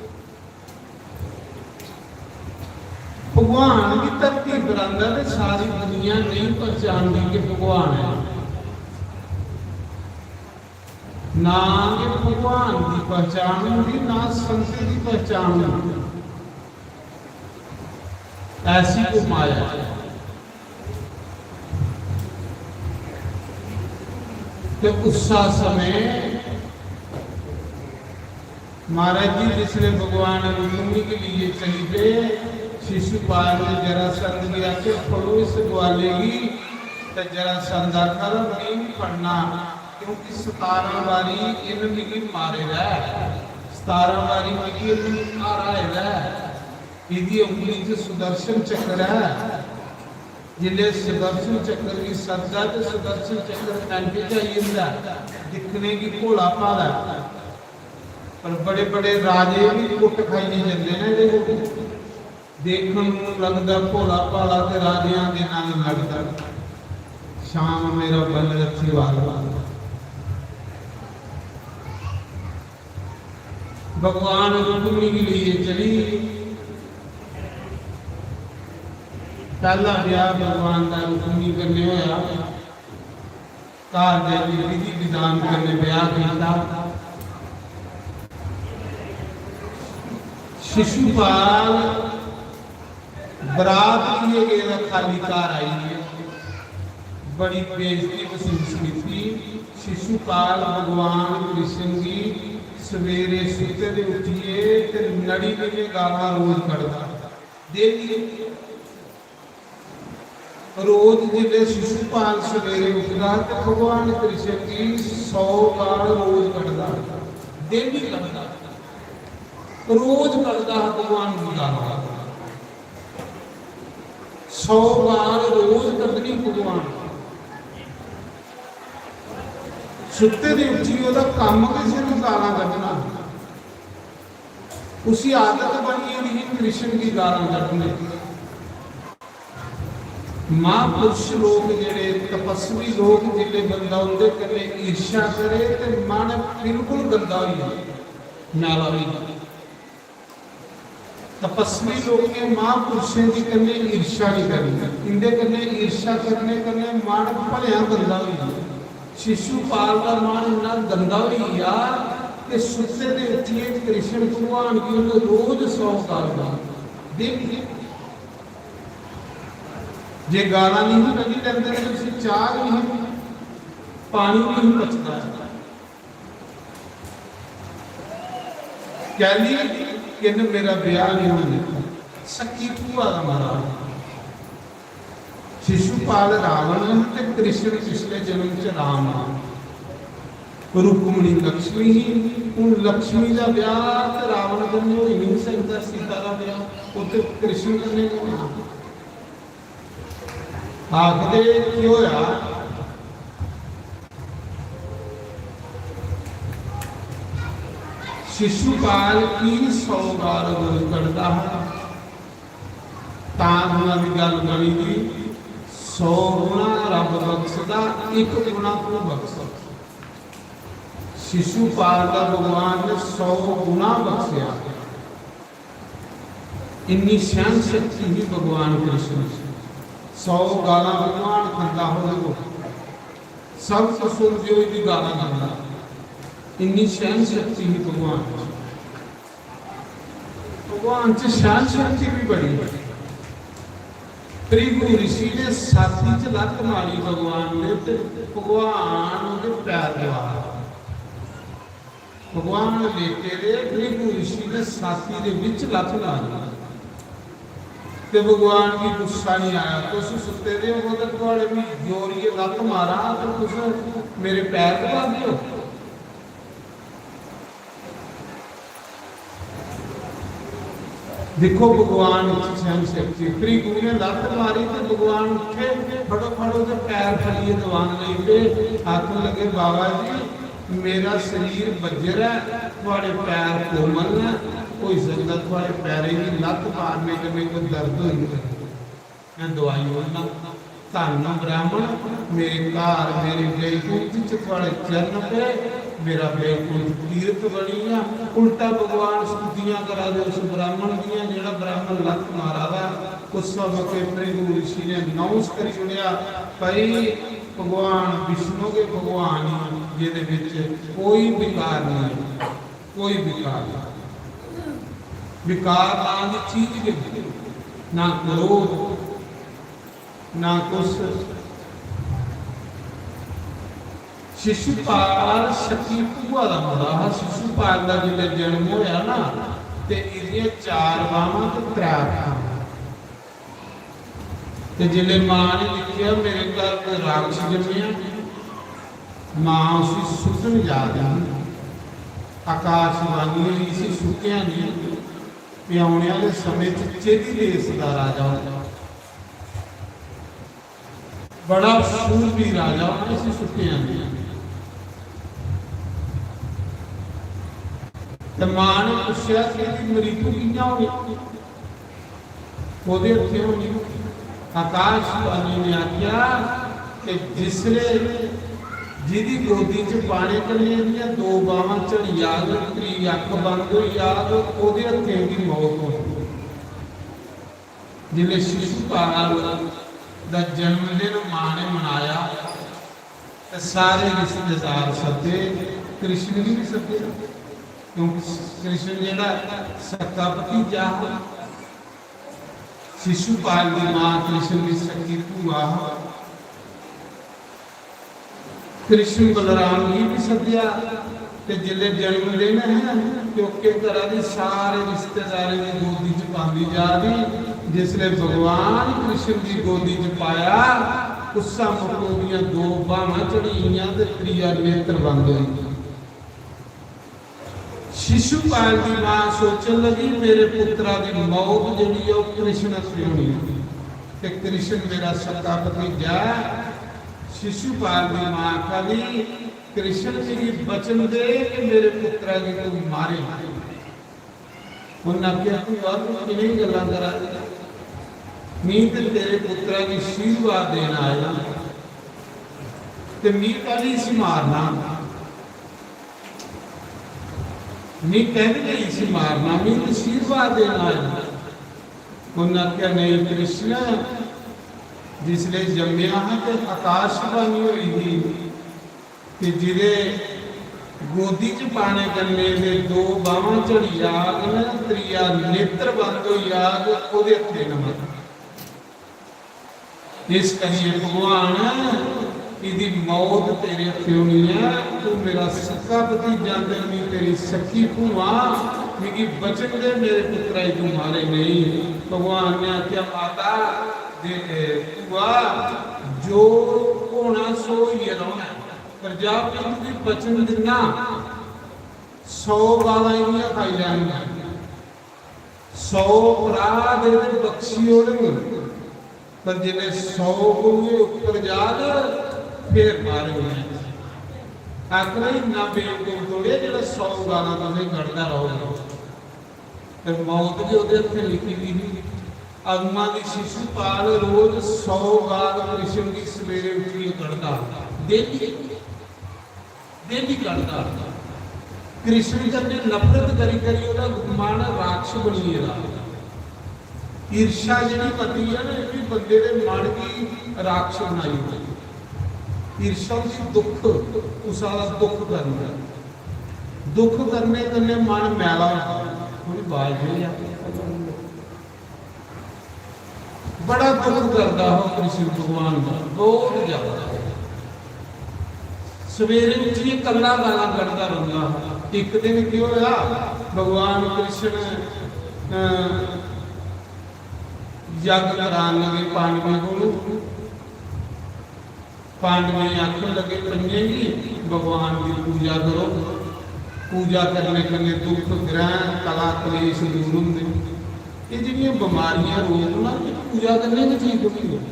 भगवान गी धरती पर आंदा ते सारी दुनिया नहीं पहचानदी कि भगवान है। ना गै भगवान दी पहचान होंदी, ना संत दी पहचान होंदी। ऐसी को माया। ते उस्सा समय महाराज जी जिसले भगवान रुक्मणी के लिए चली पे, शिशुपाल ने जरासंध गी आखे, "फड़ो इस ग्वाले गी।" ते जरासंध आखा दा, "नहीं पढ़ना, क्योंकि सतारां बारी इन मिगी मारे दा ऐ, सतारां बारी मिगी इन हाराए दा ऐ।" इदी उंगली च सुदर्शन चक्र ऐ। जिसले सुदर्शन चक्र गी सद्दा ते सुदर्शन चक्र कंठ च आई जंदा, दिक्खने गी भोला भाला ऐ। पर बड़े बड़े राजे भी कुट खाइयै जंदे ने एह्दे कोल। देखण नूं लगदा भोला भाला ते राजेआं दे नाल लड़दा। श्याम मेरा बन रखी वाला। भगवान रुक्मणी गी लेइयै चली। पैह्ला ब्याह भगवान दा रुक्मणी कन्नै होया। घर दे विधि विधान कन्नै ब्याह कीता। शिशुपाल बरात लेइयै गेदा, खाली घर आई गेआ। बड़ी बेइज्जती महसूस कीती। शिशुपाल भगवान कृष्ण गी सवेरे सुत्ते दे उठियै ते नड़ी दियां गालां रोज कढदा। डेली रोज जिसलै शिशुपाल सवेरे उठदा ते भगवान कृष्ण गी सौ गाल रोज कढदा। डेली कढदा। रोज कढदा हा भगवान गी गालां। सौ गाल रोज कड्ढनी भगवान। सुत्ते दे उट्ठी ओह्दा कम्म गै सिर्फ गालां कड्ढना। उसी आदत बनी गेदी ही कृष्ण दी गालां कड्ढने। महापुरुष लोक जेह्ड़े, तपस्वी लोक, जिसले बंदा उंदे कन्नै ईर्ष्या करे ते मन बिल्कुल गंदा होई जंदा, मैला होई जंदा। तपस्वी लोकें महापुरुषें दी कन्नै ईर्ष्या नहीं करनी। इंदे कन्नै ईर्ष्या करने कन्नै मन भलेआं गंदा होई गेआ। शिशुपाल दा मन इन्ना गंदा होई गेआ कि सुत्ते दे उट्ठियै कृष्ण भगवान गी उन्हें रोज सौ गाल गाल। दिन जे गालां नहीं कड्ढी लैंदे ते उसी चाह नहीं, पानी नहीं पचदा। कैली? किन मेरा ब्याह नहीं होने। सक्की भूआ दा मरा। शिशुपाल रावण ते कृष्ण पिछले जन्म च राम आ। रुक्मणी लक्ष्मी ही। हूँ लक्ष्मी दा ब्याह ते रावण कन्नै होई नहीं सकदा, सीता दा ब्याह उत्थे कृष्ण कन्नै गै होना। आखदे की होया? शिशुपाल की सौ गाल रोज कढ़दा हा, तां गुणा दी गल बनी दी। सौ गुणा रब बख्शदा, एक गुणा तू बख्श। शिशुपाल का भगवान ने सौ गुणा बख्शिया। इन्नी सहन शक्ति ही भगवान कृष्ण च। सौ गालां भगवान खंदा होवे, सब कुछ सुनदे होई भी गालां खंदा। इन्नी सहन शक्ति ही भगवान च। भगवान च सहन शक्ति भी बड़ी है। भृगु ऋषि ने छाती च लत्त मारी भगवान ने, ते भगवान ओहदे पैर दबा। भगवान लेटे दे, भृगु ऋषि ने छाती दे विच लत्त मारी। ते भगवान गी गुस्सा नहीं आया, "तुस सुत्ते दे हो ते थुआड़े मी जोरियै लत्त मारा ते तुस मेरे पैर दबांदे हो?" देखो भगवान च सहन शक्ति। भृगु ने लत्त मारी ते भगवान उठे, फटोफट ओहदे पैर फड़ियै दबान लगी पे। आखन लगे, "बाबा जी, मेरा शरीर बज्जर ऐ, थुआड़े पैर कोमल न, होई सकदा थुआड़े पैरें गी लत्त मारने कन्नै कोई दर्द होई होऐ। मैं दवाई ओड़ना। धन्न ब्राह्मण, मेरे घर, मेरे बैकुंठ च थुआड़े चरण पे, मेरा बैकुंठ तीर्थ बनी गया।" उल्टा भगवान स्तुतियां करा दे उस ब्राह्मण दियां, जेड़ा ब्राह्मण लत्त मारा दा। उस मौके भृगु ऋषि ने announce करी ओड़ेआ, भाई, भगवान विष्णु के भगवान ही, जेदे विच कोई विकार नहीं है, कोई विकार नहीं। विकार नाम की चीज के नहीं, ना क्रोध, ना कुछ। शिशुपाल सक्की भूआ दा मुंडा हा। शिशुपाल दा जिसलै जन्म होया ना, ते इदियां चार बांहां ते त्रै अक्खां। ते जिसलै मां ने दिक्खेआ, "मेरे घर कोई राक्षस जम्मेआ," मां उसी सुट्टन जा रही ही। आकाशवाणी होई, "इसी सुट्टेआ नहीं, एह् औने आह्ले समें च चेदी देश दा राजा होगा।" बड़ा सूरबीर राजा होना, इसी सुट्टेआ नहीं। ते मां ने पुच्छेआ कि "एह्दी मृत्यु कि'यां होनी, कोह्दे हत्थें होनी?" आकाशवाणी ने आखेआ कि जिसले, जिदी गोदी च पाने कन्नै एह्दियां दो बांहां झड़ी जाग, त्री अक्ख बंद होई जाग, ओह्दे हत्थें दी मौत होनी। जिसलै शिशुपाल दा जन्मदिन मां ने मनाया, ते सारे रिश्तेदार सद्दे, कृष्ण गी भी सद्दे, क्योंकि कृष्ण जेह्ड़ा सक्का भतीजा हा, शिशुपाल दी मां कृष्ण दी सक्की भूआ हा। कृष्ण बलराम गी भी सद्देआ, ते जिसलै जन्मदिन है, प्योके घरा दी सारे रिश्तेदारें दी गोदी च पांदी जा दी। जिसलै भगवान कृष्ण दी गोदी च पाया, उस्सा मौके ओह्दियां दो बांहां झड़ी गेइयां ते त्रीया नेत्र बंद होई गेआ। शिशुपाल दी मां सोचन लगी, "मेरे पुत्रा दी मौत जेह्ड़ी ऐ, ओह् कृष्ण हत्थे होनी ऐ, ते कृष्ण मेरा सक्का भतीजा ऐ।" शिशुपाल दी मां आखा दी, "कृष्ण, मिगी वचन दे कि मेरे पुत्रा गी तू मारे।" उन्नै आखेआ, "भूआ, तू किनेही गल्लां करा दी? मी ते तेरे पुत्रा गी आशीर्वाद देन आया, ते मी कैह्ली इसी मारना?" "मी कैह्दे लेई इसी मारना, मी ते आशीर्वाद देना ऐ।" उन्नै आखेआ, "नेईं कृष्ण, जिसलै जम्मेआ हा ते आकाशवाणी होई ही कि जेह्दे गोदी च पाने कन्नै ते दो बाह्मां झड़ी जाग न, त्रीया नेत्र बंद होई जाग, ओह्दे हत्थे न मत।" इस करियै भगवान, एह्दी मौत तेरे हत्थे होनी ऐ। तू मेरा सक्का भतीजा ते मी तेरी सक्की भूआ, मिगी बचन दे मेरे पुत्तरा गी तू मारे नेईं। भगवान ने आखेआ, "माता दे, ए, भूआ, जो होना सो होइयै रौह्ना ऐ। प्रजापति तुगी बचन दिन्ना, सौ गालां इंदियां खाई लैनियां।" सौ भ्राऽ दे ते बख्शी ओड़ङ, पर जिसलै सौ कोलू उप्पर जाग, फिर मारङ। आखना इन्ना बेवकूफ थोड़े जेह्ड़ा सौ गालां तुसें कढदा रौह्ग। ते मौत बी ओह्दे हत्थें लिखी दी ही। अगमां दी शिशुपाल रोज सौ गाल कृष्ण गी सवेरे उट्ठियै कढदा, डेली। डेली कढदा। कृष्ण कन्नै नफरत करी करी ओह्दा मन राक्षस बनी गेदा। ईर्ष्या जेह्ड़ी मती ऐ ना, एह् बी बंदे दे मन गी राक्षस बनाई ओड़दी। ईर्ष्या होंदी दुख, कुसै दा दुख करना। दुख करने कन्नै मन मैला होंदा। थोड़ी बाज देई जा। बड़ा दुख करदा हा कृष्ण भगवान दा, बहुत ज्यादा। सवेरे उट्ठियै कल्ला गालां कढदा रौंह्दा हा। इक दिन केह् होआ, भगवान कृष्ण, अ, यज्ञ करान लगे पांडवें कोल। पांडवें गी आखन लगे, "पंजें गी भगवान दी पूजा करो, पूजा करने कन्नै दुख, ग्रह, कला, कलेश दूर होंदे।" एह् जेह्ड़ियां बमारियां, रोग ना, एह् पूजा कन्नै गै ठीक होंदियां।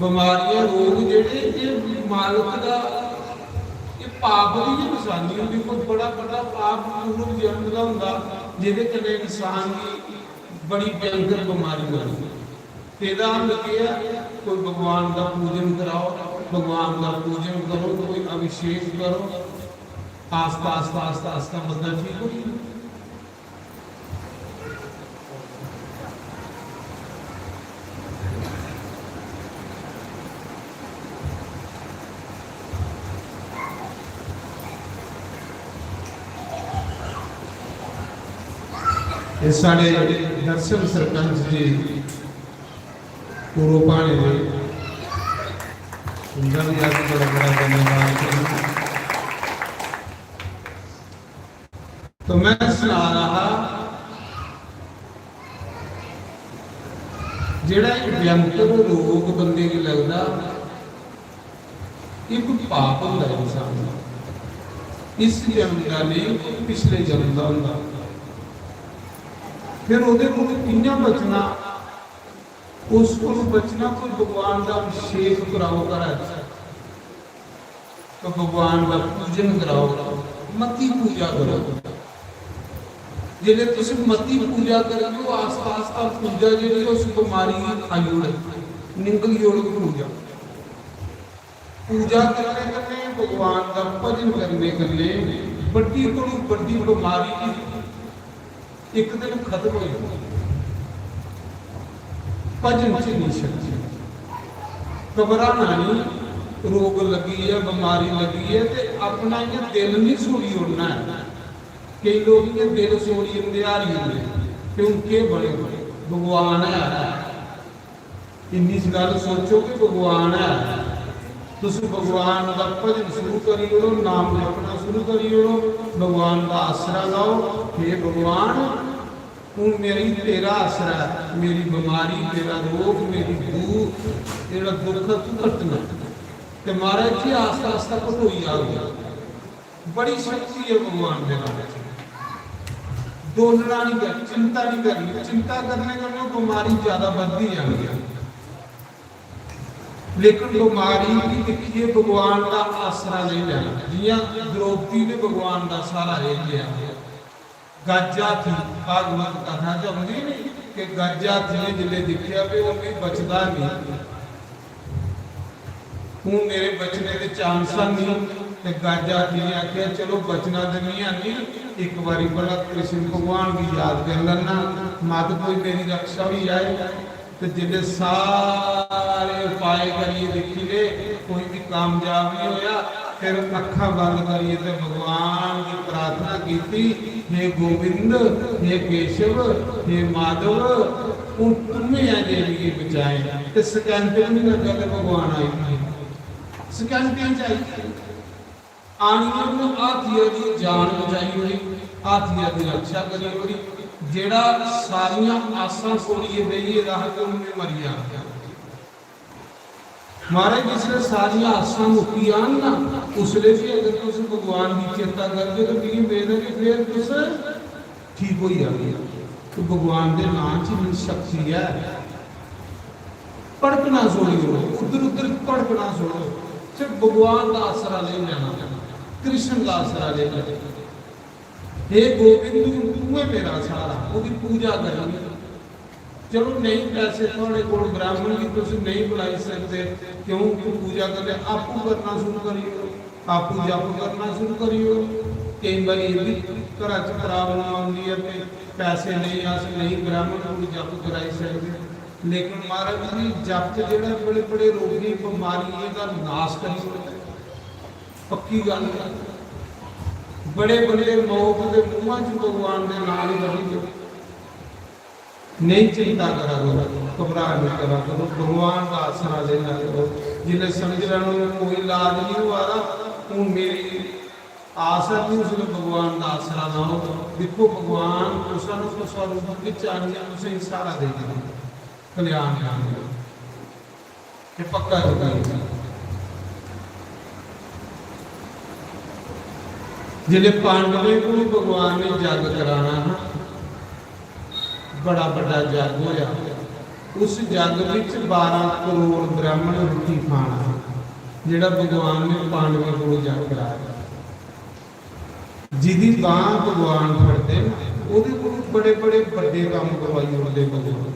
बमारियां, रोग जेह्ड़े, एह् मालक दा, एह् पाप दी गै नशानी होंदी। कोई बड़ा बड्डा पाप पूर्व जन्म दा होंदा, जेह्दे कन्नै इंसान गी बड़ी भयंकर बमारी लगदी। ते एह्दा हल केह् ऐ? कोई भगवान दा पूजन कराओ, भगवान दा पूजन करो, कोई अभिषेक करो, आस्ता, आस्ता, आस्ता, आस्ता बंदा ठीक होई जंदा। एह् साढ़े दर्शन सरपंच जी पूर्व भाने दे, उंदा भी अस बड़ा बड़ा धन्यवाद करना। तो मैं सना रहा हा, जेह्ड़ा इक भयंकर रोग बंदे गी लगदा, इक पाप होंदा इंसान दा, इस जन्म दा नेईं, कोई पिछले जन्म दा होंदा। फिर ओह्दे कोल कि'यां बचना? उस कोल बचना, कोई भगवान दा अभिषेक कराओ घरा च, तो भगवान दा पूजन कराओ, मती पूजा करो। जेल्लै तुस मती पूजा करगे, आस्ता आस्ता पूजा जेह्ड़ी उस बमारी गी खाई ओड़ग, निंगली ओड़ग पूजा। पूजा करने कन्नै, भगवान दा भजन करने कन्नै बड्डी कोलू बड्डी बमारी बी इक दिन खत्म होई जंदी। भजन च इन्नी शक्ति। घबराना नहीं, रोग लगी है, बमारी लगी है, ते अपना इ'यां दिल नहीं छोड़ी ओड़ना है। केई लोग इ'यां दिल छोड़ी जंदे, हारी जंदे, ते हून केह् बने? भगवान है। इन्नी सी गल्ल सोचो कि भगवान है। तुस भगवान दा भजन शुरू करी ओड़ो, नाम जपना शुरू करी ओड़ो, भगवान दा आसरा लैओ। हे भगवान, हून मेरी तेरा आसरा ऐ, मेरी बमारी, मेरा रोग, मेरी दूर, जेह्ड़ा दुख ऐ, तू कट्टना। ते महाराज जी, आस्ता आस्ता घटोई जाग। बड़ी शक्ति है भगवान दे नाम च। डोलना नहीं कर, चिंता नहीं करनी। चिंता करने कन्नै बमारी ज्यादा बढ़दी जानी है। लेकिन बमारी गी दिक्खियै भगवान दा आसरा लेई लैना। जियां द्रौपदी ने भगवान दा सहारा लेई लिया। गज हाथी, भागवत कथा च औंदी नी कि गज हाथी ने जिसलै दिक्खेआ कि हून मिगी बचदा नहीं, हून मेरे बचने दे चांस नहीं, ते गाजा जी ने आखेआ, "चलो, बचना ते निं है नी, इक बारी भला कृष्ण भगवान गी याद करी लैना, मत कोई मेरी रक्षा होई जाए।" ते जिसलै सारे उपाय करियै दिक्खी ले, कोई बी कामयाब निं होआ, फिर अक्खां बंद करियै ते भगवान गी प्रार्थना कीती, "हे गोविंद, हे केशव, हे माधव, हून तुम्हें ऐ जे मिगी बचाए।" ते सकैंट बी निं लग्गा ते भगवान आई गे। सकैंटें च आई गे। आनियै उ'नें हाथिया दी जान बचाई ओड़ी, हाथिया दी रक्षा करी ओड़ी। जेह्ड़ा सारियां आसां छोड़ियै बेही गेदा हा, ते उ'नें मरी जाना। महाराज, जिसलै सारियां आसां मुक्की जान ना, उसलै बी अगर तुस भगवान दी चेता करगे, ते मिगी मेद ऐ कि फिर तुस ठीक होई जागे। ते भगवान दे नां च इन्नी शक्ति ऐ। भड़कना छोड़ी ओड़ो, उद्धर उद्धर भड़कना छोड़ो, सिर्फ भगवान दा आसरा लेई लैना, कृष्ण दा आसरा लेई लैना। "हे गोविंद, तू ऐ मेरा सहारा।" ओह्दी पूजा करनी। चलो, नेईं पैसे थुआढ़े कोल, ब्राह्मण गी तुस नेईं बुलाई सकदे, क्यों? तू पूजा करने, आपूं करना शुरू करी ओड़ो, आपूं जप करना शुरू करी ओड़ो। केईं बारी एह् बी घरा च problem औंदी ऐ कि पैसे नेईं, अस नेईं ब्राह्मण कोल जप कराई सकदे। लेकिन महाराज जी, जप जेह्ड़ा बड़े बड़े रोगें, बमारियें दा नाश करी ओड़दा ऐ। पक्की गल्ल ऐ। बड़े बड़े मौत दे मुंहां च भगवान दे नाम गी कड्ढी देओ। नेईं चिंता करा करो, घबराऽ निं करा करो, भगवान दा आसरा लेई लै करो। जिसलै समझ लैना हून कोई इलाज निं होआ दा, हून मेरी आस ऐ कि उसलै भगवान दा आसरा लैओ। दिक्खो, भगवान कुसै ना कुसै रूप बिच आनियै तुसेंगी स्हारा देई देना, कल्याण करना। एह् पक्का जकीन ऐ। जिसलै पांडवें कोल भगवान ने जग कराना हा, बड़ा बड्डा जग होया। उस जग विच बारां करोड़ ब्राह्मण रुट्टी खाना हा, जेह्ड़ा भगवान ने पांडवें कोल जग कराया। जिदी बांह भगवान फड़दे न, ओह्दे कोल बड़े बड़े बड्डे कम्म करवाई ओड़दे भगवान।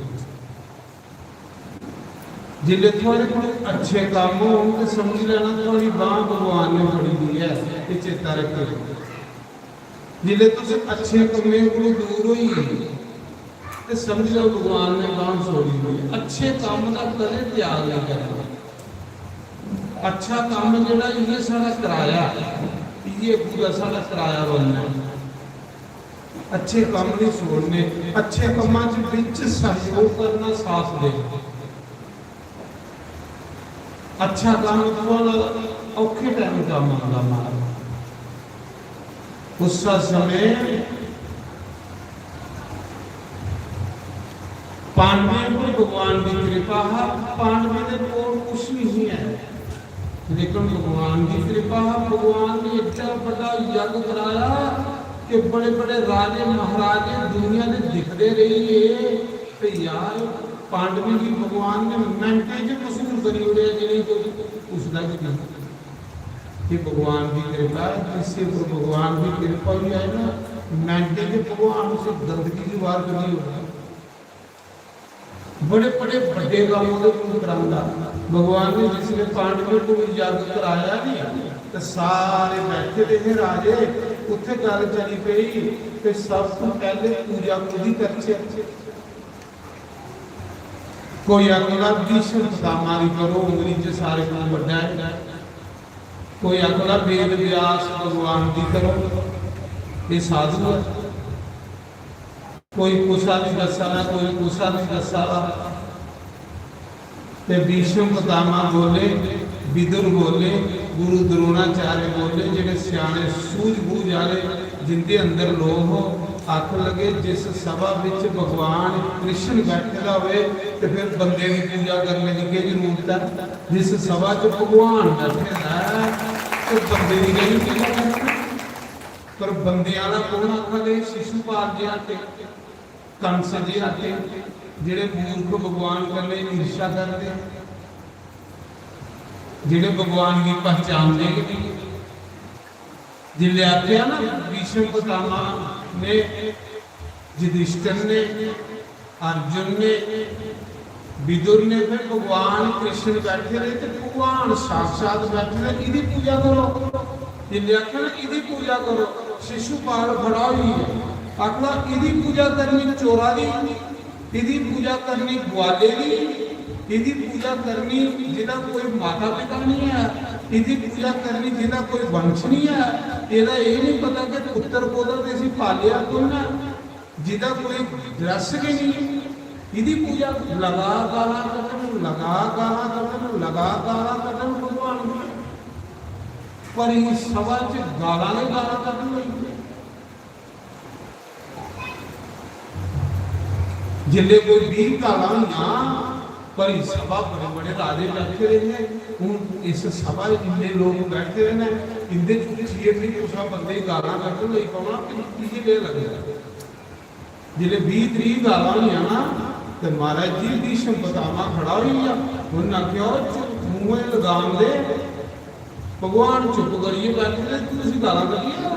जिसलै थुआढ़े कोल अच्छे कम्म होन ते समझी लैना थुआढ़ी बांह भगवान ने फड़ी दी ऐ, एह् चेता रक्खेओ। जिसलै तुस अच्छे कम्में कोला दूर होई गे ते समझी लैओ भगवान ने बांह छोड़ी दी ऐ। अच्छे कम्म दा कदें त्याग नहीं करना। अच्छा कम्म जेह्ड़ा इ'यै साढ़ा कराया, इ'यै पूरा साढ़ा कराया बनना ऐ। अच्छे कम्म नहीं छोड़ने, अच्छे कम्मां च बिच सहयोग करना, साथ देना। अच्छा कम्म थुआढ़ा औखे टाइम कम्म आंदा महाराज। उस समय पांडवें पर भगवान की कृपा हा, पांडवें दे कोल कुछ नहीं है, लेकिन भगवान की कृपा हा। भगवान ने इतना बड़ा यज्ञ कराया कि बड़े बड़े राजे महाराजे दुनिया दे दिखदे रहिए, ते यार, पांडवें गी भगवान ने मिंटें च मशहूर करी ओड़ेआ, जि'नेंगी कोई पुछदा गै नेईं। ये भगवान की कृपा है, जिसके ऊपर भगवान की कृपा हुई है ना, मिंटें च भगवान उसे गंदगी गी बाहर कड्ढी ओड़दा। बड़े बड़े बड्डे कम्म ओह्दे कोल करांदा। भगवान ने जिसले पांडवें कोल यज्ञ कराया नी, ते सारे बैठे दे हे राजे, उत्थे गल्ल चली पेई कि सब तों पैहले पूजा कोह्दी करचै। कोई आखदा भीष्म पितामह दी करो, उम्री च सारे कोला बड्डा ऐ। कोई आखदा वेद व्यास भगवान दी करो, ये साधु है। कोई कुसा दी दस्सा दा, कोई कुसा दी दस्सा दा। ते भीष्म पितामह बोले, विदुर बोले, गुरु द्रोणाचार्य बोले, जेह्ड़े स्याने सूझबूझ आह्ले, जिंदे अंदर लोभ हो, आखन लगे, जिस सभा विच भगवान कृष्ण बैठे दा होए, ते फिर बंदे दी पूजा करने दी केह् जरूरत ऐ? जिस सभा च भगवान बैठे दा ऐ, ते बंदे दी केह् पूजा करनी? पर बंदे आह्ला कौन आखा दे? शिशुपाल जे हटे, कंस जे हटे, जेह्ड़े मूर्ख भगवान कन्नै ईर्ष्या करदे, जेह्ड़े भगवान गी पहचानदे गै नेईं। जिसलै आखेआ ना भीष्म पितामह ने, युधिष्ठिर ने, अर्जुन ने, विदुर ने, फिर भगवान कृष्ण बैठे दे ते भगवान साक्षात बैठे दे, एह्दी पूजा करो। जिसलै आखेआ ना, "एह्दी पूजा करो", शिशुपाल खड़ा होई गेआ, आखदा, "एह्दी पूजा करनी चोरा दी, एह्दी पूजा करनी ग्वाले दी, एह्दी पूजा करनी जेह्दा कोई माता पिता निं ऐ, एह्दी पूजा करनी जेह्दा कोई वंश निं ऐ, एह्दा एह् निं पता कि पुत्तर कोह्दा ते इसी पालेआ कु'न ऐ।" जिदा कोई दृश्य गै नहीं, इदी पूजा लगा गालां कड्ढन, लगा गालां कड्ढन, लगा गालां कड्ढन भगवान दी। भरी सभा च गालां गै गालां कड्ढन लगी पे। जिसलै कोई बीह गालां होइयां, भरी सभा, बड़े बड़े राजे बैठे दे हे। हून इस सभा च इन्ने लोक बैठे दे न, इंदे च उठियै भी कुसै बंदे गी गालां कड्ढन लगी पौना, कि इयै जेहा लगदा। जिसलै बीह त्रीह गालां होइयां ना, ते महाराज जी भीष्म पितामह खड़ा होई गेआ। उन्नै आखेआ, "ओह् चुप, मूंहै लगाम दे, भगवान चुप करियै बैठे दे, तू उसी गालां कड्ढियै,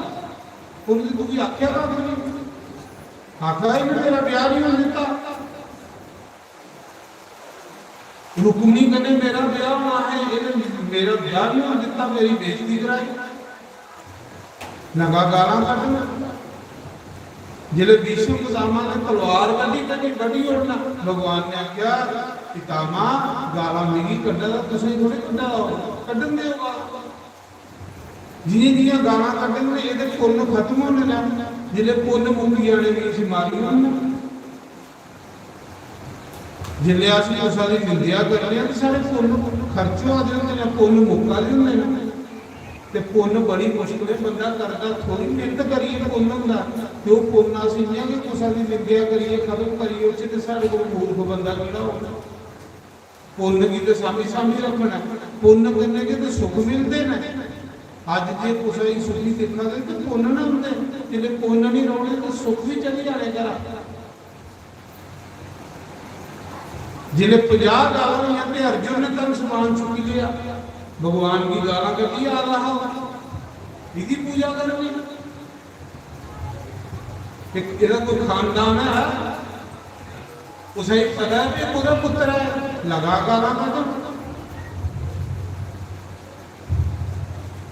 उन्नै तुगी आखेआ कक्ख निं।" आखा दा, "इन्नै मेरा ब्याह निं होन दित्ता।" रुक्मणी कन्नै मेरा ब्याह होना है, इन्नै मेरा ब्याह नहीं होन दित्ता, मेरी बेइज्जती कराई, लगा गालां कड्ढन। जिसलै भीष्म पितामह ने तलवार कड्ढी, कड्ढी, कड्ढी ओड़ना, भगवान ने आखेआ, "पितामह, गालां मिगी कड्ढा दा, तुसेंगी थोड़ी कड्ढा दा होग, कड्ढन देओ गालां।" जियां जियां गालां कड्ढन, एह्दे पुन्न खत्म होने न। जिसलै पुन्न मुक्की जाने, भी इसी मारी ओड़ना। जिसलै अस कुसै दी निंदेआ करने आं, ते साढ़े पुन्न खर्च होआ दे होंदे न, पुन्न मुक्का दे होंदे न। ते पुन्न बड़ी मुश्कलें बंदा करदा, थोड़ी मेहनत करियै पुन्न होंदा। ते ओह् पुन्न अस इ'यां गै कुसै दी निंदेआ करियै खत्म करी ओड़चै, ते साढ़े कोल मूर्ख बंदा केह्ड़ा होग? पुन्न गी ते सांभी सांभी रखना, पुन्न कन्नै गै ते सुख मिलदे न। अज्ज जे कुसै गी सुखी दिक्खा दे ते पुन्न ना होंदे, जिसलै पुन्न निं रौह्ने ते सुख बी चली जाने घरा। जिसलै पंजाह गालां होइयां ते अर्जुन ने धनुष बाण चुक्की लेआ, भगवान गी गालां कड्ढियै आ रहा हा, एह्दी पूजा करनी। ते एह्दा कोई खानदान है? कुसै गी पता ऐ कि कोह्दा पुत्तर ऐ? लगा गालां कड्ढन।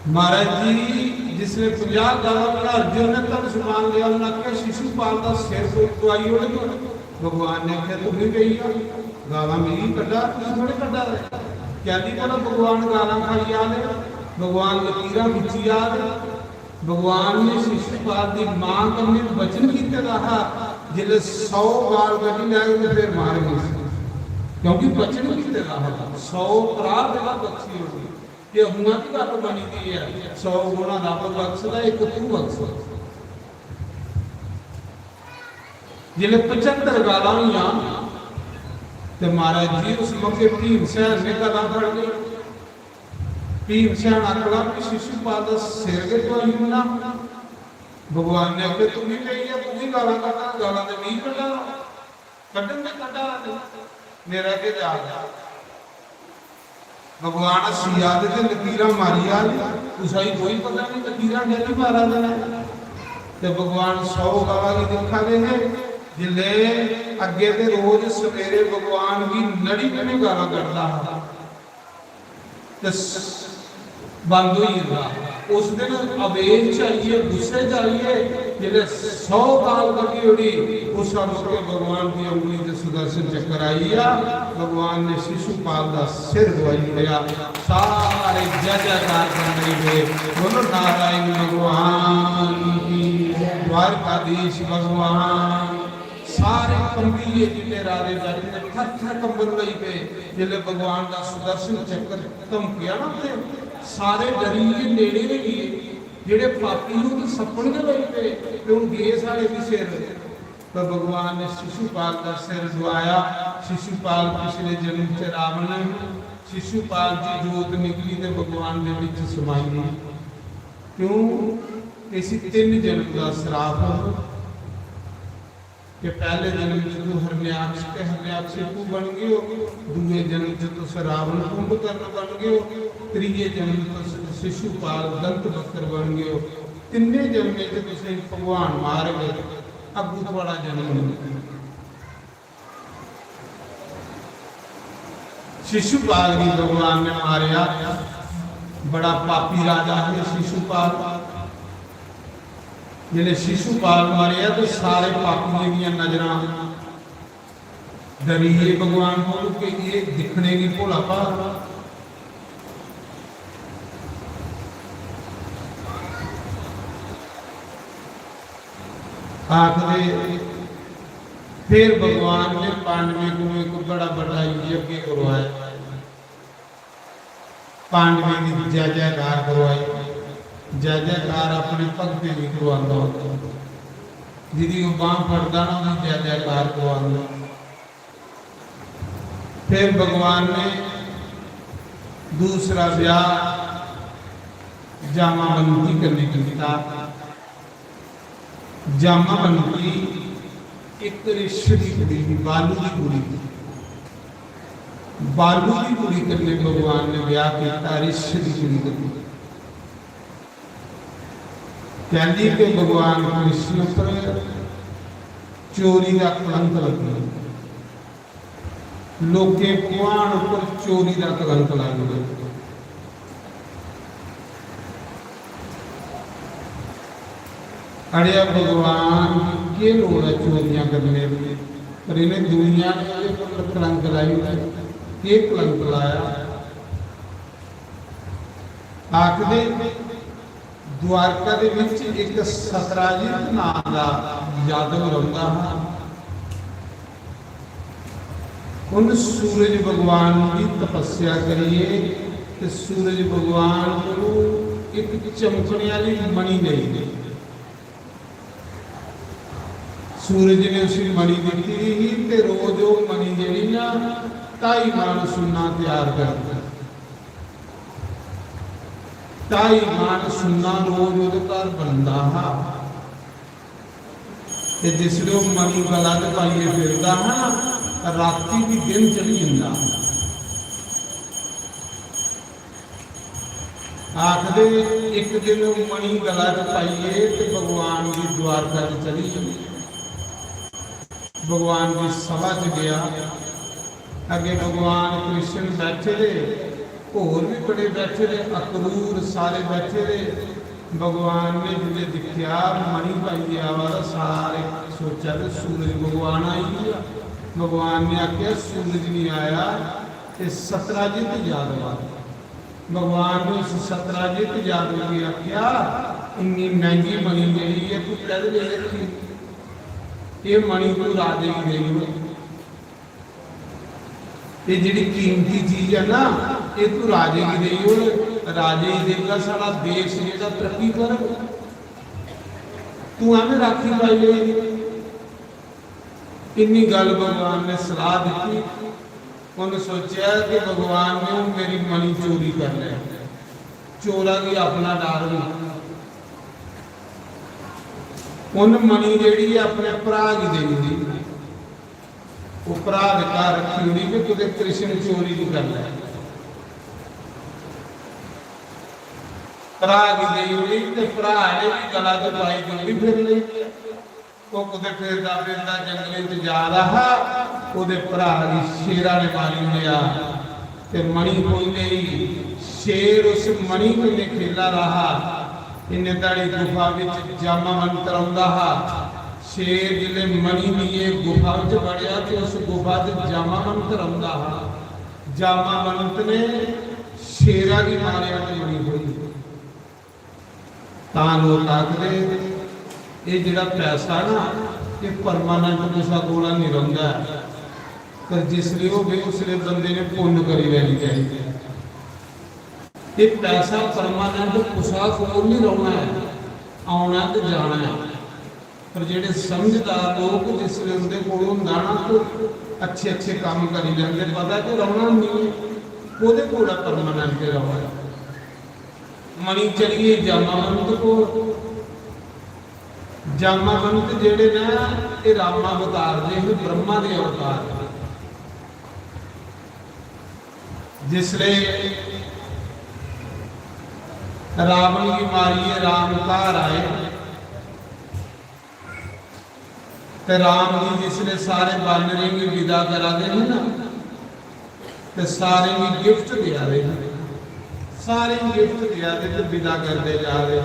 महाराज जी, जिसलै पंजाह गालां कड्ढा, अर्जुन ने धनुष बाण लेआ, उन्नै आखेआ, "शिशुपाल दा सिर कोई डुआई ओड़ग।" भगवान ने आखेआ, "तूं बी पेई जा, गालां मिगी कड्ढा, तुगी थोड़े कड्ढा दे।" कैह्दी भला भगवान गालां खाई जा दे? भगवान लकीरां खिच्ची जा दे। भगवान ने शिशुपाल दी मां कन्नै वचन कीते दा हा, "जिसलै सौ गाल कड्ढी लैग ते फिर मारगे इसी।" क्योंकि वचन कीते दा हा, "सौ भ्राऽ तेरा बख्शी ओड़गे।" ते अगुआं दी गल्ल बनी दी ऐ, "सौ गुणा रब बख्शदा, इक तू बख्श।" जिसलै पचहत्तर गालां होइयां, ते महाराज जी, उस मौके भीमसेन ने गल्लां फड़ लेई। भीमसेन आखन लगा कि शिशुपाल दा सिर गै डुआई ओड़ना। भगवान ने आखेआ, "तूं बी पेई जा, तूं बी गालां कड्ढा, गालां ते मिगी कड्ढा, कड्ढन ते कड्ढा, मेरा केह् जा?" भगवान हस्सी जा दे ते लकीरां मारी जा दे, कुसै गी कोई पता नहीं लकीरां कैह्दी मारा दे न। ते भगवान सौ गालां गी दिक्खा दे हे। जिसलै अग्गें ते रोज सवेरे भगवान गी नड़ी कन्नै गालां कड्ढदा हा, ते स-, बंद होई जंदा। उस दिन आवेश च आइयै, गुस्से च आइयै, जिसलै सौ गाल कड्ढी ओड़ी, उस मौके भगवान दी उंगली ते सुदर्शन चक्र आई गेआ। भगवान ने शिशुपाल दा सिर डुआई ओड़ेआ। सारे जय जयकार करन लगी पे, "बोलो नारायण भगवान की, द्वारकाधीश भगवान।" सारे कंबिये जिन्ने राजे बैठे दे, थर थर कंबन लगी पे। जिसलै भगवान दा सुदर्शन चक्र धमकेआ ना, उत्थे सारे डरी गे, नेड़े गै गे। जेह्ड़े पापी हे, ओह् ते सप्पन गै लगी पे, ते हून गे साढ़े बी सिर। पर भगवान ने शिशुपाल दा सिर डुआया। शिशुपाल पिछले जन्म च रावण, शिशुपाल दी जोत निकली ते भगवान दे विच समाई गई। क्यों? इसी तिन्न जन्म दा श्राप हो। कि पैह्ले जन्म च तू हरण्याक्ष ते हरण्याक्षिपु बन गयो, दूए जन्म च तुस रावण कुंभकर्ण बन गयो, त्रिये जन्म च तुस शिशुपाल दंत वक्र बन गयो। तिन्ने जन्में च तुसें भगवान मारग, अग्गू थुआड़ा जन्म नहीं। शिशुपाल गी भगवान ने मारेआ। बड़ा पापी राजा है शिशुपाल। जिसले शिशुपाल मरेआ तो सारे पापियों दियां नजरां डरी गे भगवान को कि ये दिखने की भोला भाला। आखदे फिर भगवान ने पांडवें को एक बड़ा बड़ा यज्ञ करवाया। पांडवें की जय जयकार करवाई। जय जयकार अपने भगतें की करवांदा होंदा, जिदी ओह् बांह फड़दा ना, ओह्दी जय जयकार करवांदा। फिर भगवान ने दूसरा ब्याह जामावंती कन्नै कीता। जामावंती एक रिछ दी कुड़ी ही, बालू दी कुड़ी। बालू दी कुड़ी कन्नै भगवान ने ब्याह कीता, रिछ दी कुड़ी कन्नै। कहंदी कि भगवान कृष्ण पर चोरी का कलंक लग्गी। लोकें भगवान पर चोरी का कलंक लाई ओड़े। अड़िया भगवान की केह् लोड़ ऐ चोरियां करने दी? पर इन्हें दुनिया ने एह्दे पर कलंक लाई ओड़े। केह् कलंक लाया? आखदे द्वारका दे विच एक सतराजित नां दा यादव रौंदा हा। उन सूरज भगवान की तपस्या करिए ते सूरज भगवान को एक चमकने वाली मणि देई। सूरज ने उसी मणि दित्ती दी ही ते रोज ओह् मणि जेह्ड़ी ना ढाई मन सुन्ना त्यार करदा। ढाई मन सुन्ना रोज ओह्दे घर बनदा हा। ते जिसलै ओह् मणि गला च पाइयै फिरदा हा ना, राती बी दिन चढ़ी जंदा हा। आखदे इक दिन ओह् मणि गला च पाइयै ते भगवान दी द्वारका च चली गे। भगवान दी सभा च गया। अग्गे भगवान कृष्ण बैठे दे, होर भी बड़े बैठे दे, अक्रूर सारे बैठे दे। भगवान ने जिसलै दिक्खेआ मणि पाइयै आवा दा, सारे सोचा दे सूरज भगवान आई गेआ। भगवान ने आखेआ सूरज नहीं आया, ये सतराजित यादव आ। भगवान ने उस सतराजित यादव गी आखेआ, इन्नी मैंह्गी मणि जेह्ड़ी ऐ, तू कैह्दे लेई रक्खी? एह् मणि तू राजे गी देई ओड़। एह् जेह्ड़ी कीमती चीज ऐ ना, एह् तू राजे गी देई ओड़। राजे गी देगा, साढ़ा देश जेह्ड़ा तरक्की करग। तू एह् राखी पाई लेई। इन्नी गल्ल भगवान ने सलाह दित्ती। उन्न सोचेआ कि भगवान ने हून मेरी मणि चोरी कर लै, चोरा गी अपना डर होना। उन्न मणि जेह्ड़ी ऐ अपने भ्राऽ गी देई ओड़ी। ओह् भ्राऽ दे घर रक्खी ओड़ी कि कुतै कृष्ण चोरी निं कर लै। भ्राऽ गी देई ओड़ी ते भ्राऽ ने बी गला च पाई ते ओह् बी फिर लेई गेआ। ओह् कुतै फिरदा फिरदा जंगलें च जा दा हा, ओह्दे भ्राऽ गी शेरा ने मारी ओड़ेआ ते मणि खोई लेई। शेर उस मणि कन्नै खेला दा हा। इन्ने धड़ी गुफा बिच जामावंत रौंदा हा। शेर जिसलै मणि लेइयै गुफा बिच बड़ेआ ते उस गुफा च जामावंत रौंदा हा। जामावंत ने शेरा गी मारेआ ते मणि खोई। तां लोक आखदे, एह् जेह्ड़ा पैसा ना, एह् परमानेंट कुसै कोल निं रौंह्दा ऐ, पर जिसलै होवे, उसलै बंदे ने पुन्न करी लैनी चाहिदी। एह् पैसा परमानेंट कुसै कोल निं रौह्ना ऐ, औना ते जाना ऐ। पर जेह्ड़े समझदार लोक, जिसलै उं'दे कोल होंदा ना, ते अच्छे अच्छे कम्म करी लैंदे। पता कि रौह्ना निं ऐ, कोह्दे कोल ऐ परमानेंट रौह्ना? मणि चली गे जामावंत कोल। जामावंत जेह्ड़े न, एह् रामावतार दे हे, ब्रह्मा दे अवतार। जिसलै रावण गी मारियै राम घर आए, ते राम जी जिसलै सारे बानरें गी विदा करा दे हे ना, ते सारें गी गिफ्ट देआ दे हे। सारे गिफ्ट देआ दे ते विदा करदे जा दे।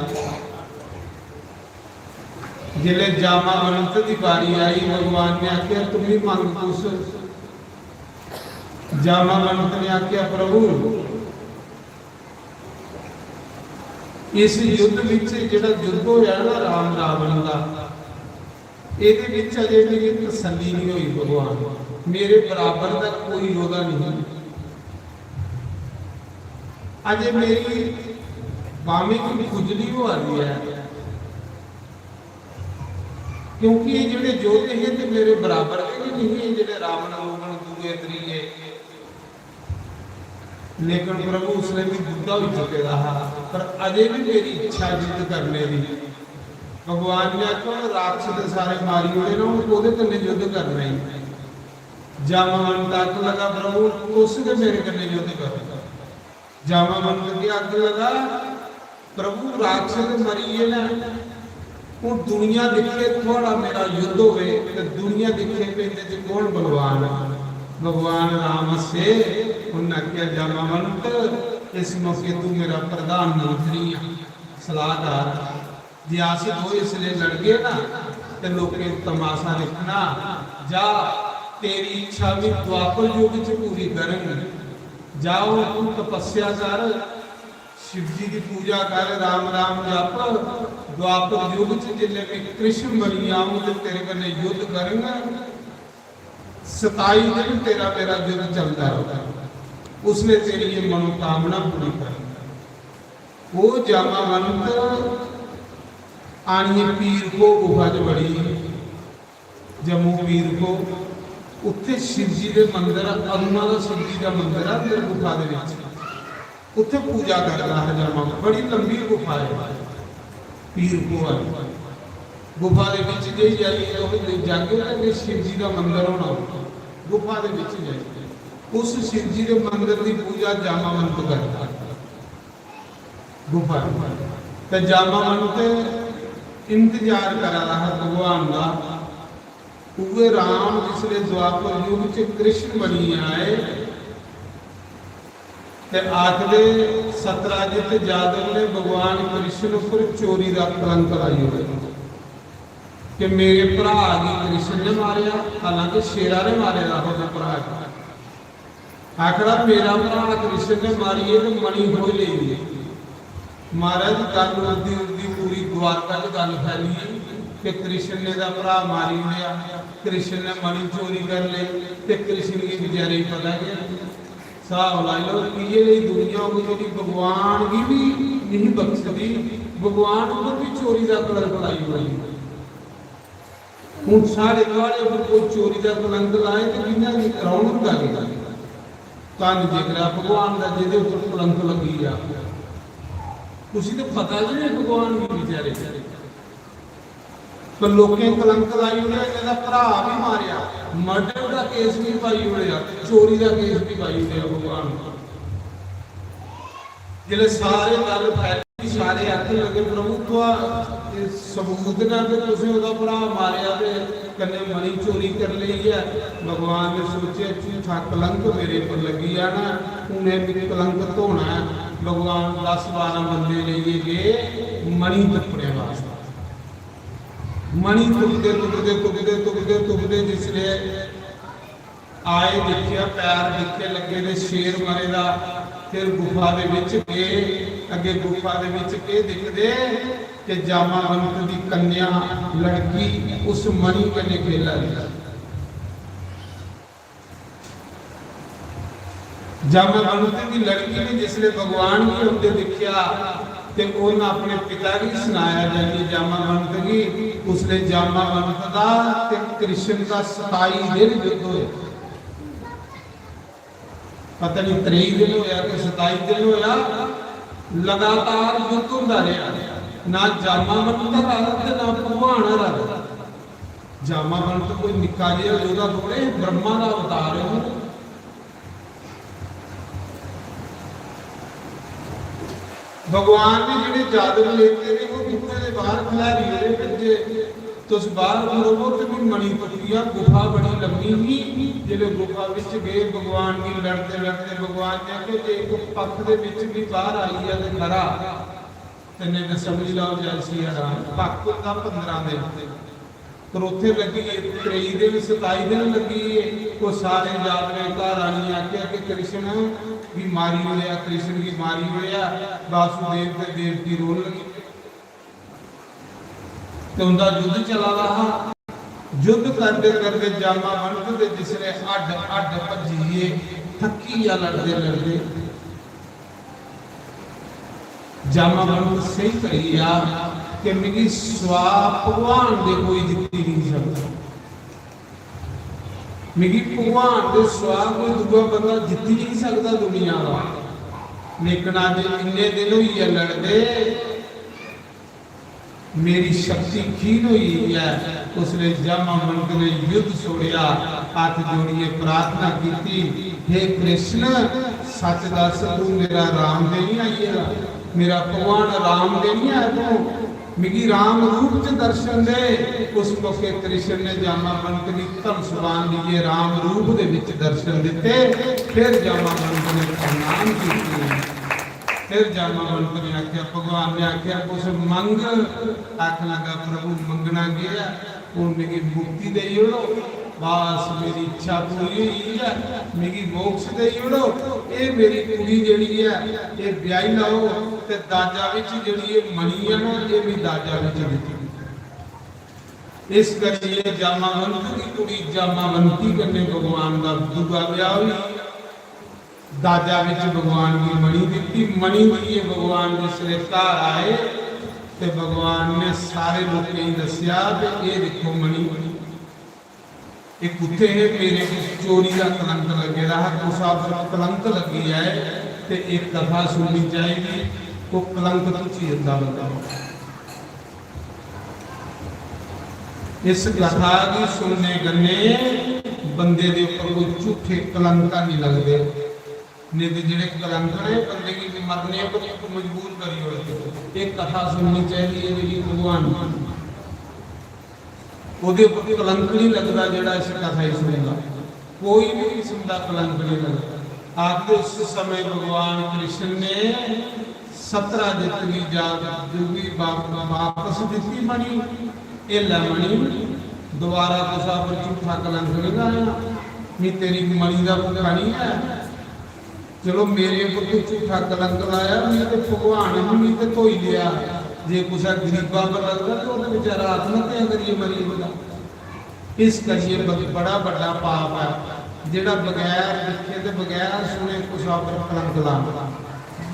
जिसलै जामावंत दी बारी आई, भगवान ने आखेआ, "तुम ही मंग कुछ।" जामावंत ने आखेआ, "प्रभु, इस युद्ध विच जेह्ड़ा युद्ध होया ना राम रावण दा, एह्दे विच अजे मेरी तसल्ली नहीं होई भगवान, मेरे बराबर दा कोई योद्धा नहीं। अजे मेरी बामी की खुजली होआ दी है, क्योंकि ये जेह्ड़े योद्धे हे ते मेरे बराबर दे भी नहीं हे, जेह्ड़े रावण रोवण दूए त्रीए।" लेकिन प्रभु उसने भी बुढ़ा होई चुके दा हा, पर अजे भी मेरी इच्छा युद्ध करने दी। भगवान ने आखेआ, "हुन राक्षस ते सारे मारी ओड़े ना, हुन कोह्दे कन्नै युद्ध करना ई?" जामावंत आखन लगा, "प्रभु, तुस गै मेरे कन्नै युद्ध करो।" जामावंत गी आखन लगा, "प्रभु, राक्षस मरी गे न, हुन दुनिया दिक्खे थुआढ़ा मेरा युद्ध होवे ते दुनिया दिक्खे भई इंदे च कौन बलवान ऐ।" भगवान राम हस्से, उन्हें आखेआ, "जामावंत, इस मौके तू मेरा प्रधानमंत्री आ, सलाहकार, जे अस दो इसलै लड़गे ना ते लोकें तमाशा दिक्खना। जा, तेरी इच्छा भी द्वापर युग च पूरी करङ। जा, हुन तू तपस्या कर, शिव जी दी पूजा कर, राम राम जप। द्वापर युग च जिसलै मैं कृष्ण बनी जाऊं ते तेरे कन्नै युद्ध करङ, सताई दिन तेरा मेरा युद्ध चलदा रौह्गा, उसलै तेरी ये मनोकामना पूरी करङ।" वो जामावंत आनियै पीर खो गुफा च बड़ी, जम्मू पीर खो, उत्थे शिव जी दे मंदर, अदुआं दा शिव जी दा मंदर ऐ अंदर गुफा दे विच। उत्थे पूजा करदा हा जामा, बड़ी लंबी गुफा है पीर खो आह्ली। गुफा दे विच जे जाइयै तुस जागे ना, ते शिव जी दा मंदर होना गुफा दे विच जाइयै। उस शिव जी दे मंदर दी पूजा जामावंत करदा गुफा। ते जामावंत इंतजार करा दा हा भगवान दा। उ'ऐ राम जिसले द्वापर युग च कृष्ण बनियै आए ते आखदे, सतराजित जादव ने भगवान कृष्ण उप्पर चोरी दा कलंक लाई ओड़ेआ कि मेरे भ्राऽ गी कृष्ण ने मारेआ, हालांकि शेरा ने मारे दा हा ओह्दे भ्राऽ गी। आखदा, "मेरा भ्राऽ कृष्ण ने मारियै ते मणि खोई लेई।" महाराज, गल्ल उड़दी उड़दी पूरी द्वारका च गल्ल फैली कि कृष्ण ने दा भ्राऽ मारी ओड़ेआ, कृष्ण ने मणि चोरी कर लेई, ते कृष्ण गी बेचारे गी पता गै नेईं। स्हाब लाई लैओ, इ'यै जेही दुनिया होग जेह्ड़ी भगवान गी बी नेईं बख्शदी, भगवान उप्पर बी चोरी दा कलंक लाई ओड़दी। हून साढ़े थुआढ़े उप्पर कोई चोरी दा कलंक लाए ते कि'यां रौह्न होंदा केह्? धन्न जेकरा भगवान दा जेह्दे उप्पर कलंक लग्गी गेआ, उसी ते पता गै नेईं भगवान गी बेचारे। पर लोकें कलंक लाई ओड़ेआ, जेह्दा भ्राऽ बी मारेआ, मर्डर दा केस बी पाई ओड़ेआ, चोरी दा केस बी पाई ओड़ेआ भगवान। जेल्लै सारे गल्ल फैली, सारे आखन लगे, "प्रभु, थुआ-, एह् सबूत न कि तुसें ओह्दा भ्राऽ मारेआ ते कन्नै मणि चोरी करी लेई ऐ।" भगवान ने सोचेआ, "झूठा कलंक मेरे पर लग्गी जाना, हून एह् मिगी कलंक धोना ऐ।" भगवान दस बारां बंदे लेइयै गे मणि तुप्पने वास्तै। मणि तुपदे, तुपदे, तुपदे, तुपदे, तुपदे जिसलै आए, दिक्खेआ, पैर दिक्खे लग्गे दे शेर मरे दा। फिर गुफा दे बिच गे, अग्गे गुफा दे बिच केह् दिखदे कि जामावंत दी कन्या लड़की उस मणि कन्नै खेला दी। जामावंत दी लड़की ने जिसले भगवान गी औंदे दिक्खेआ ते उन्हें अपने पिता गी सनाया जाइए जामावंत गी, उसले जामावंत दा ते कृष्ण दा सताई दिन युद्ध होया। पता नहीं त्रेई दिन होया कि सताई दिन होया, लगातार युद्ध होंदा रहा। ना जामावंत हरा ते ना भगवान हरा। जामावंत कोई निक्का जेहा योद्धा थोड़े, ब्रह्मा दा अवतार है। भगवान ने जेह्ड़े जादू लेते ने, वो गुफे दे बाहर खिलाड़ी जेह्ड़े भेजे। तुस बाहर खड़ोवो ते भी मणि तुप्पिया। गुफा बड़ी लम्मी ही। जेल्लै गुफा बिच गए, भगवान गी लड़दे लड़दे भगवान ने आखेआ जे इक पक्ख दे बिच भी बाहर आई गेआ ते खरा, ते नेईं ते समझी लैओ जय सिया राम। पक्ख होंदा पंदरां दिन, पर उत्थे लग्गी गे त्रेई दिन, सताई दिन लग्गी गे। ओह् सारे यादवें घर आनियै आखेआ कि कृष्ण गी मारी ओड़ेआ, कृष्ण गी मारी ओड़ेआ। वासुदेव ते देवकी रोन लगी। ते उंदा युद्ध चला दा हा। युद्ध करदे करदे जामावंत दे जिसले हड्ड हड्ड भज्जी गे, थक्की गेआ लड़दे लड़दे, जामावंत सेही करी गेआ कि मिगी स्वा भगवान दे कोई जित्ती नहीं सकदा। मिगी भगवान दे स्वा कोई दूआ बंदा जित्ती नहीं सकदा दुनिया दा। लेकिन अज्ज इन्ने दिन होई गे लड़दे, मेरी शक्ति क्षीण होई गेई ऐ। उसले जामावंत ने युद्ध छोड़िया, हत्थ जोड़िए प्रार्थना कीती, "हे कृष्ण, सच दस, तू मेरा राम ते नहीं आई गेदा? मेरा भगवान राम ते नहीं आया तू? मिगी राम रूप च दर्शन दे।" उस मौके कृष्ण ने जामावंत गी धनुष बाण दिए राम रूप दे विच दर्शन दिते। फिर जामावंत ने प्रणाम कीते। फिर जामावंत ने आख्या, भगवान ने आख्या, "कुछ मंग।" आखन लगा, "प्रभु, मंगना केह् ऐ? हून मिगी मुक्ति देई ओड़ो, बस मेरी इच्छा पूरी होई गेई ऐ, मिगी मोक्ष देई ओड़ो। एह् मेरी कुड़ी जेह्ड़ी ऐ, एह् ब्याही लैओ, ते दाजा बिच जेह्ड़ी एह् मणि ऐ ना, एह् मी दाजा बिच दित्ती।" इस करियै जामावंत दी कुड़ी जामावंती कन्नै भगवान दा दूआ ब्याह होई। दाजा विच भगवान गी मणि दित्ती। मणि लेइयै भगवान जिसलै घर आए ते भगवान ने सारे लोकें गी दस्सेआ कि एह् दिक्खो मणि, एह् कुत्थे हे? मेरे कुछ चोरी दा कलंक लग्गे दा हा, कुसा पर कलंक लग्गी जाए ते एह् कथा सुननी चाहिदी, ओह् कलंक धुची जंदा बंदा। इस कथा गी सुनने कन्नै बंदे दे उप्पर कोई झूठे कलंक नहीं लगदे। नेईं ते जेह्ड़े कलंक ने बंदे गी मरने पर मजबूर करी ओड़दे। एह् कथा सुननी चाहिदी ऐ जेह्ड़ी भगवान दी। ओह्दे उप्पर कलंक नहीं लगदा जेह्ड़ा इस कथा गी सुनदा। कोई भी किस्म दा कलंक नहीं लगदा। आखदे उस समय भगवान कृष्ण ने सतरा जित्त गी जा-, दूई बा-, वापस दित्ती मणि। एल्लै मणि दोबारा कुसा पर झूठा कलंक नहीं लाया। मी तेरी मणि दा भुक्खा नहीं है। चलो मेरे पर तू झूठा कलंक लाया, मी ते भगवान ने मी ते धोई लिया। जे कुसा गरीबा पर लगदा ते ओह् ते बेचारा आत्महत्या करियै मरी जंदा। इस करियै ब-, बड़ा बड्डा पाप ऐ जेह्ड़ा बगैर दिक्खे ते बगैर सुने कुसा पर कलंक लाना,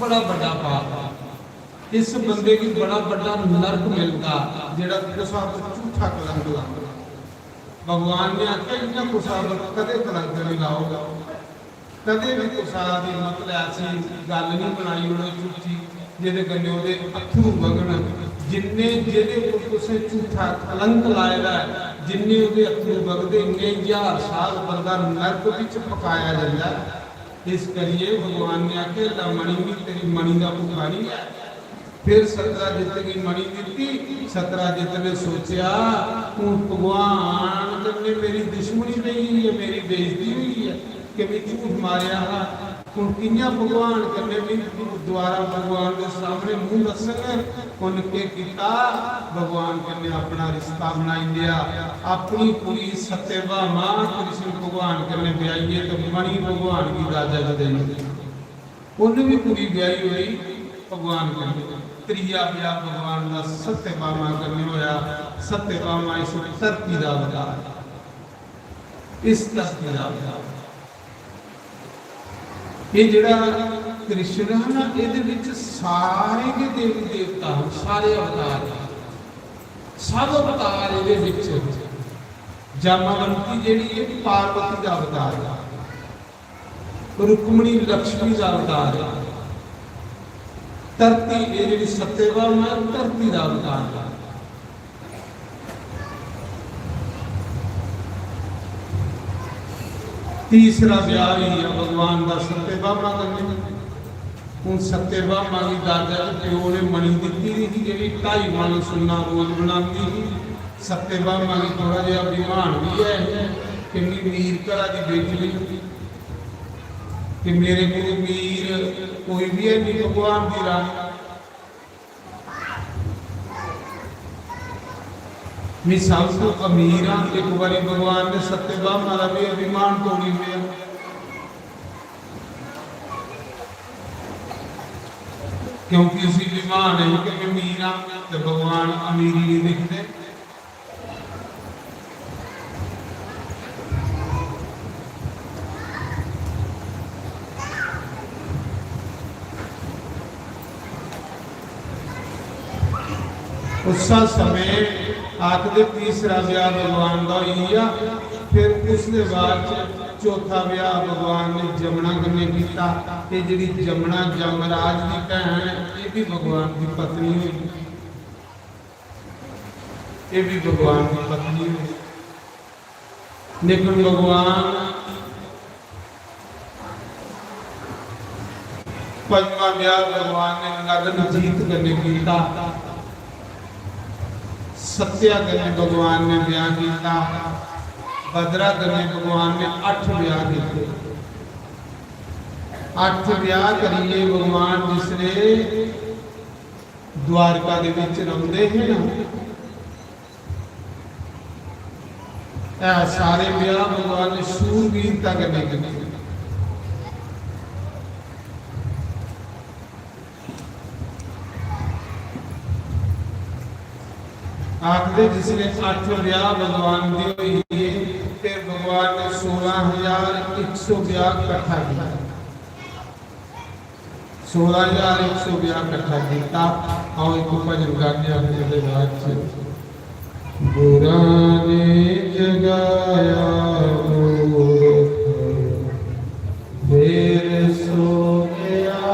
बड़ा बड्डा पाप ऐ। इस बंदे गी बड़ा बड्डा नरक मिलदा जेह्ड़ा कुसा पर झूठा कलंक लांदा। भगवान ने आखेआ, "इ'यां कुसा पर कदें कलंक नहीं लाओ।" कदें भी कुसा दी, मतलब, ऐसी गल्ल नहीं बनाई ओड़ो झूठी जेह्दे कन्नै ओह्दे अत्थरू बगन। जिन्ने, जेह्दे पर तुसें झूठा कलंक लाए दा ऐ, जिन्ने ओह्दे अत्थरू बगदे, इन्ने ज्हार साल बंदा नरक बिच पकाया जंदा ऐ। इस करियै भगवान ने आखेआ, "लै मणि, मी तेरी मणि दा भुक्खा नहीं ऐ।" फिर सतराजित गी मणि दित्ती। सतराजित ने सोचेआ, "हून भगवान कन्नै मेरी दुश्मनी पेई गेई ऐ, मेरी बेइज्जती होई गेई ऐ कि में झूठ मारेआ हा। हून कि'यां भगवान कन्नै में दोबारा भगवान दे सामने मूंह दस्सङ?" उन्न केह् कीता? भगवान कन्नै अपना रिश्ता बनाई लेआ। अपनी कुड़ी सत्यभामा कृष्ण भगवान कन्नै ब्याहियै ते मणि भगवान गी दाजा च देई ओड़ी। उन्न भी कुड़ी ब्याही होई भगवान कन्नै। त्रीया ब्याह भगवान दा सत्यभामा कन्नै होया। सत्यभामा इस धरती दा अवतार, इस धरती दा अवतार। ये जेड़ा कृष्ण है ना, एदे विच सारे के देवी देवता हैं, सारे अवतार हैं, सब अवतार एदे विच। जामावंती जेड़ी है, पार्वती दा अवतार है। रुक्मणी लक्ष्मी दा अवतार है। धरती, ये जेड़ी सत्यभामा है, धरती दा अवतार है। तीसरा ब्याह होई गया भगवान दा सत्यभामा कन्नै। हूँ सत्यभामा गी दाजा च प्यो ने मणि दित्ती दी ही, जेह्ड़ी ढाई मन सुन्ना रोज बनांदी ही। सत्यभामा गी थोड़ा जेहा अभिमान भी है कि मैं मीर घरा दी बेटी हूं, कि मेरे कोल मीर कोई भी है नहीं भगवान दी रानी। मैं सब तो अमीर हां। एक बारी भगवान ने सत्यभामा का भी अभिमान तोड़ी दिया, क्योंकि उसी अभिमान है कि मैं अमीर हां, तो भगवान अमीरी नहीं देखते। उस समय आखदे तीसरा ब्याह भगवान दा होई गेआ। फिर उसदे बाद च चौथा ब्याह भगवान ने जमुना कन्नै कीता। ये जेह्ड़ी जमुना जमराज दी भैन है, ये भी भगवान दी पत्नी हुई। ये भी भगवान की पत्नी है। लेकिन भगवान पंजवां ब्याह भगवान ने नग्न जीत कन्नै कीता। सत्या कन्नै भगवान ने ब्याह कीता। भद्रा कन्नै भगवान ने अठ ब्याह कीते। अठ ब्याह करिए भगवान जिसले द्वारका दे विच रौंदे हे ना, ऐ सारे ब्याह भगवान ने शूरवीरता कन्नै कीते। आखदे जिसले अठ ब्याह भगवान दे होई गे, फिर भगवान ने सोलह हजार एक सौ ब्याह इकट्ठा किया। सोलह हजार एक सौ ब्याह इकट्ठा किया। आओ एक भजन गाने अपने दरबार च। बुरा ने जगाया मूरख, फिर सो गया।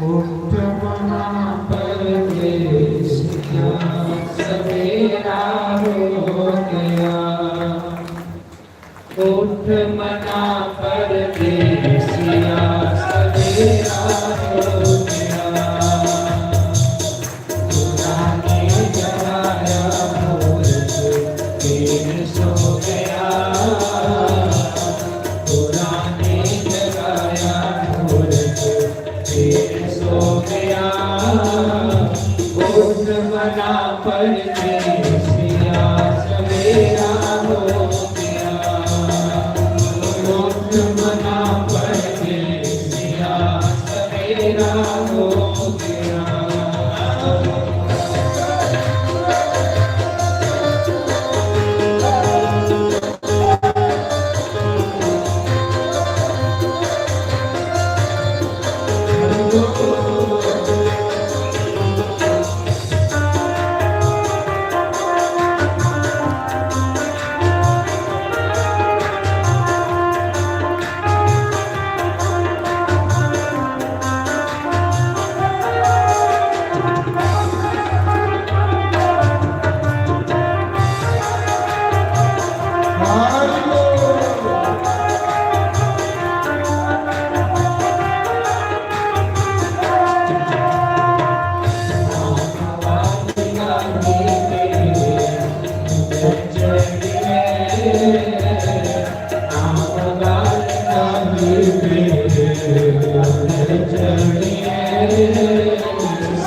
उठ मना परदेसिया, सवेरा हो गया। उठ मना परदेसिया, सवेरा हो गया। पुराने जगाया मूरख, फिर सो गया। पुराने जगाया मूरख, फिर सो गया। उठ मना परदेसिया, सवेरा हो गया। उठ मना परदेसिया, सवेरा हो गया।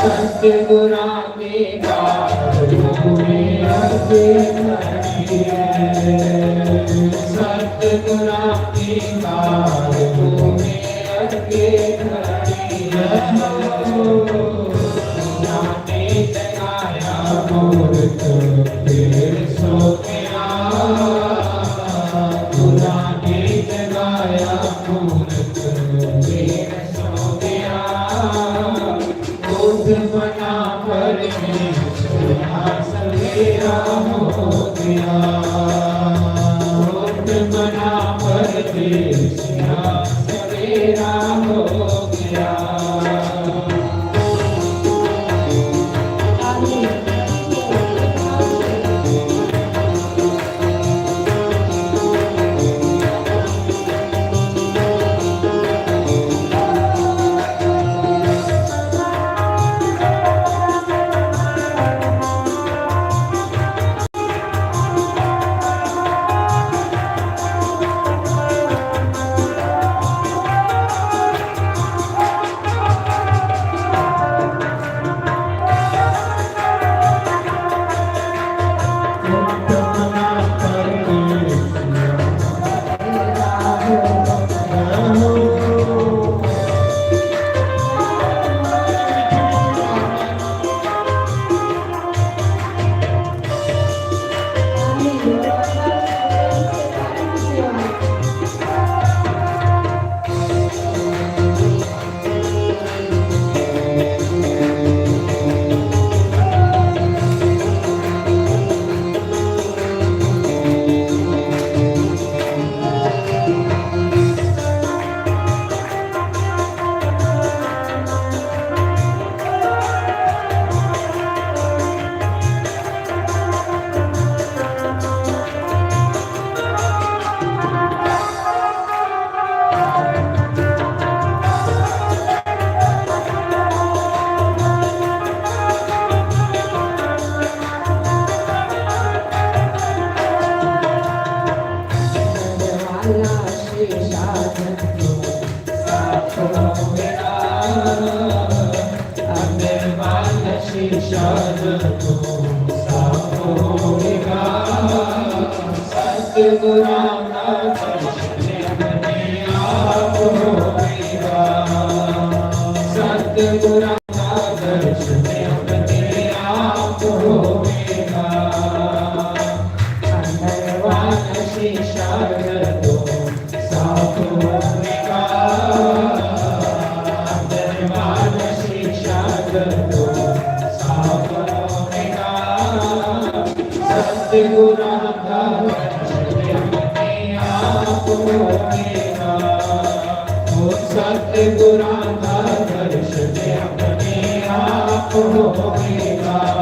सतगुरां के कार भूमि अगे खड़ी है। सतगुरां के कार भूमि अगे खड़ी है। पुराने जगाया मूरख, फिर सो गया। पुराने जगाया मूरख, फिर सो गया। उठ मना परदेसिया, सवेरा हो गया। उठ मना परदेसिया, सवेरा हो गया। शीशा जदों साफ होवेगा, सतगुरां दा दर्शन अपने आप होवेगा। सतगुरां दा दर्शन अपने आप होवेगा। अंदर वाला शीशा जदों साफ होवेगा, अंदर वाला शीशा जदों साफ होवेगा, सतगुरां दा दर्शन अपने आप होवेगा। ओ सतगुरां दा दर्शन अपने आप होवेगा।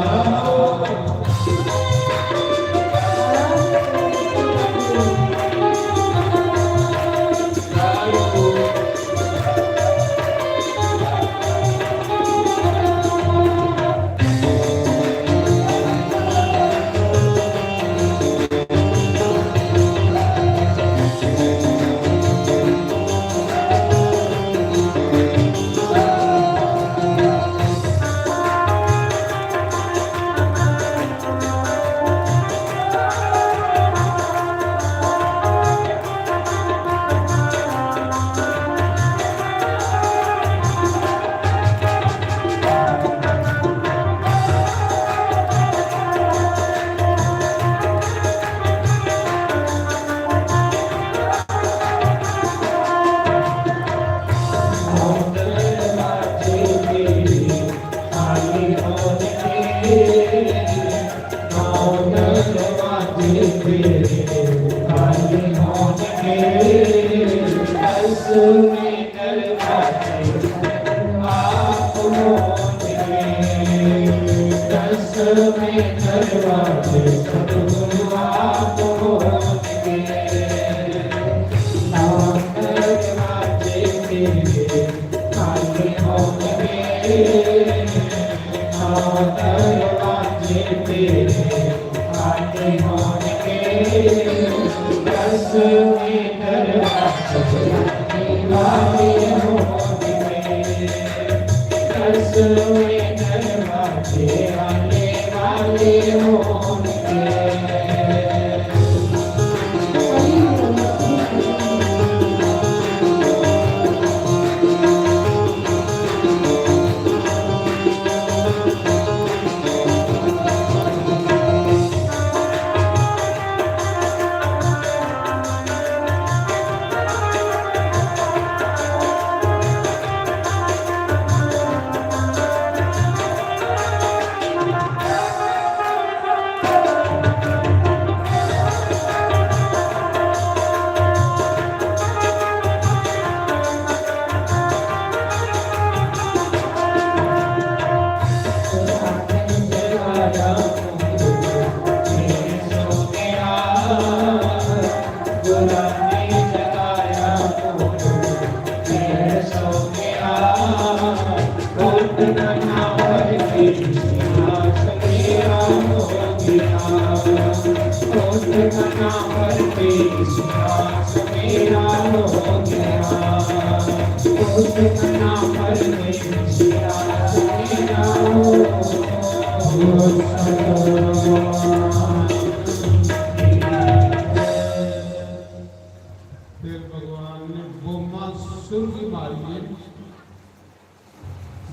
फिर भगवान ने बोमा सुर की मारी है।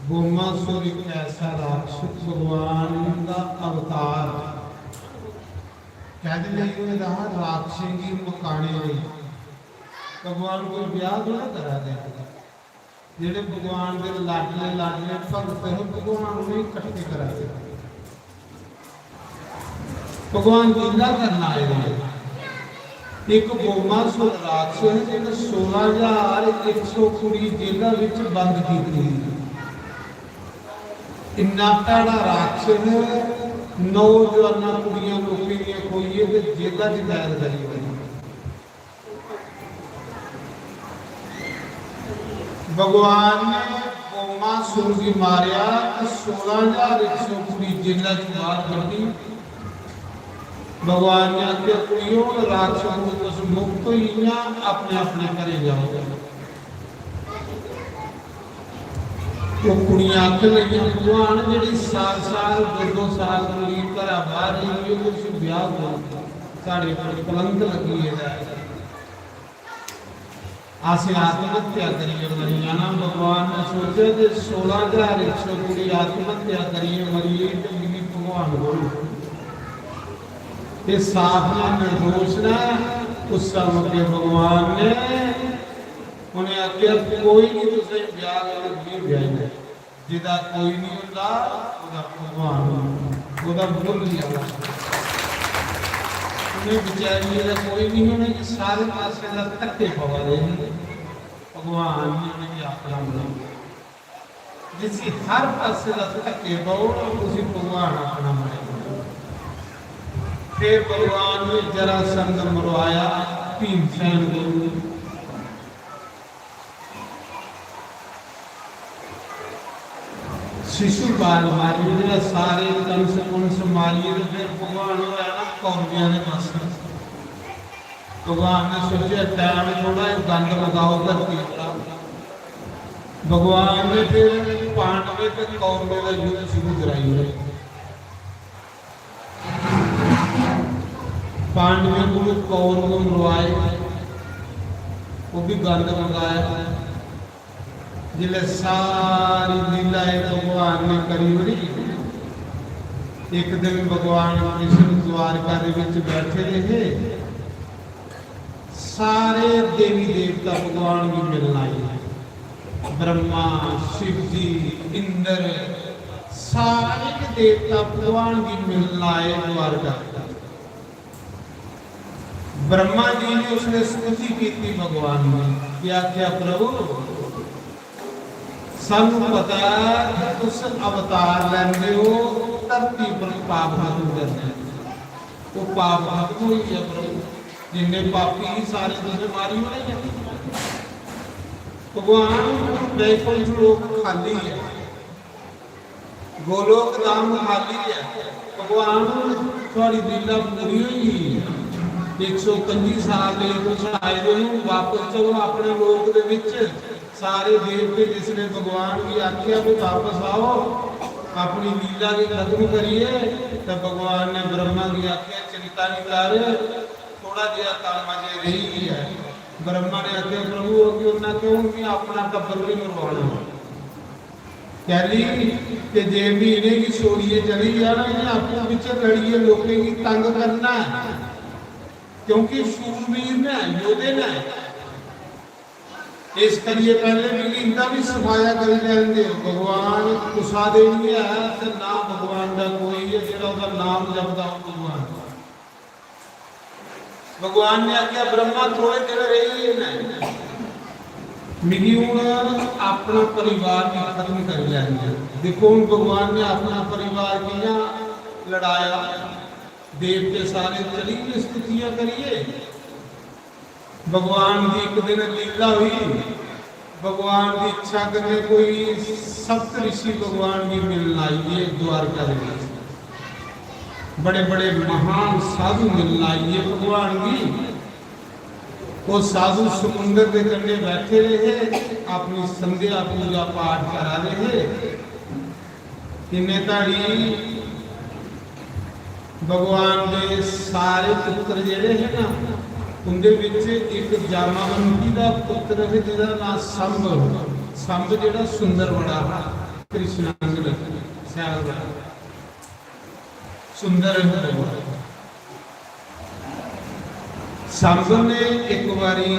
बोमा सुर एक ऐसा राक्षस, भगवान का अवतार। कहते नहीं हुए रहा राक्षसें की मकाने नहीं। भगवान कोई ब्याह थोड़ा करा दे। जेड़े भगवान दे लाडले, लाडले भगत हे, भगवान उन्हें इकट्ठे करा दे। भगवान लीला करन आए दे। एक बोमासुर राक्षस है, जिन्हें सोलह हजार एक सौ कुड़ी जेला विच बंद की थी। इन्ना भैड़ा राक्षस है, नौजवाना कुड़ियां लोकें दियां खोइये ते जेला च कैद करी ओड़े। भगवान ने बोमासुर गी मारेआ ते सोलां ज्हार इक सौ कुड़ी जेला च बाहर कड्ढी। भगवान ने आखेआ, "कुड़ियो, हुन राक्षस कोला तुस मुक्त होई गेइयां, अपने अपने घरें जाओ।" ओह् कुड़ियां आखन लगियां, "भगवान, जेह्ड़ी साल साल, दो दो साल कुड़ी घरा बाहर रेही दी, ओह् तुस ब्याह करो, साढ़े उप्पर कलंक लग्गी गेदा ऐ।" असें आत्महत्या करियै मरी जाना। भगवान ने सोचेआ जे सोलां ज्हार इक सौ कुड़ी आत्महत्या करियै मरी गेई ते मिगी भगवान बोलो। एह् साफ ना निर्दोष ना। उस मौके भगवान ने उ'नें आखेआ, "कोई नहीं, तुसें ब्याह करो, मिगी ब्याही लैओ।" जेह्दा कोई नहीं होंदा, ओह्दा भगवान होंदा, ओह्दा मुल्ल ही आला। उ'नें बेचारियें दा कोई नहीं होने कि सारे पासे दा धक्के पवा दे हे। भगवान ने उ'नेंगी अपना बनाया। जिसी हर पासे दा धक्के पौन, उसी भगवान अपना बनाई। फिर भगवान ने जरासंध मरवाया, भीमसेन को। शिशुपाल मारी ओड़ेआ, सारे कंस कुंस मारियै ते फिर भगवान होर आना कौरवियां दे पासै। भगवान ने सोचेआ, "टैम थोड़ा, एह् गंद मकाओ धरती उप्परा।" भगवान ने फिर पांडवें ते कौरवें दा युद्ध शुरू कराई ओड़ेआ। पांडवें कोल कौरव मरवाए, ओह् भी गंद मंगाया। जिसलै सारी लीला एह् भगवान ने करी ओड़ी, इक दिन भगवान कृष्ण द्वारका दे विच बैठे दे हे, सारे देवी देवता भगवान गी मिलन आए। ब्रह्मा, शिव जी, इंद्र, सारे के देवता भगवान गी मिलन आए द्वारका। ब्रह्मा जी ने उसने स्तुति की थी भगवान ने, क्या क्या प्रभु, सानू पता है कि तुस अवतार लैंदे हो धरती पर पाप खत्म करने। वो पाप खत्म हो गया प्रभु, जिन्ने पापी ही सारे तुझे मारी होने हैं। भगवान बैकुंठ लोक खाली है, गोलोक धाम खाली है। भगवान थोड़ी लीला पूरी हुई है। एक सौ पंजी साल दे तुस आए दे हो, वापस चलो अपने लोक दे विच। सारे देवते जिसने भगवान की आख्या भी वापस आओ, अपनी लीला की खत्म करिए, तो भगवान ने ब्रह्मा की आख्या, "चिंता नहीं कर, थोड़ा जिहा काम अजे रही गया है।" ब्रह्मा ने आख्या, "प्रभु, वो क्यों ना, क्यों मैं अपना टब्बर भी मरवाना?" कैली कि जे भी इ'नेंगी छोड़ियै चली जाना, इ'नें आपूं बिच्चें लड़ियै लोकें गी तंग करना है, क्योंकि शूरवीर ने, योधे ने। इस करियै पैह्ले मिगी इंदा बी सफाया करी लैन देओ। भगवान कुसा दे निं है ते ना भगवान दा कोई ऐ जेह्ड़ा ओह्दा नाम जपदा हो भगवान। भगवान ने आखेआ, "ब्रह्मा, थोड़े दिन रेही गे न, मिगी हुन अपना परिवार भी खत्म करी लैन देओ।" देखो, हुन भगवान ने अपना परिवार कि'यां लड़ाया, देवते सारे चली गे स्तुतियां करियै। भगवान दी इक दिन लीला हुई, भगवान दी इच्छा कन्नै कोई सप्त ऋषि भगवान गी मिलन आई गे द्वारका दे विच। बड़े बड़े महान साधु मिलन आई गे भगवान गी। वो साधु समुंदर दे कंढे बैठे दे हे, अपनी संध्या पूजा पाठ करा दे हे। इन्ने धड़ी भगवान दे सारे पुत्र जेह्ड़े हे ना, उंदे विच इक जामावंती दा पुत्र हे, जेह्दा नां संभ हा। संभ जेह्ड़ा सुंदर बड़ा हा, कृष्णांगद, सैल बड़ा सुंदर हा। संभ ने इक बारी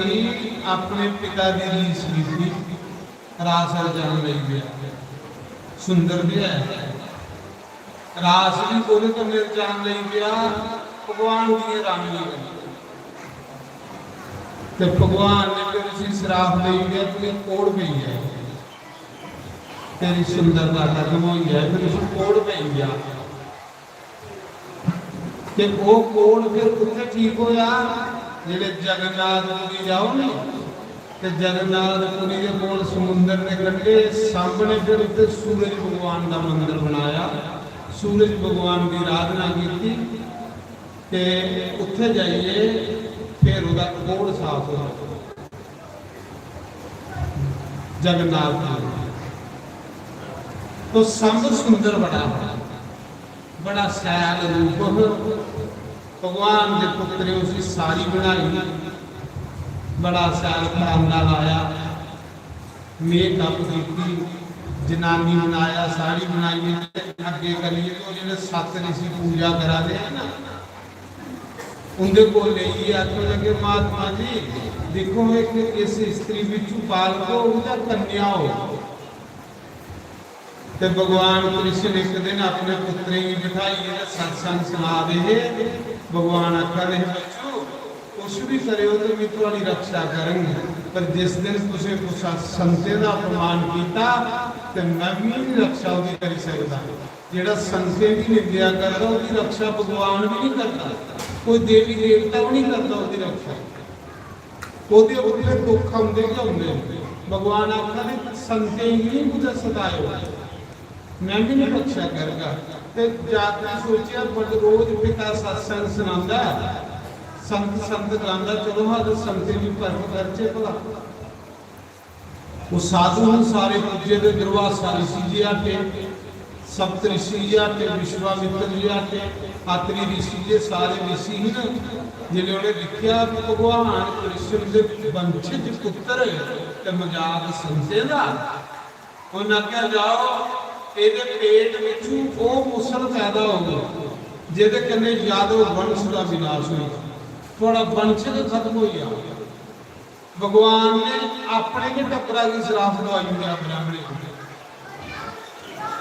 अपने पिता दी रीस कीती, रास रचान लगी पेआ। सुंदर ते है, रास भी कोह्दे कन्नै रचान लगी पेआ? भगवान दियें रानियें कन्नै। ते भगवान ने फिर उसी श्राप देई ओड़ेआ, "तू कोढ़ पेई जा, तेरी सुंदरता खत्म होई जाए।" फिर उसी कोढ़ पेई गेआ। ते ओह् कोढ़ फिर कुत्थै ठीक होआ? जेल्लै जगन्नाथपुरी जाओ ना, ते जगन्नाथपुरी दे कोल समुंदर दे कंढे सांभ ने फिर उत्थै सूरज भगवान दा मंदर बनाया, सूरज भगवान दी अराधना कीती, ते उत्थै जाइयै फिर ओह्दा कोढ़ साफ होआ। जगन्नाथ जी। तो संब सुंदर बड़ा हा, बड़ा सैल रूप हा। भगवान दे पुत्तरें उसी साड़ी बनाई, बड़ा सैल परांदा लाया, मेकअप कीती, जनानी बनाया, साड़ी बनाइयै ते अग्गें करियै ते ओह् जेह्ड़े सत्त रिशी पूजा करा दे हे ना, उं'दे कोल लेइयै आखन लगे, "महात्मा जी, दिक्खो, इक इस स्त्री बिच्चू बालक होग जां कन्या होग।" ते भगवान कृष्ण इक दिन अपने पुत्तरें गी बठाइयै ते सत्संग सना दे हे। भगवान आखा दे हे, "बच्चो, कुछ भी करेओ ते मैं थुआड़ी रक्षा करंग, पर जिस दिन तुसें कुसै संतें दा अपमान कीता ते मैं भी नहीं रक्षा ओह्दी करी सकदा।" जेह्ड़ा संतें दी निंदेआ करदा, ओह्दी रक्षा भगवान भी नहीं करदा, कोई देवी देवता भी नहीं करदा ओह्दी रक्षा। ओह्दे उप्पर दुख औंदे गै औंदे न। भगवान आखा दे, "संतें गी निं कुतै सताएओ, में बी निं रक्षा करगा।" ते जातरी सोचेआ, बड़ रोज पिता सत्संग सनांदा ऐ, संत संत गांदा, चलो हा ते संतें गी परख करचै भला। ओह् साधु हन, सारे पुज्जे दे, दुर्वासा ऋषि जी हटे, सप्त ऋषि जी हटे, विश्वामित्र जी हटे, अत्रि ऋषि, ये सारे ऋषि ही न। जिसलै उ'नें दिक्खेआ कि भगवान कृष्ण दे वंशज पुत्र ते मजाक संतें दा, उ'नें आखेआ, "जाओ, एह्दे पेट बिच्चू ओह् मुसल पैदा होग, जेह्दे कन्नै यादव वंश दा विनाश होई, थुआड़ा वंश गै खत्म होई जाग।" भगवान ने अपने गै टब्बरा गी श्राप दवाई ओड़ेआ ब्राह्मणें गी।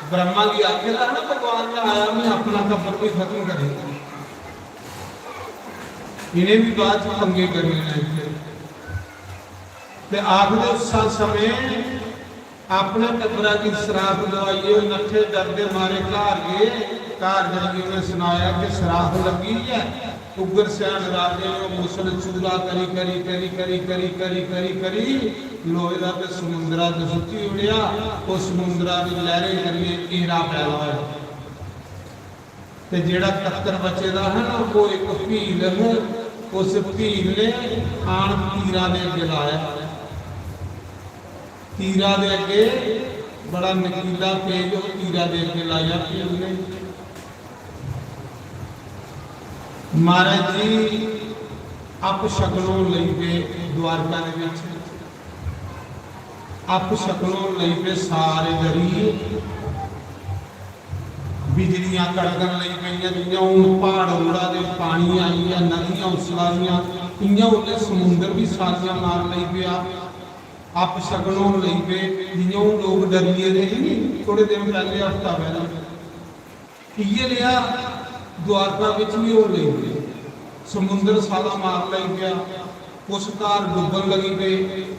ब्रह्मा गी आखे दा ना, भगवान ने आया, मैं अपना टब्बर भी खत्म करी। इ'नें भी बाद च पंगे करने न इत्थै। ते आखदे उस समय अपने टब्बरा गी श्राप दवाइयै ओह् नट्ठे, डरदे मारे घर गे। घर जाइयै उ'नें सनाया कि श्राप लग्गी ऐ। उग्रसेन राजे ने ओह् मुसल चूरा करी, करी, करी, करी, करी, करी, करी, करी लोहे दा ते समुंदरा च सुट्टी ओड़ेआ। ओह् समुंदरा दी लैह्रें करियै घेरा पैदा होया। ते जेह्ड़ा कत्तर बचे दा हा ना, ओह् इक भील हा। उस भील ने आन तीरा दे अग्गें लाया। तीरा दे अग्गें बड़ा नकीला पेज, ओह् तीरा दे अग्गें लाया भील ने। महाराज जी अपशगन होन लगी पे द्वारका दे बिच। अपशगन होन लगी पे, सारे डरी गे। बिजलियां कड़कन लगी पेइयां, जि'यां हून प्हाड़ रुढ़ा दे, पानी आई गेआ, नदियां उस्सला दियां, इ'यां उसलै समुंदर बी सालियां मारन लगी पेआ। अपशगन होन लगी पे, जि'यां हून लोक डरी गेदे हे नी, थोड़े दिन पैह्ले, हफ्ता पैह्ले। इ'यै नेहा द्वारका बिच बी होन लगी पे। समुंदर साला मार लगी पेआ, उस घर डुब्बन लगी पे,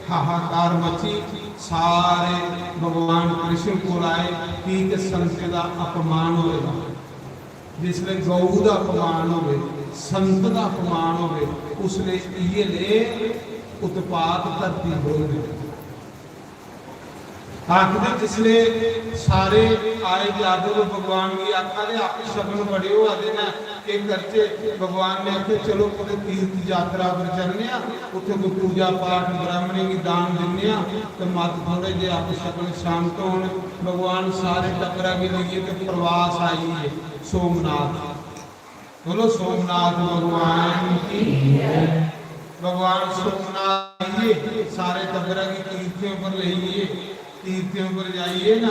हाहाकार मची। सारे भगवान कृष्ण कोल आए, की के संतें दा अपमान होए दा। जिसलै गौ दा अपमान होवे, संत दा अपमान होवे, उसलै इ'यै नेह् उत्पात धरती पर होंदे। आखदे जिसले सारे आए यादव भगवान गी आखा दे, "अपशगन बड़े होआ दे न, केह् करचै?" भगवान ने आखेआ, "चलो कुतै तीर्थ यात्रा पर चलने आं, उत्थै कोई पूजा पाठ ब्राह्मणें गी दान दिन्ने आं ते मत थोड़े जे अपशगन शांत होन।" भगवान सारे टब्बरा गी लेइयै ते प्रवास आई गे सोमनाथ। बोलो, सोमनाथ भगवान की जय। भगवान सोमनाथ आइए, सारे टब्बरा गी तीर्थें पर लेइए, तीर्थें पर जाइए ना,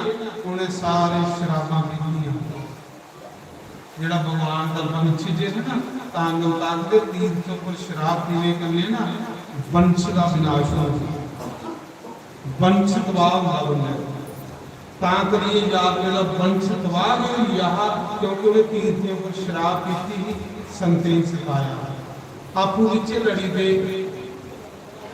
उन्हें सारे शराबां पीतियां। जेह्ड़ा भगवान दा वंशज है ना, तां लोक आखदे तीर्थों पर शराब पीने कन्नै ना वंश दा विनाश होंदा। वंश तबाह होंदा बंदे दा। तां करियै यादवें दा वंश तबाह गै होई गेआ हा, क्योंकि उ'नें तीर्थें उप्पर शराब पीती ही, संतें गी सताया। आपूं बिच्चें लड़ी पे।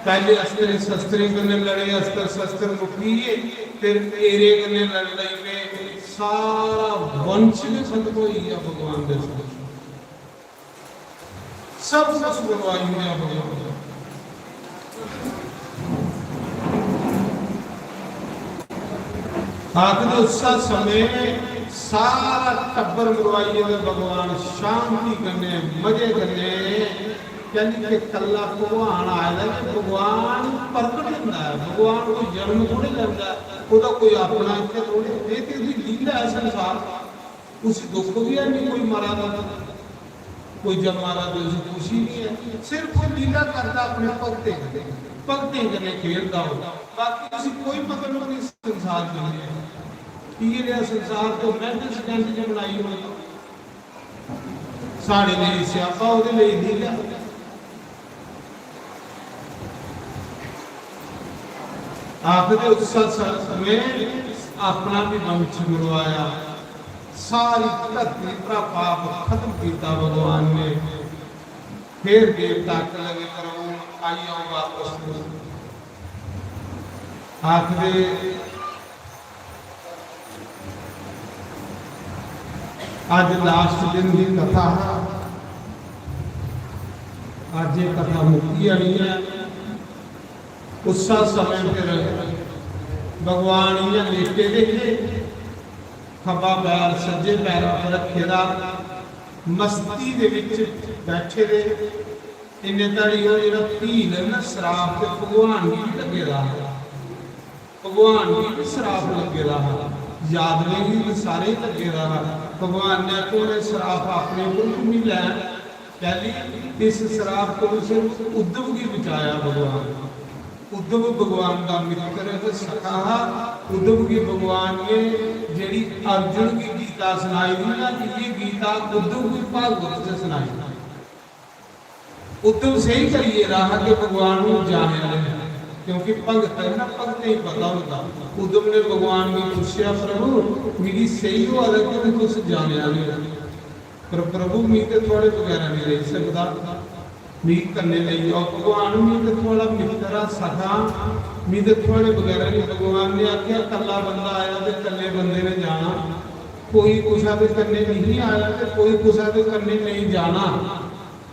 पैह्ले अस्त्रें शस्त्रें कन्नै लड़े, अस्त्र शस्त्र मुक्की गे, फिर एरे कन्नै लड़न लगी पे। सारा वंश गै खत्म होई गेआ भगवान दे सामनै। सब कुछ बरबाद हो गया भगवान। आखदे उस समय सारा टब्बर मरवाइयै ते भगवान शांति कन्नै, मजे कन्नै, यानी कि कल्ला भगवान आए दा, कि भगवान प्रकट होंदा ऐ, भगवान कोई जन्म थोड़ी लैंदा ऐ। ओह्दा कोई अपना इत्थै थोड़े, एह् ते ओह्दी लीला ऐ संसार। उसी दुख बी है नहीं, कोई मरा दा, कोई जम्मा दा, कोई उसी खुशी नहीं है। सिर्फ ओह् लीला करदा अपने भक्तें कन्नै, भक्तें कन्नै खेलदा हो, बाकी उसी कोई मतलब नहीं संसार दुनिया। इ'यै नेहा संसार तो मैंने स्कैंड च बनाई होई। साढ़े लेई स्यापा, ओह्दे लेई लीला। आखदे उस सत्संग में अपना भी वंश मरवाया, सारी धरती पर पाप खत्म किया भगवान ने। फिर देवता आखन लगे, "प्रभु, आई जाओ वापस।" आखदे अज लास्ट दिन दी कथा हा। अज ये कथा मुक्की जानी है। उस समय फिर भगवान इ'यां लेटे दे हे, खब्बा पैर सज्जे पैरा पर रखे दा, मस्ती दे विच बैठे दे। इन्ने धड़ी ओह् जेह्ड़ा भील ऐ ना, सराप ते भगवान गी बी लग्गे दा हा। भगवान गी बी सराप लग्गे दा हा, यादवें गी बी सारे लग्गे दा हा। भगवान ने आखेआ, "उ'नें सराप अपने उप्पर बी निं लैन।" पैह्ली इस सराप कोला सिर्फ उद्धव गी बचाया भगवान। उद्धव भगवान दा मित्र ते सखा हा। उद्धव गी भगवान ने जेह्ड़ी अर्जुन गी गीता सनाई दी ना, इ'यै गीता उद्धव गी भागवत च सनाई। उद्धव सेही करी गेदा हा कि भगवान हून जाने आह्ले न, क्योंकि भगत ऐ ना, भगतें गी पता होंदा। उद्धव ने भगवान गी पुच्छेआ, "प्रभु, मिगी सेही होआ दा कि हून तुस जाने आह्ले ओ, पर प्रभु, मी ते थुआढ़े बगैरा नेईं रेही सकदा, मिगी कन्नै लेई जाओ।" "भगवान, मी ते थुआढ़ा मित्तर आ, सखा, मी ते थुआढ़े बगैरा नेईं।" भगवान ने आखेआ, "कल्ला बंदा आया ते कल्ले बंदे ने जाना, कोई कुसै दे कन्नै नेईं आया ते कोई कुसै दे कन्नै नेईं जाना।"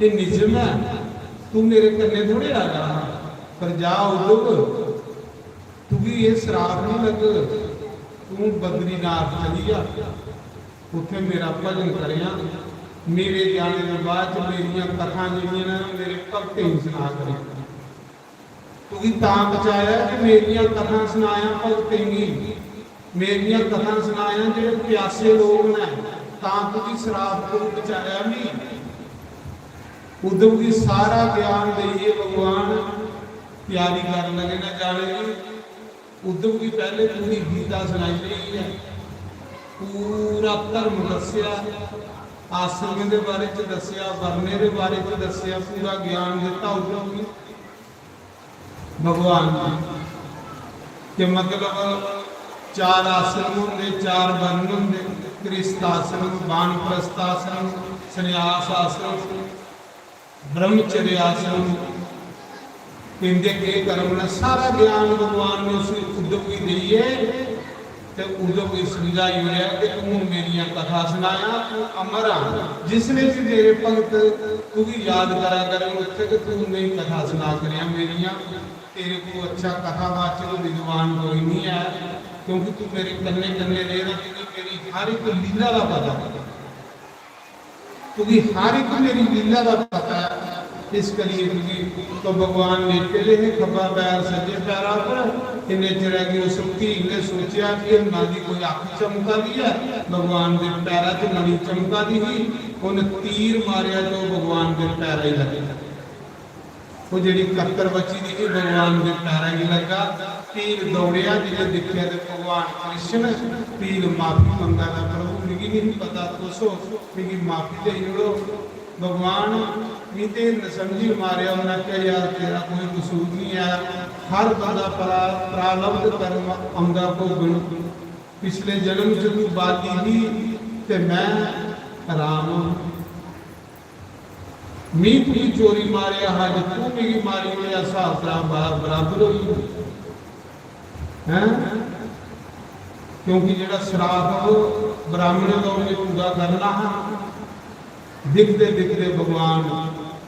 "एह् निजम ऐ, तू मेरे कन्नै थोड़े आया हा, पर जा उद्धव, तुगी एह् सराप निं लग्गग, तू बद्रीनाथ चली जा, उत्थै मेरा भजन करेआं। मेरे जाने दे बाद च मेरियां कथां जेह्ड़ियां न, मेरे भक्तें गी सना करेआं।" तुगी तां बचाया कि मेरियां कथां सनायां भगतें गी, मेरियां कथां सनायां जेह्ड़े प्यासे लोक न, तां तुगी सराप कोला बचाया मी। उद्धव गी सारा ज्ञान देइयै भगवान त्यारी करन लगे न जाने दी। उद्धव गी पैह्ले पूरी गीता सनाई लेई ऐ, पूरा धर्म दस्सेआ, आश्रमें दे बारे च दस्सेआ, वर्णें दे बारे च दस्सेआ, पूरा ज्ञान दित्ता उद्धव गी। भगवान जी के मतलब चार आश्रम होंदे, चार वर्ण होंदे, गृहस्थ आश्रम, वानप्रस्थ आश्रम, संन्यास आश्रम, ब्रह्मचर्य आश्रम, इंदे केह् कर्म न, सारा ज्ञान भगवान ने उसी उद्धव गी देइयै ते उद्धव गी समझाई ओड़ेआ कि तूं मेरियां कथा सनाया, तूं अमर आ। जिसले भी मेरे भगत तुगी याद करा करन, उत्थे कि तूं उंदी कथा सना करेआं मेरियां, तेरे को अच्छा कथावाचक विद्वान कोई नहीं है, क्योंकि तू मेरे कन्ने कन्ने रेह रहा, तुझे मेरी हर एक लीला का पता है। तुगी हर एक मेरी लीला का पता है, इस करिए तुगी तो भगवान लेटे दे हे, खब्बा पैर सज्जे पैरा पर। इन्ने चिरै गी उस भील ने सोचेआ कि हिरना दी कोई अक्ख चमका दी है। भगवान दे पैरा च मणि चमका दी ही, उन तीर मारेआ तो भगवान दे पैरा ही लग्गेआ। ओह् जेह्ड़ी कत्तर बची दी ही, भगवान दे पैरा गी लग्गा। भील दौड़ेआ, जिसलै दिक्खेआ ते भगवान कृष्ण। भील माफी मंगा दा, "प्रभु, मिगी नहीं पता, तुस हो, मिगी माफी देई ओड़ो।" भगवान, "मी ते हिरन समझी मारेआ।" उन्नै आखेआ, "यार, तेरा कोई कसूर नहीं है, हर बंदा परा-, प्रारब्ध कर्म औंदा भोगन। पिछले जन्म च तू बाली ही ते मैं राम आं।" मी तुगी चोरी मारेआ हा, जे तू मिगी मारी ओड़ेआ, स्हाब कताब बरा-, बराबर होई गेआ। हैं? क्योंकि जेह्ड़ा श्राप ब्राह्मणें दा उ'नें पूरा करना हा, दिखदे दिखदे भगवान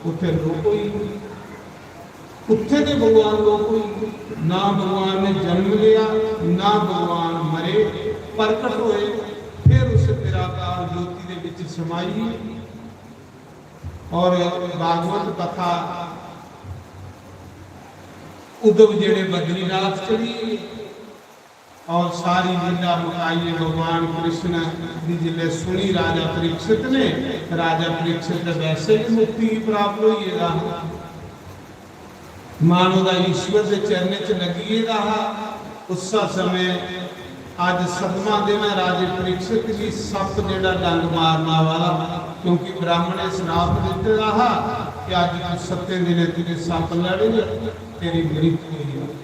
उत्थै लोप होई गे। उत्थै गै भगवान लोप होई गे। ना भगवान ने जन्म लिया, ना भगवान मरे, प्रकट होए, फिर उस निराकार ज्योति दे विच समाई गे। और भागवत कथा उद्धव जेह्ड़े बद्रीनाथ चली गे, और सारी लीला मुकाइयै भगवान कृष्ण दी जिसलै सुनी राजा परीक्षित ने, राजा परीक्षित ते वैसे भी मुक्ति गी प्राप्त होई गेदा हा। मानो दा ईश्वर दे चरणें च लग्गी गेदा हा। उस्सै समय अज्ज सतमां दिन ऐ राजे परीक्षित गी सप्प जेह्ड़ा डंग मारना वाला, क्योंकि ब्राह्मण ने श्राप दित्ते दा हा कि अज्ज तू सत्तें दिनें तुझे सप्प लड़ग, तेरी मृत्यु होई जाग।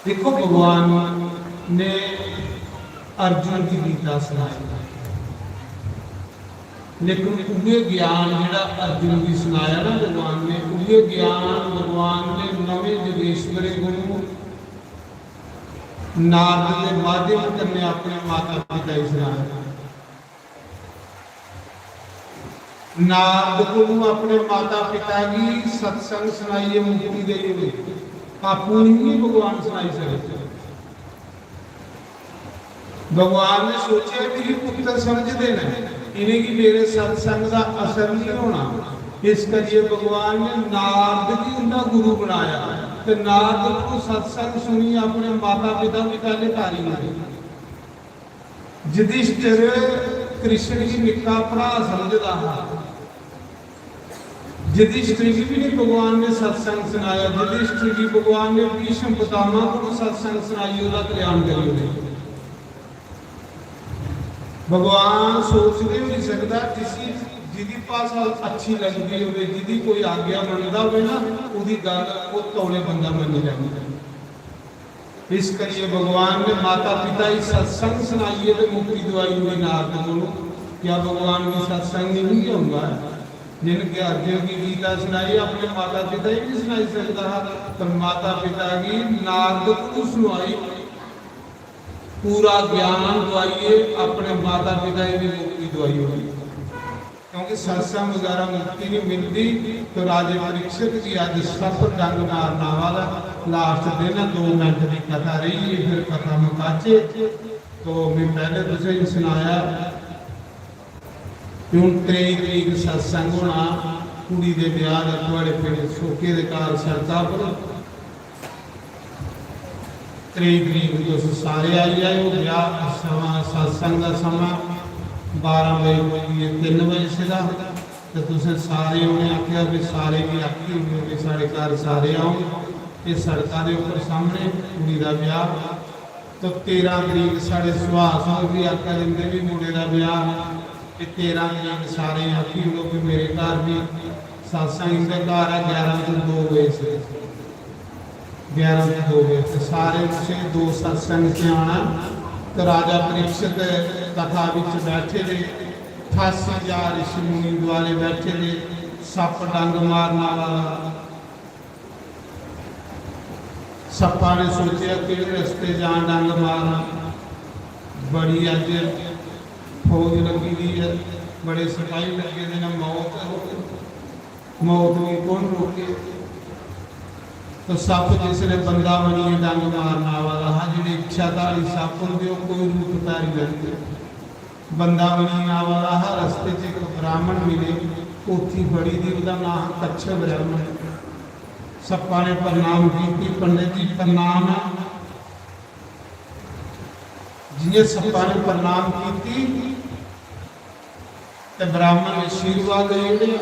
देखो, भगवान ने अर्जुन की गीता सुनाई, लेकिन उहे ज्ञान जेह्ड़ा अर्जुन गी सनाया ना भगवान ने, उहे ज्ञान भगवान ने नवें योगेश्वरें को नारद के माध्यम कन्नै अपने माता पिता गी सनाया। नारद कोलों अपने माता पिता गी सत्संग सुनाइए मुक्ति देई ओड़ी। आपूं नहीं भगवान सुनाई सकदे। भगवान ने सोचेआ कि ये पुत्र समझदे न, इ'नेंगी मेरे सत्संग दा असर नहीं होना। इस करिए भगवान ने नारद गी उंदा गुरु बनाया ते नारद को सत्संग सुनिए अपने माता पिता भी पहले तारी गए। युधिष्ठिर कृष्ण गी निक्का भ्रा समझदा हा। युधिष्ठिर गी भी नहीं भगवान ने सत्संग सुनाया। युधिष्ठिर गी भगवान ने भीष्म पितामह को सत्संग सुनाई ओह्दा कल्याण करी ओड़ेआ। भगवान सोचदे होई सकदा जिसी, जिदी भाशा अच्छी लगदी होवे, जिदी कोई आज्ञा मनदा होवे ना, ओह्दी गल्ल ओह् तौले बंदा मन्नी लैंदा। इस करिए भगवान ने माता पिता ही सत्संग सुनाइए ते मुक्ति दवाई हुई नारद को। क्या भगवान की सत्संग नहीं होंदा है? जिनके अर्जुन की गीता सुनाई, अपने माता पिता ही नहीं सुनाई सकता था, पर माता पिता की नारद को सुनाई, पूरा ज्ञान दवाइए अपने माता पिता ही भी मुक्ति दवाई हुई। क्योंकि सत्संग वगैरह मुक्ति नहीं मिलती। तो राजे परीक्षित जी अज सप्प डंग मारना वाला, लास्ट दिन दो मिनट की कथा रही है, फिर कथा मुकाचे। तो मैं पहले तुझे ही सुनाया कि हूँ त्रेई तरीक सत्संग होना, कुड़ी दे ब्याह दा थुआड़े पिंड सोके दे घर सड़का पर। त्रेई तरीक तुस सारे आई जाएओ। ब्याह समां, सत्संग दा समां बारां बजे कोई तिन्न बजे सीधा। ते तुसें सारे, उ'नें आखेआ भी सारे गी आखी ओड़ेओ कि साढ़े घर सारे आओ। ते सड़का दे उप्पर सामने कुड़ी दा ब्याह। तो तेरां तरीक साढ़े सुभाष होर भी आखा दिंदे भी मुड़े दा ब्याह। ते तेरां तरीक सारे आखी ओड़ो कि मेरे घर भी सत्संग इंदे घर ऐ, ग्यारह तो दो बजे से। ग्यारह तो दो बजे ते सारे उसे दो सत्संग च आना। ते राजा परीक्षित कथा विच बैठे दे, अठासी हजार ऋषि मुनि द्वारे बैठे दे, सप्प डंग मारना वाला। सप्पा ने सोचेआ केह्ड़े रस्ते जां डंग मारना, बड़ी अज्ज फौज लग्गी दी ऐ, बड़े सपाही लग्गे दे न, मौत मौत गी कौन रोके? तो सप्प जिसले बंदा बनियै डंग मारना वाला हा, जेह्ड़े इच्छाधारी सप्प होंदे, ओह् कोई रूप धारी लैंदे। बंदा बनियै आवा दा हा, रस्ते च इक ब्राह्मण मिले, पोथी फड़ी दी, ओह्दा नांऽ हा कच्छप ब्राह्मण। सप्पा ने प्रणाम कीती, "पंडित जी प्रणाम ऐ।" जि'यां सप्पा ने प्रणाम कीती, ते ब्राह्मण ने आशीर्वाद लेई लेआ।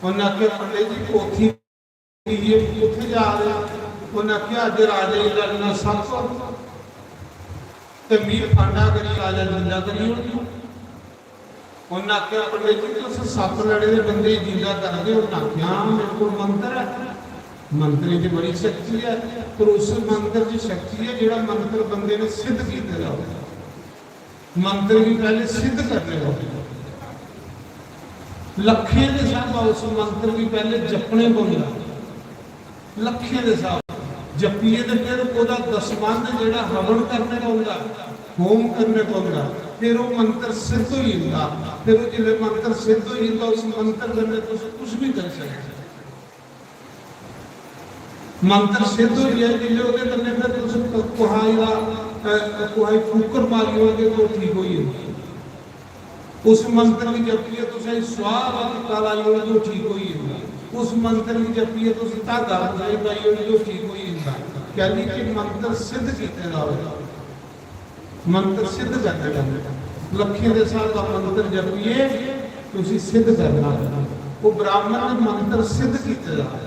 उन्नै आखेआ, "पंडित जी, पोथी लेइयै कुत्थै जा दे?" उन्नै आखेआ, "अज्ज राजे गी लड़ना सप्प, ते मी फांडा करी राजा जिंदा करी ओड़ेआ।" उन्नै आखेआ, "पंडित जी, तुस सप्प लड़े दे बंदे गी जिंदा करदे ओ?" उन्नै आखेआ, "हां, मेरे कोल मंत्र ऐ। मंत्रें च बड़ी शक्ति ऐ, पर उस मंत्र च शक्ति ऐ जेह्ड़ा मंत्र बंदे ने सिद्ध कीते दा होऐ।" मंत्र गी पैह्ले सिद्ध करने पौंदे। लक्खें दे स्हाबा उस मंत्र गी पैह्ले जपने पौंदा। लक्खें दे स्हाब जपियै ते फिर ओह्दा दसमंध जेह्ड़ा हवन करने पौंदा, होम करने पौंदा, फिर ओह् मंत्र सिद्ध होई जंदा। फिर ओह् जिसलै मंत्र सिद्ध होई जंदा, उस मंत्र कन्नै तुस कुछ बी करी सकदे। मंत्र सिद्ध होई जाए जिसलै, ओह्दे कन्नै फिर तुस क-, कुसै दा, अ, कुसै गी फूकर मारी ओड़गे ते ओह् ठीक होई जंदा। उस मंत्र गी जपियै तुसें स्वाहा दा टिक्का लाई ओड़गे, ओह् ठीक होई जंदा। उस मंत्र गी जपियै तुस धागा कुसै गी पाई ओड़गे, ओह् ठीक होई जंदा। कैली कि मंत्र सिद्ध कीते दा होऐ, मंत्र सिद्ध करने पौंदे। लक्खें दे स्हाब दा मंत्र जपियै तुसी सिद्ध करना। ओह् ब्राह्मण ने मंत्र सिद्ध कीते दा।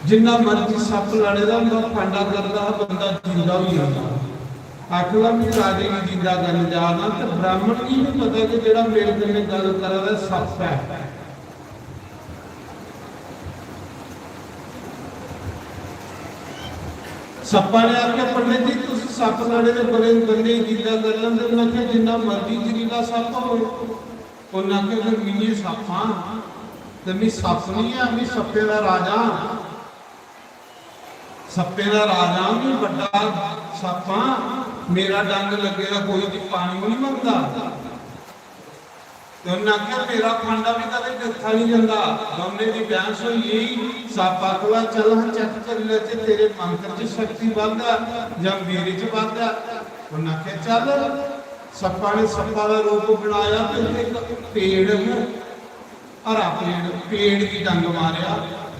जिन्ना मर्जी सप्प लड़े दा होंदा, फांडा करदा हा, बंदा जींदा होई जंदा। आखदा, "मैं राजे गी जींदा करन जा ना," ते ब्राह्मण गी भी पता कि जेह्ड़ा मेरे कन्नै गल्ल करा दा सप्प ऐ। सप्पा ने आखेआ, "पंडित जी, तुस सप्प लड़े दे बड़े बंदे गी जींदा करी लैंदे।" उ'नें आखेआ, "जिन्ना मर्जी जरीला सप्प होवे।" उ'नें आखेआ, "फिर मिगी सप्प आं, ते मी सप्प निं ऐ, मी सप्पें दा राजा आं। सप्पें दा राजा आं, मी बड्डा सप्प आं, मेरा डंग लग्गे दा कोई जी पानी बी निं मंगदा।" ते उ'नें आखेआ, "मेरा फांडा बी कदें किट्ठा निं जंदा।" दौनें दी बैह्स होई गेई। सप्प आखदा, "चल, हां चैक करी लैचे, तेरे मंत्र च शक्ति बद्ध ऐ जां मेरे च बद्ध ऐ।" उ'नें आखेआ, "चल।" सप्पा ने सप्पा दा रूप बनाया ते उत्थै इक पेड़ ही, हरा पेड़, पेड़ गी डंग मारेआ,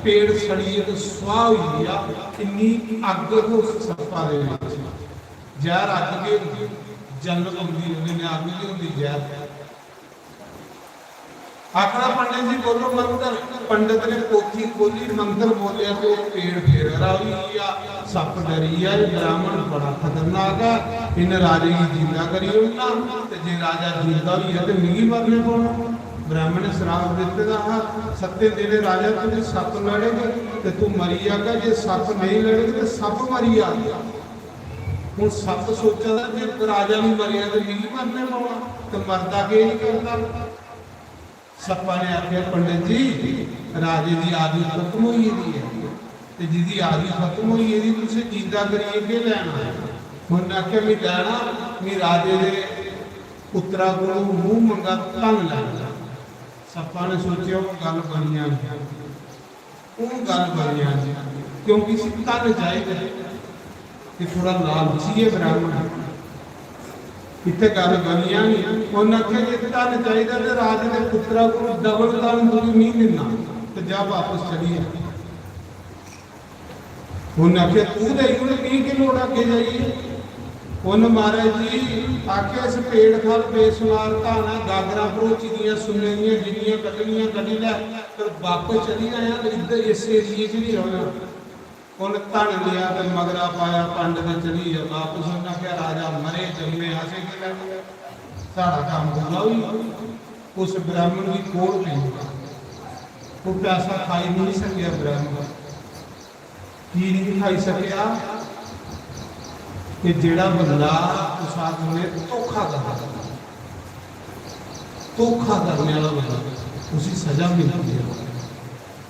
पेड़ सड़ियै ते सुआह् होई गेआ। इन्नी अग्ग ही उस सप्पा दे बिच। जैह्र अग्ग गै होंदी, जल पौंदी ओह्दे नै, अग्ग गै होंदी जैह्र। आखदा, "पंडित जी, बोलो मंत्र।" पंडित ने पोथी खोली, मंत्र बोलेआ ते ओह् पेड़ फेर हरा होई गेआ। सप्प डरी गेआ, "एह् ब्राह्मण बड़ा खतरनाक ऐ, इन्न राजे गी जींदा करी ओड़ना, ते जे राजा जींदा होई गेआ ते मिगी मरने पौना।" ब्राह्मण ने श्राप दित्ते दा हा, "सत्तें दिनें राजा तुझे सप्प लड़ग ते तू मरी जागा, जे सप्प नेईं लड़ग ते सप्प मरी जाग।" हुन सप्प सोचा दा जे राजा निं मरेआ ते मिगी मरने पौना, ते मरदा की निं करदा? सप्पा ने आखेआ, "पंडित जी, राजे दी आयु खत्म होई गेदी ऐ, ते जिदी आयु खत्म होई गेदी, तुसें जींदा करियै केह् लैना?" उ'न्नै आखेआ, "मी लैना, मी राजे दे पुत्तरा कोलू मूंह मंगा धन लैना।" सप्पा ने सोचेआ, "ओह् गल्ल बनी जानी।" ओह् गल्ल बनी जानी, क्योंकि इसी धन चाहिदा। एह् थोड़ा लालची ऐ ब्राह्मण। इत्थै गल्ल बनी जानी। उ'न्नै आखेआ, "जे धन चाहिदा ते राजे दे पुत्तरा कोल डबल धन तुगी मी दिन्ना, ते जा बापस चली जा।" उ'न्नै आखेआ, "तू देई ओड़, मी केह् लोड़ अग्गें जाइयै?" उ'न्न महाराज जी आखेआ, "इस पेड़ थल बेशुमार धानां, गागरां भरोची दियां सुन्ने दियां, जिन्नियां कड्ढनियां कड्ढी लै, पर बापस चली जायां ते इद्धर इस एरिये च निं रौह्ना।" उ'न्न धन लेआ ते मगरा पाया पंड ते चली गेआ बापस। उ'न्न आखेआ, "राजा मरे जम्मे, असें केह् लैना? साढ़ा कम्म पूरा होई गेआ।" उस ब्राह्मण गी कोढ़ पेई गेआ। ओह् पैसा खाई निं सकेआ ब्राह्मण। की निं खाई सकेआ? कि जेह्ड़ा बंदा कुसै कन्नै धोखा करदा, धोखा करने आह्ला बंदा, उसी सजा मिलदी ऐ।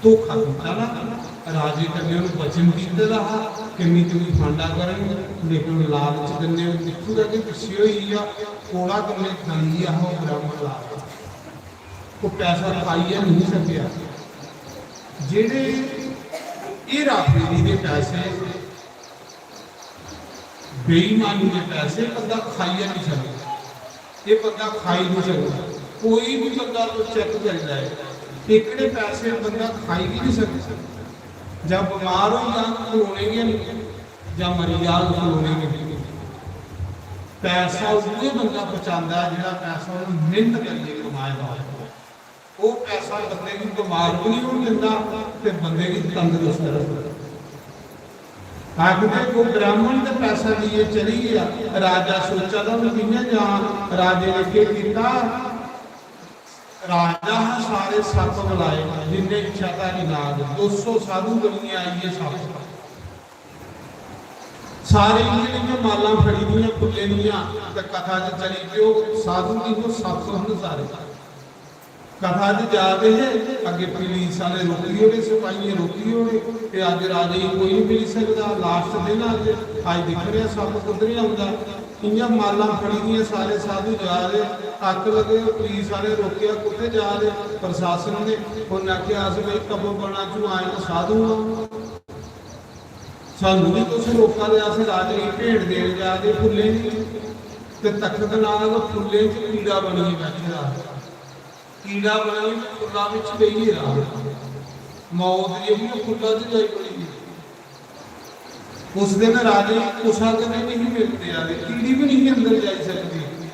धोखा कीता ना, राजे कन्नै उ'न्न वचन कीते दा हा कि में तुगी फांडा करङ, लेकिन लालच कन्नै ओह् दिक्खी ओड़ेआ कि गुस्से होई गेआ, कोड़ा कन्नै गली गेआ हा ओह् ब्राह्मण लालच। ओह् पैसा खाइयै नेईं सकेआ। जेह्ड़े हेरा फेरी दे पैसे, बेईमानी दे पैसे बंदा खाइयै निं सकदा। एह् बंदा खाई निं सकदा। कोई बी बंदा तुस चैक करी लैओ, एह्कड़े पैसे बंदा खाई गै निं सकदा। जां बमार होई जान, खलोने गै निं, जां मरी जान, खलोने गै निं। पैसा उ'ऐ बंदा बचांदा ऐ जेह्ड़ा पैसा उ'न्न मेह्नत करियै कमाए दा होऐ। ओह् पैसा बंदे गी बमार बी निं होन दिंदा ते बंदे गी तंदरुस्त रखदा। आखदे, ओह् ब्राह्मण ते पैसा लेइयै चली गेआ। राजा सोचा दा, "हून कि'यां जां?" राजे ने केह् कीता? राजा हा, सारे सप्प बलाए, जिन्ने इच्छाधारी नाग, दो सौ साधु बनियै आई गे सप्प। सारे इ'यां इ'यां मालां फड़ी दियां फुल्लें दियां, ते कथा च चली पे। ओह् साधु दी, ओह् सप्प हन सारे। कथा च जा दे हे, अग्गें पुलिस आह्ले रोकी ओड़े, सपाहियें रोकी ओड़े। ते अज्ज राजे गी कोई निं मिली सकदा, लास्ट दिन अज्ज, अज्ज दिक्खने आं सप्प कुद्धर औंदा। इ'यां मालां फड़ी दियां सारे साधु जा दे, अक्क लगे, पुलिस आह्ले रोकेआ, "कुत्थै जा दे?" प्रशासन ने, उ'न्नै आखेआ, "अस भाई तपोवना चों आए आं, साधु आं, सानूं बी तुस रोका दे, अस राजे गी भेंट देन जा दे फुल्लें दी।" ते तखत नाग फुल्लें च कीड़ा बनियै बैठे दा हा। कीड़ा बनाई ते फुल्ला बिच बेही गेआ। मौत जेह्ड़ी, ओह् फुल्ला च जाई बड़ी गेई। उस दिन राजे गी कुसा कन्नै नहीं मिलन देआ दे, कीड़ी भी नहीं अंदर जाई सकदी।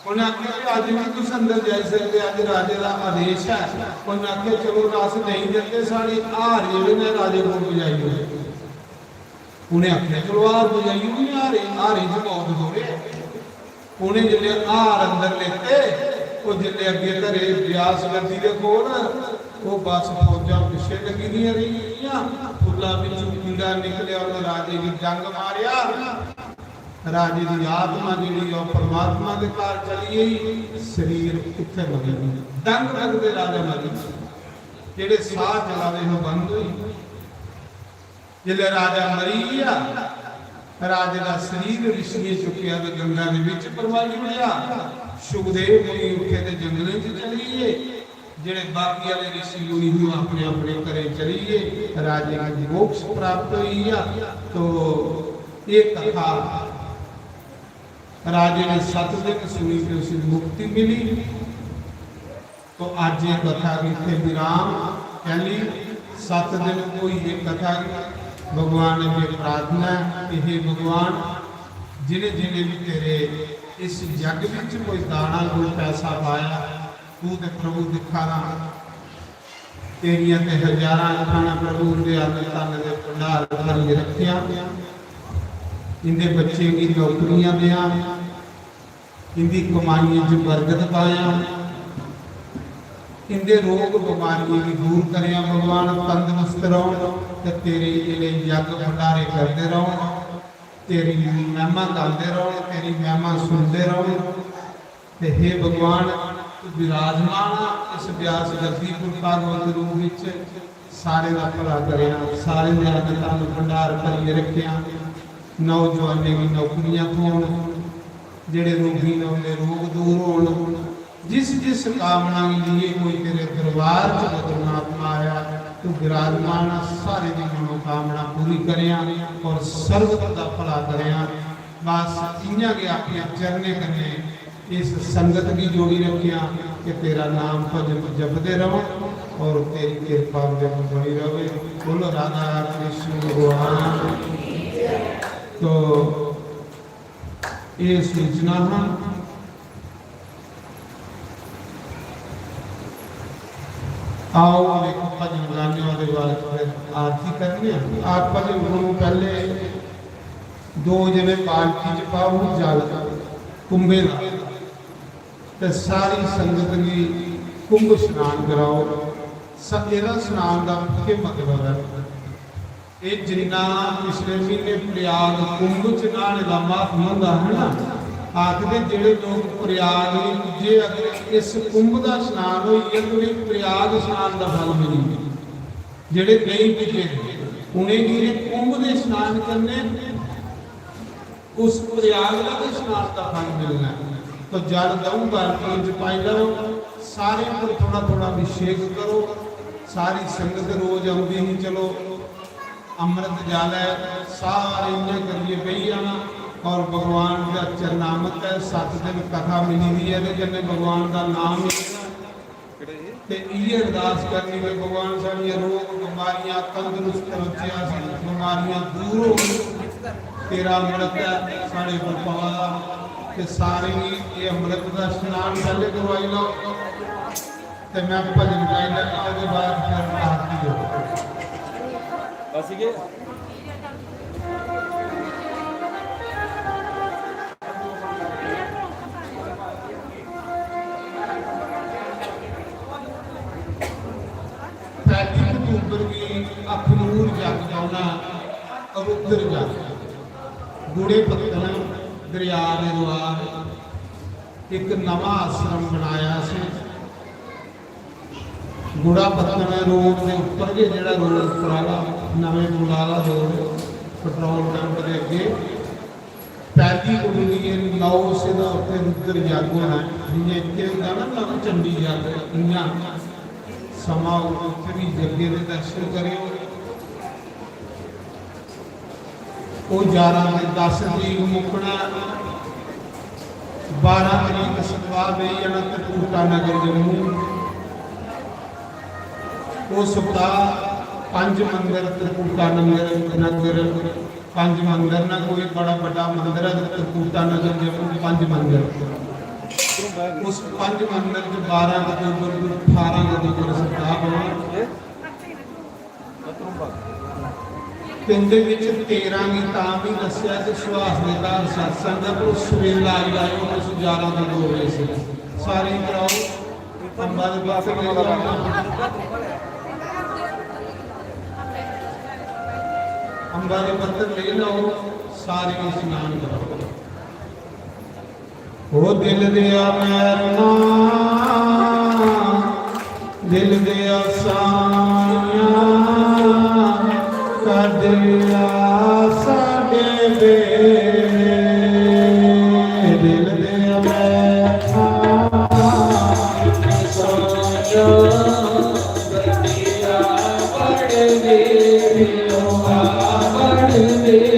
उन्हें आखेआ कि अज्ज भी तुस अंदर जाई सकदे, अज्ज राजे दा आदेश ऐ। उन्हें आखेआ, "चलो, अस नेईं जंदे, साढ़े हार जेह्ड़े ने राजे कोल पजाई ओड़ो।" उन्हें आखेआ, "चलो, हार पजाई ओड़ने, हारे, हारे च मौत थोड़े ऐ।" उनें जिसलै हार अंदर लेते, ओह् जिसलै अग्गें धरे ब्यास गद्दी दे कोल, ओह् बस फौजां पिच्छे लग्गी दियां रेहियां। फुल्ला बिच्चों कीड़ा निकलेआ, उन्हें राजे गी डंग मारेआ। राजे दी आत्मा जेह्ड़ी, ओह् परमात्मा दे घर चली गेई, शरीर उत्थै मरी गेआ। डंग लगदे राजा मरी गेआ। जेह्ड़े साह् चला दे हे, ओह् बंद होई गे। जिसलै राजा मरी गेआ, राजे दा शरीर रिशियें चुक्केआ ते गंगा दे बिच परवाही ओड़ेआ। सुखदेव मुनि उत्थे दे जंगलें च चली गे। जेह्ड़े बाकी आह्ले रिशी मुनि ही, ओह् अपने अपने घरें चली गे। राजे गी मोक्ष प्राप्त होई गेआ। तो एह् कथा राजे ने सत दिन सुनी ते उसी मुक्ति मिली। तो अज्ज एह् कथा गी इत्थै विराम। कैली? सत दिन होई गे कथा गी। भगवान अग्गें प्रार्थना ऐ कि हे भगवान, जिनें जिनें भी तेरे इस यज्ञ बिच कोई दाना, कोई पैसा पाया, तू ते प्रभु दिक्खा दा। तेरियां ते हजारां अक्खां न प्रभु, उंदे अन्न धन दे भंडार भरियै रखेआ। इंदे बच्चें गी नौकरियां देआ, इंदी कमाइयें च बरकत पाया, इंदे रोग बमारियें गी दूर करेआ भगवान, तंदरुस्त रौहन ते तेरे एह् यज्ञ भंडारे करदे रौहन, तेरी महिमा गांदे रौहन, तेरी महिमा सुनदे रौहन। ते हे भगवान, तू विराजमान आ इस व्यास गद्दी पर भागवत रूप विच। सारें दा भला करेआं, सारें दे अन्न धन भंडार भरियै रखेआं, नौजवानें गी नौकरियां थ्होन, जेह्ड़े रोगी न उं'दे रोग दूर होन। जिस जिस कामना गी लिए कोई तेरे दरबार च परमात्मा आया, तू विराजमान आ, सारें दी मनोकामना पूरी करेआं और सर्वत दा भला करेआं। बस इ'यां गै अपने चरणें कन्नै इस संगत गी जोड़ी रखेआं कि तेरा नाम भजन जपदे रहो और तेरी कृपा उं'दे पर बनी रहे। बोलो राधा कृष्ण भगवान। तो ये सूचना हा। आओ, हम एक भजन गाने, ओह्दे बाद फिर आरती करने आं। आप भजन कोलों पैह्ले दो जने बाल्टी च पाओ जल कुंभे दा, ते सारी संगत गी कुंभ स्नान कराओ। स-, एह्दा स्नान दा केह् मतलब ऐ? एह् जिन्ना पिछले म्हीने प्रयाग कुंभ च न्हाने दा म्हात्म होंदा हा ना, आखदे जेह्ड़े लोक प्रयाग नहीं पुज्जे, अगर इस कुंभ दा स्नान होई गेआ, ते उ'नेंगी प्रयाग स्नान दा फल मिली गेआ। जेह्ड़े नेईं पुज्जे, उ'नेंगी एह् कुंभ दे स्नान कन्नै उस प्रयाग दा भी स्नान दा फल मिलना है। तो जल दऊं बाल्टियों च पाई लैओ, सारे पर थोड़ा थोड़ा अभिषेक करो। सारी संगत रोज आंदी ही, चलो अमृत जल है, सारे इ'यां करियै बेही जाना और भगवान दा चरणामृत है। सत्त दिन कथा मिली दी है, एह्दे कन्नै भगवान दा नाम ही ते इ'यै अरदास करनी कि भगवान साढ़ियां रोग बमारियां तंदरुस्त रौह्चे, अस बमारियां दूर होन। तेरा अमृत ऐ साढ़े पर पवा दा, ते सारें गी एह् अमृत दा स्नान पैह्ले करवाई लैओ, ते में भजन गाई लैगा, ओह्दे बाद फिर आरती होग। बस इ'यै। पैह्ली अक्तूबर गी अखनूर जग औना, रुद्र जग, गुड़े पत्तन दरिया दे रुआर इक नमां आश्रम बनाया असें। गुड़ा पत्तन रोड दे उप्पर गै, जेह्ड़ा रोड उप्पर आह्ला नमें पुल आह्ला रोड, पेट्रोल पंप दे अग्गें पैह्ली कुंडली ऐ, नौ सौ दा उत्थै रुद्र जग होना ऐ। जि'यां इत्थै होंदा ना नव चंडी जग, इ'यां समां होग, उत्थै बी जग्गै दे दर्शन करेओ। ओह् ञारां ते दस तरीक मुक्कना, बारां तरीक सतवाह् बेही जाना ते टूटा नगर जम्मू। ओह् सप्ताह पंज मंदर, त्रिकूटा नंगर नगर, पंज मंदर न। कोई बड़ा बड्डा मंदर ऐ त्रिकूटा नगर जम्मू, पंज मंदर। उस पंज मंदर च बारां अक्तूबर को अठारां अक्तूबर सप्ताह होना। ते उं'दे बिच तेरां गी तां बी दस्सेआ जे सुहास दे घर सत्संग ऐ, पर उस सवेला आई जाएओ तुस ग्यारह दो बजे से। सारें गी कराओ। अम्बा दे पत्तर लेई आओ। अम्बा दे पत्तर लेई लैओ, सारें गी स्नान कराओ। ओ दिल दिया मैरना, दिल दिया साइयां, कढ लिया साडे बेड़े। दिल दिया मैरना, साइयां, बड़िया, बड़दे दिलों, बड़दे दिलों।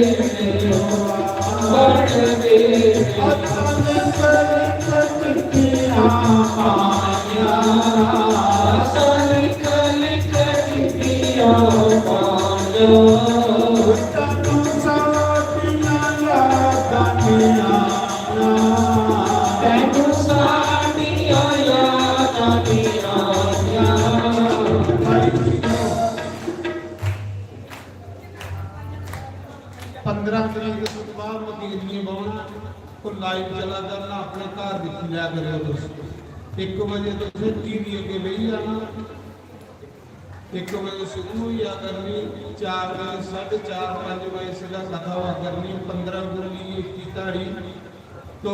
पंद्रह तरीक सुतवा मकीर नहीं बौहना, कोई लाइव चला करना, अपना घर दिक्खी लिया करेओ तुस। इक बजे तुसें टीवी अग्गें बेही जाना, इक बजे शुरू होई जा करनी, चार बजे, साढ़े चार, पंज बजे सिद्धा कथा हुआ करनी, पंद्रह को लेइयै इक्की धोड़ी। तो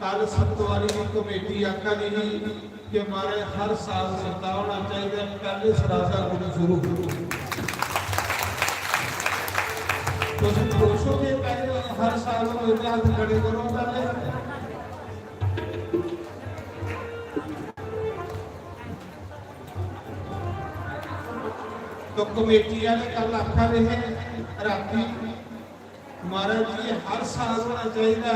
कल सत्तवारी की कमेटी आखा दी ही कि महाराज हर साल सप्ताह होना चाहिए, पहले सराधा कोला शुरू। तुम खुश हो गए, पहले हर साल होने ते हत्थ खड़े करो पहले। तो कमेटी वाले कल आखा दे हे राती, महाराज जी, हर साल होना चाहिए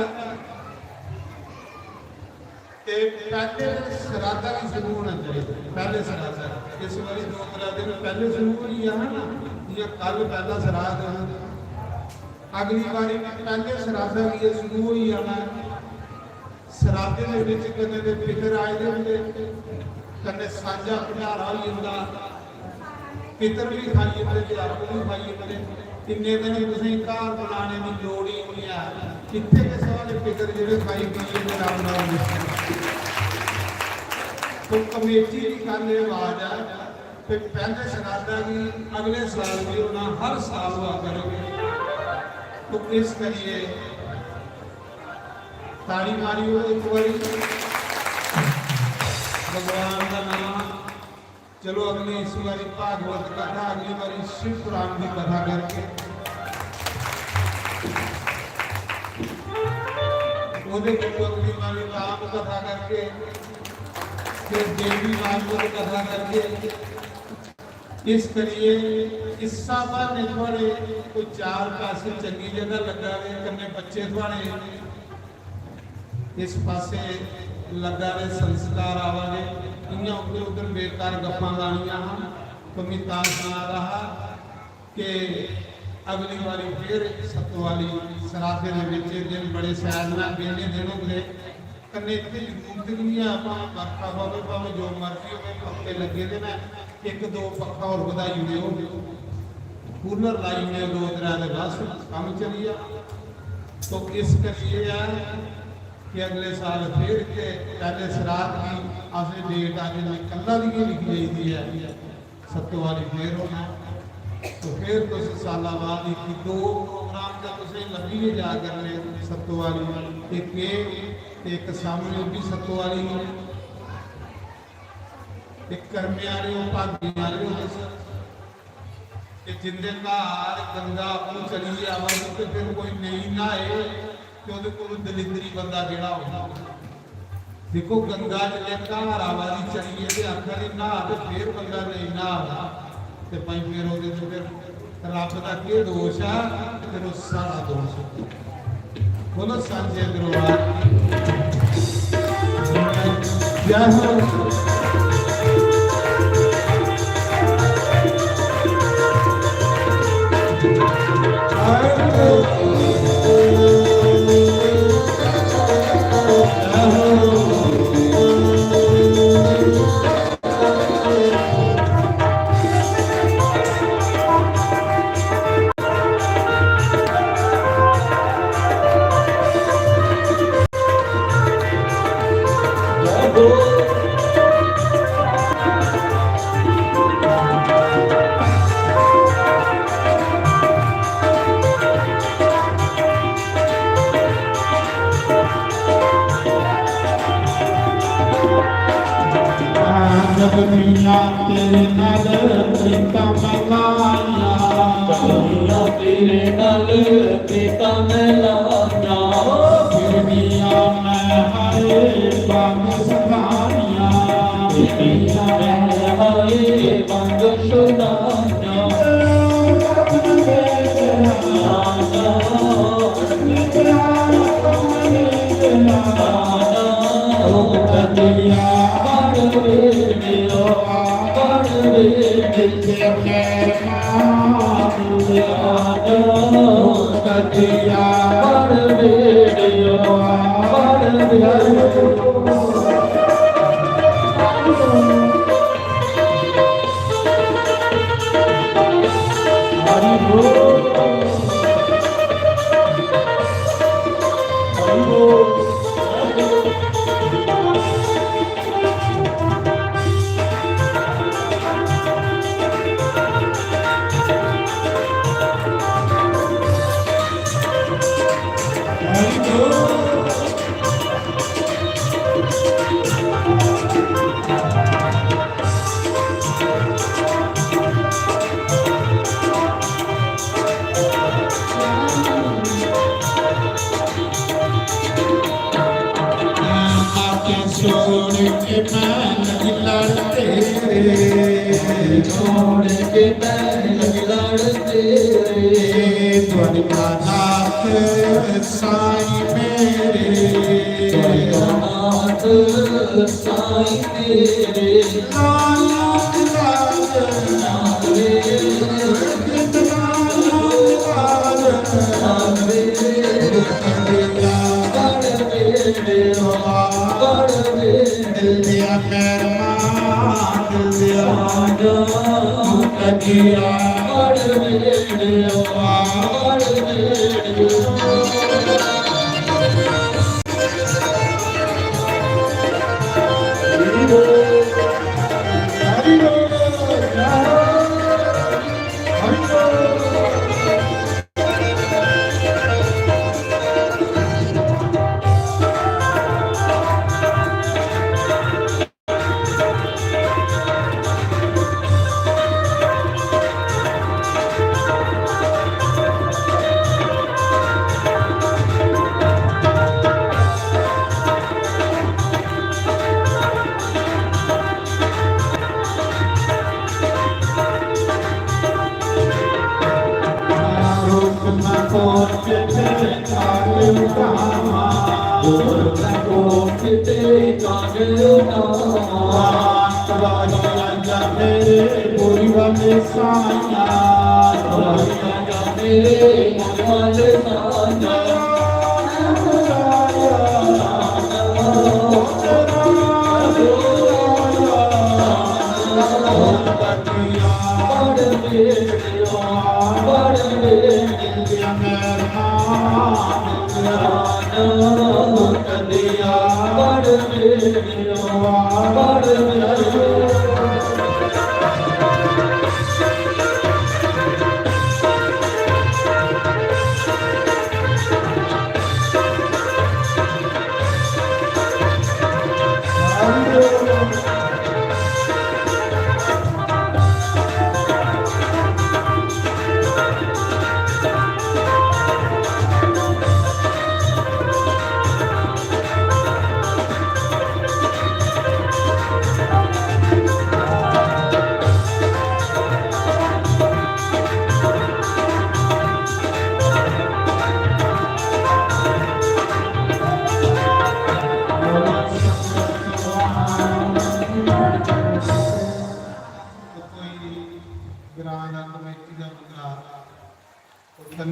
ते पहले सराधा भी शुरू होना चाहिए, पहले सराधा। इस बारी दो त्रै दिन पहले शुरू हो गया है ना, जियां कल पहला सराध है, अगली बारी पहले सराधा भी ये शुरू हो जाना है। सराधे दे विच कन्नै ते पितर आए दे होंदे, कन्नै सांझा भंडारा होई जंदा, पितर भी खाई जंदे ते आपूं भी खाई जंदे। इन्ने दिन तुसें घर बनाने दी लोड़ ही नहीं है, इत्थे गै सारे पितर जेह्ड़े खाई पी जंदे राम राम जी। तो कमेटी दी कल एह् आवाज ऐ कि पैह्ले सराधा गी अगले साल भी होना, हर साल हुआ करोगे। तो इस करिए ताड़ी मारियो एक बारी भगवान का नाम। चलो, अगली इस बारी भागवत कथा, अगली बारी शिव पुराण की कथा करके ओदे कोल अगली बारी राम कथा करके, फिर देवी भागवत कथा करके, इस करिए इस्सा बहाने थुआढ़े कोई चार पैसे चंगी जगह लग्गा दे, कन्नै बच्चे थुआढ़े इस पासे लग्गा दे, संस्कार आवा दे। इ'यां उद्धर उद्धर बेकार गप्पां लानियां हा, तो मैं तां सना रहा कि अगली बारी फिर सत्तवाली सराधे दे बिच दिन बड़े शैल न, बेह्ले दिन होंदे। कन्नै इत्थै जरूरत बी निं ऐ, भामें बरखा पवै, भामें जो मर्जी होवे, पक्खे लग्गे दे न। इक दो पक्खा होर बधाई ओड़ेओ, कूलर लाई ओड़ेओ दो त्रै, ते बस कम्म चली जा। तो इस करियै ऐ कि अगले साल फिर इत्थै पैह्ले सराध दी असें डेट अज्ज में कल्ला दी गै लिखी लेई दी ऐ। सत्तो आह्ली फेर होना। तो फेर तुस साला बाद इक दो प्रोग्राम ते तुसें लब्भी गै जा करने सत्तो आह्ली। इक एह् ते इक सामने ओह् बी सत्तो आह्ली। ते कर्मे आह्ले ओ, भागे आह्ले ओ तुस। ते जिंदे घर गंगा आपूं चली आवा दी ते फिर कोई नेईं न्हाए ते ओह्दे कोल दलिद्री बंदा केह्ड़ा होना? दिक्खो, गंगा जिसलै घर आवा दी चलियै ते आखा दी, "न्हा," ते फिर बंदा नेईं न्हा दा, ते भाई, फिर ओह्दे च फिर रब्ब दा केह् दोश ऐ? फिर ओह् साढ़ा दोश ऐ। बोलो, सांझे दरबार की जय हो। जगतियां तेरे नाल प्रीतां मैं लाइयां। जगतियां तेरे नाल प्रीतां मैं लाइयां। फिर भी मैं हाय बंद सदाइयां। फिर भी मैं हाय बंद सदाइयां। छोड़ के मैं लगी लड़ तेरे, छोड़ के मैं लगी लड़ तेरे। द्वारिकानाथ साईं मेरे, द्वारिकानाथ साईं मेरे। लाल लाल लाल रे, लाल लाल रे।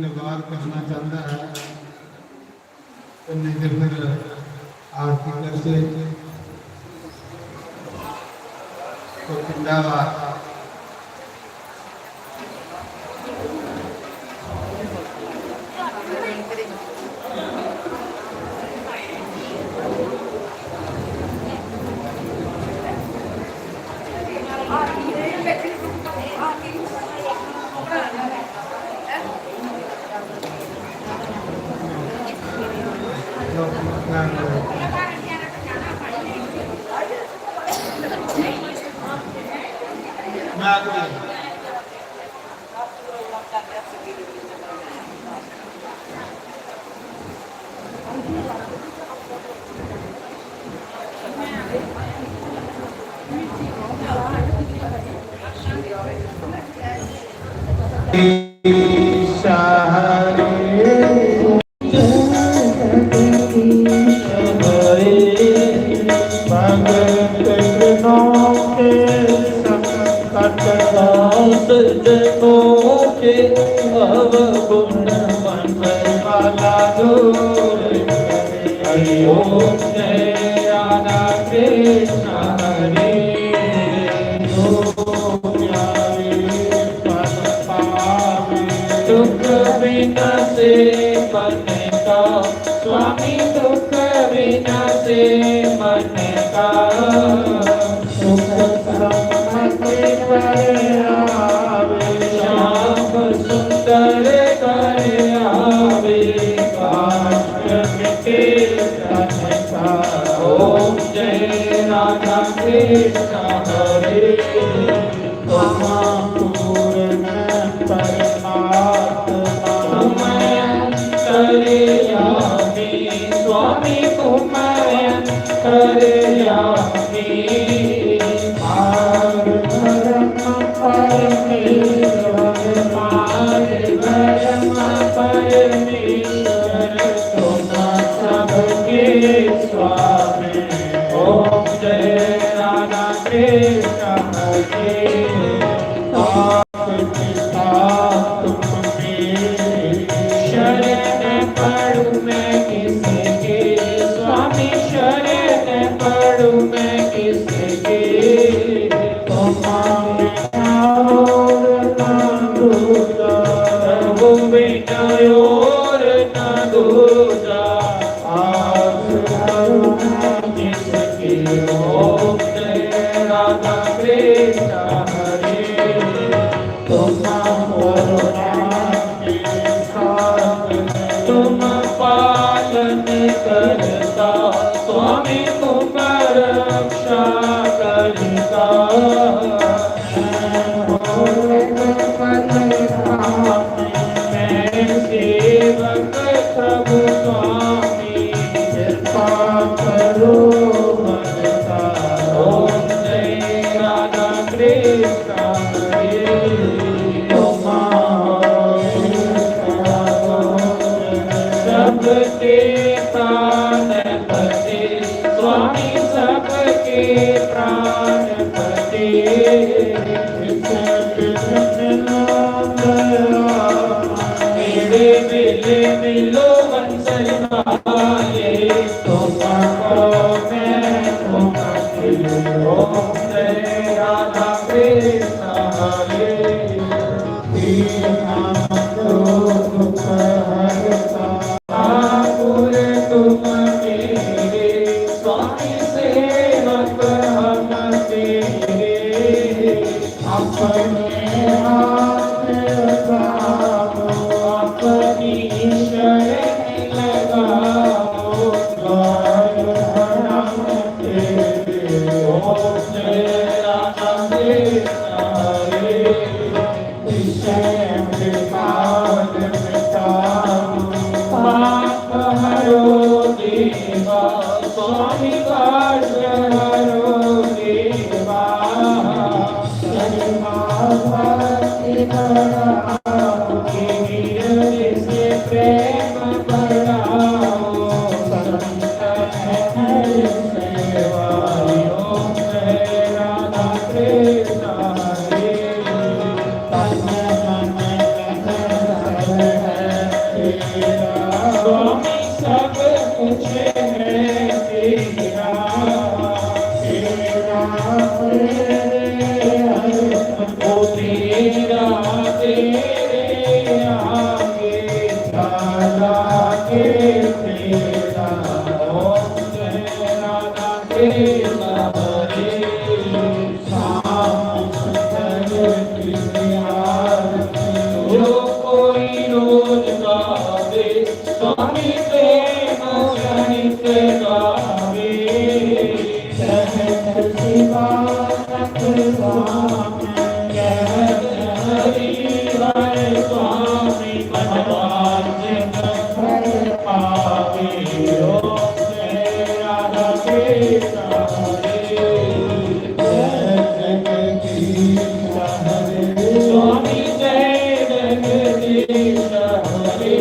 धन्यवाद करना चाहता है। कन्नै ते फिर आरती करदे। तो पिंडा दा स्वामी प्रेम गणित गावे, सहत शिवानंद स्वामी कहत हरि हर स्वामी, मनवांछित फल पावे। ओम जय राधा कृष्ण हरे, जय जगदीश हरे। स्वामी जय जगदीश हरे।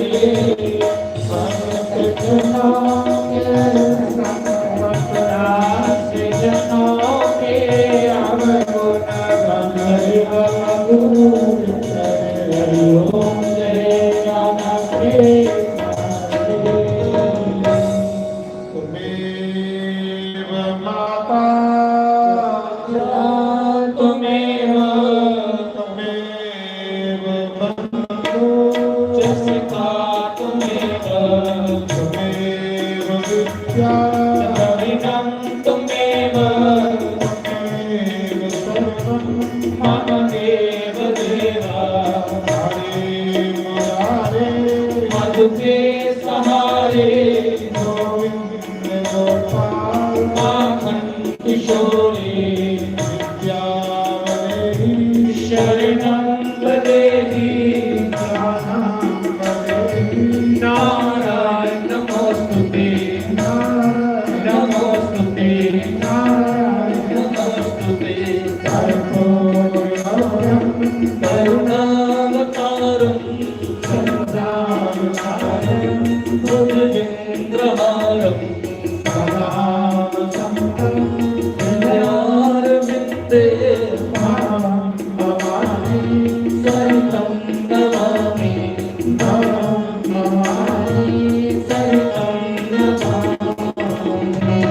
भक्त जनांग संपदा से जनों के अवगुण गण अवगुण करे। हरि ओम जय राधा कृष्ण हरे। त्वमेव माता, त्वमेव, त्वमेव बंधु, च सखा त्वमेव, त्वमेव विद्या, च द्रविणं त्वमेव, त्वमेव सर्वं मम देव देव। हरे मुरारे, मधुके सहारे, गोविंद गोपाल, माखन किशोरी, विद्यावलेहि शरणं वदेहि। शरणं वदेहि। नारायण नमोस्तुते, नारायण नमोस्तुते, नारायण नमोस्तुते। कर्पूरगौरं करुणावतारं सदावतारं भुजगेन्द्रहारं सदा वसन्तं हृदयारविन्दे। भवं भवानी सहितं नमामि, भवं भवानी सहितं नमामि।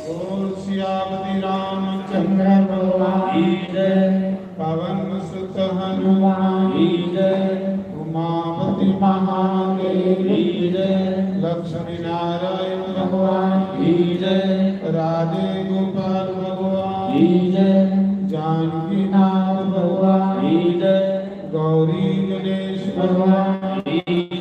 बोल सियापति रामचंद्र भगवान की जय। पवन सुत हनुमान की जय। उमापति महादेव की जय। लक्ष्मी नारायण भगवान की जय। राधे गोपाल भगवान की जय। जानकी नाथ भगवान की जय। गौरी गणेश भगवान की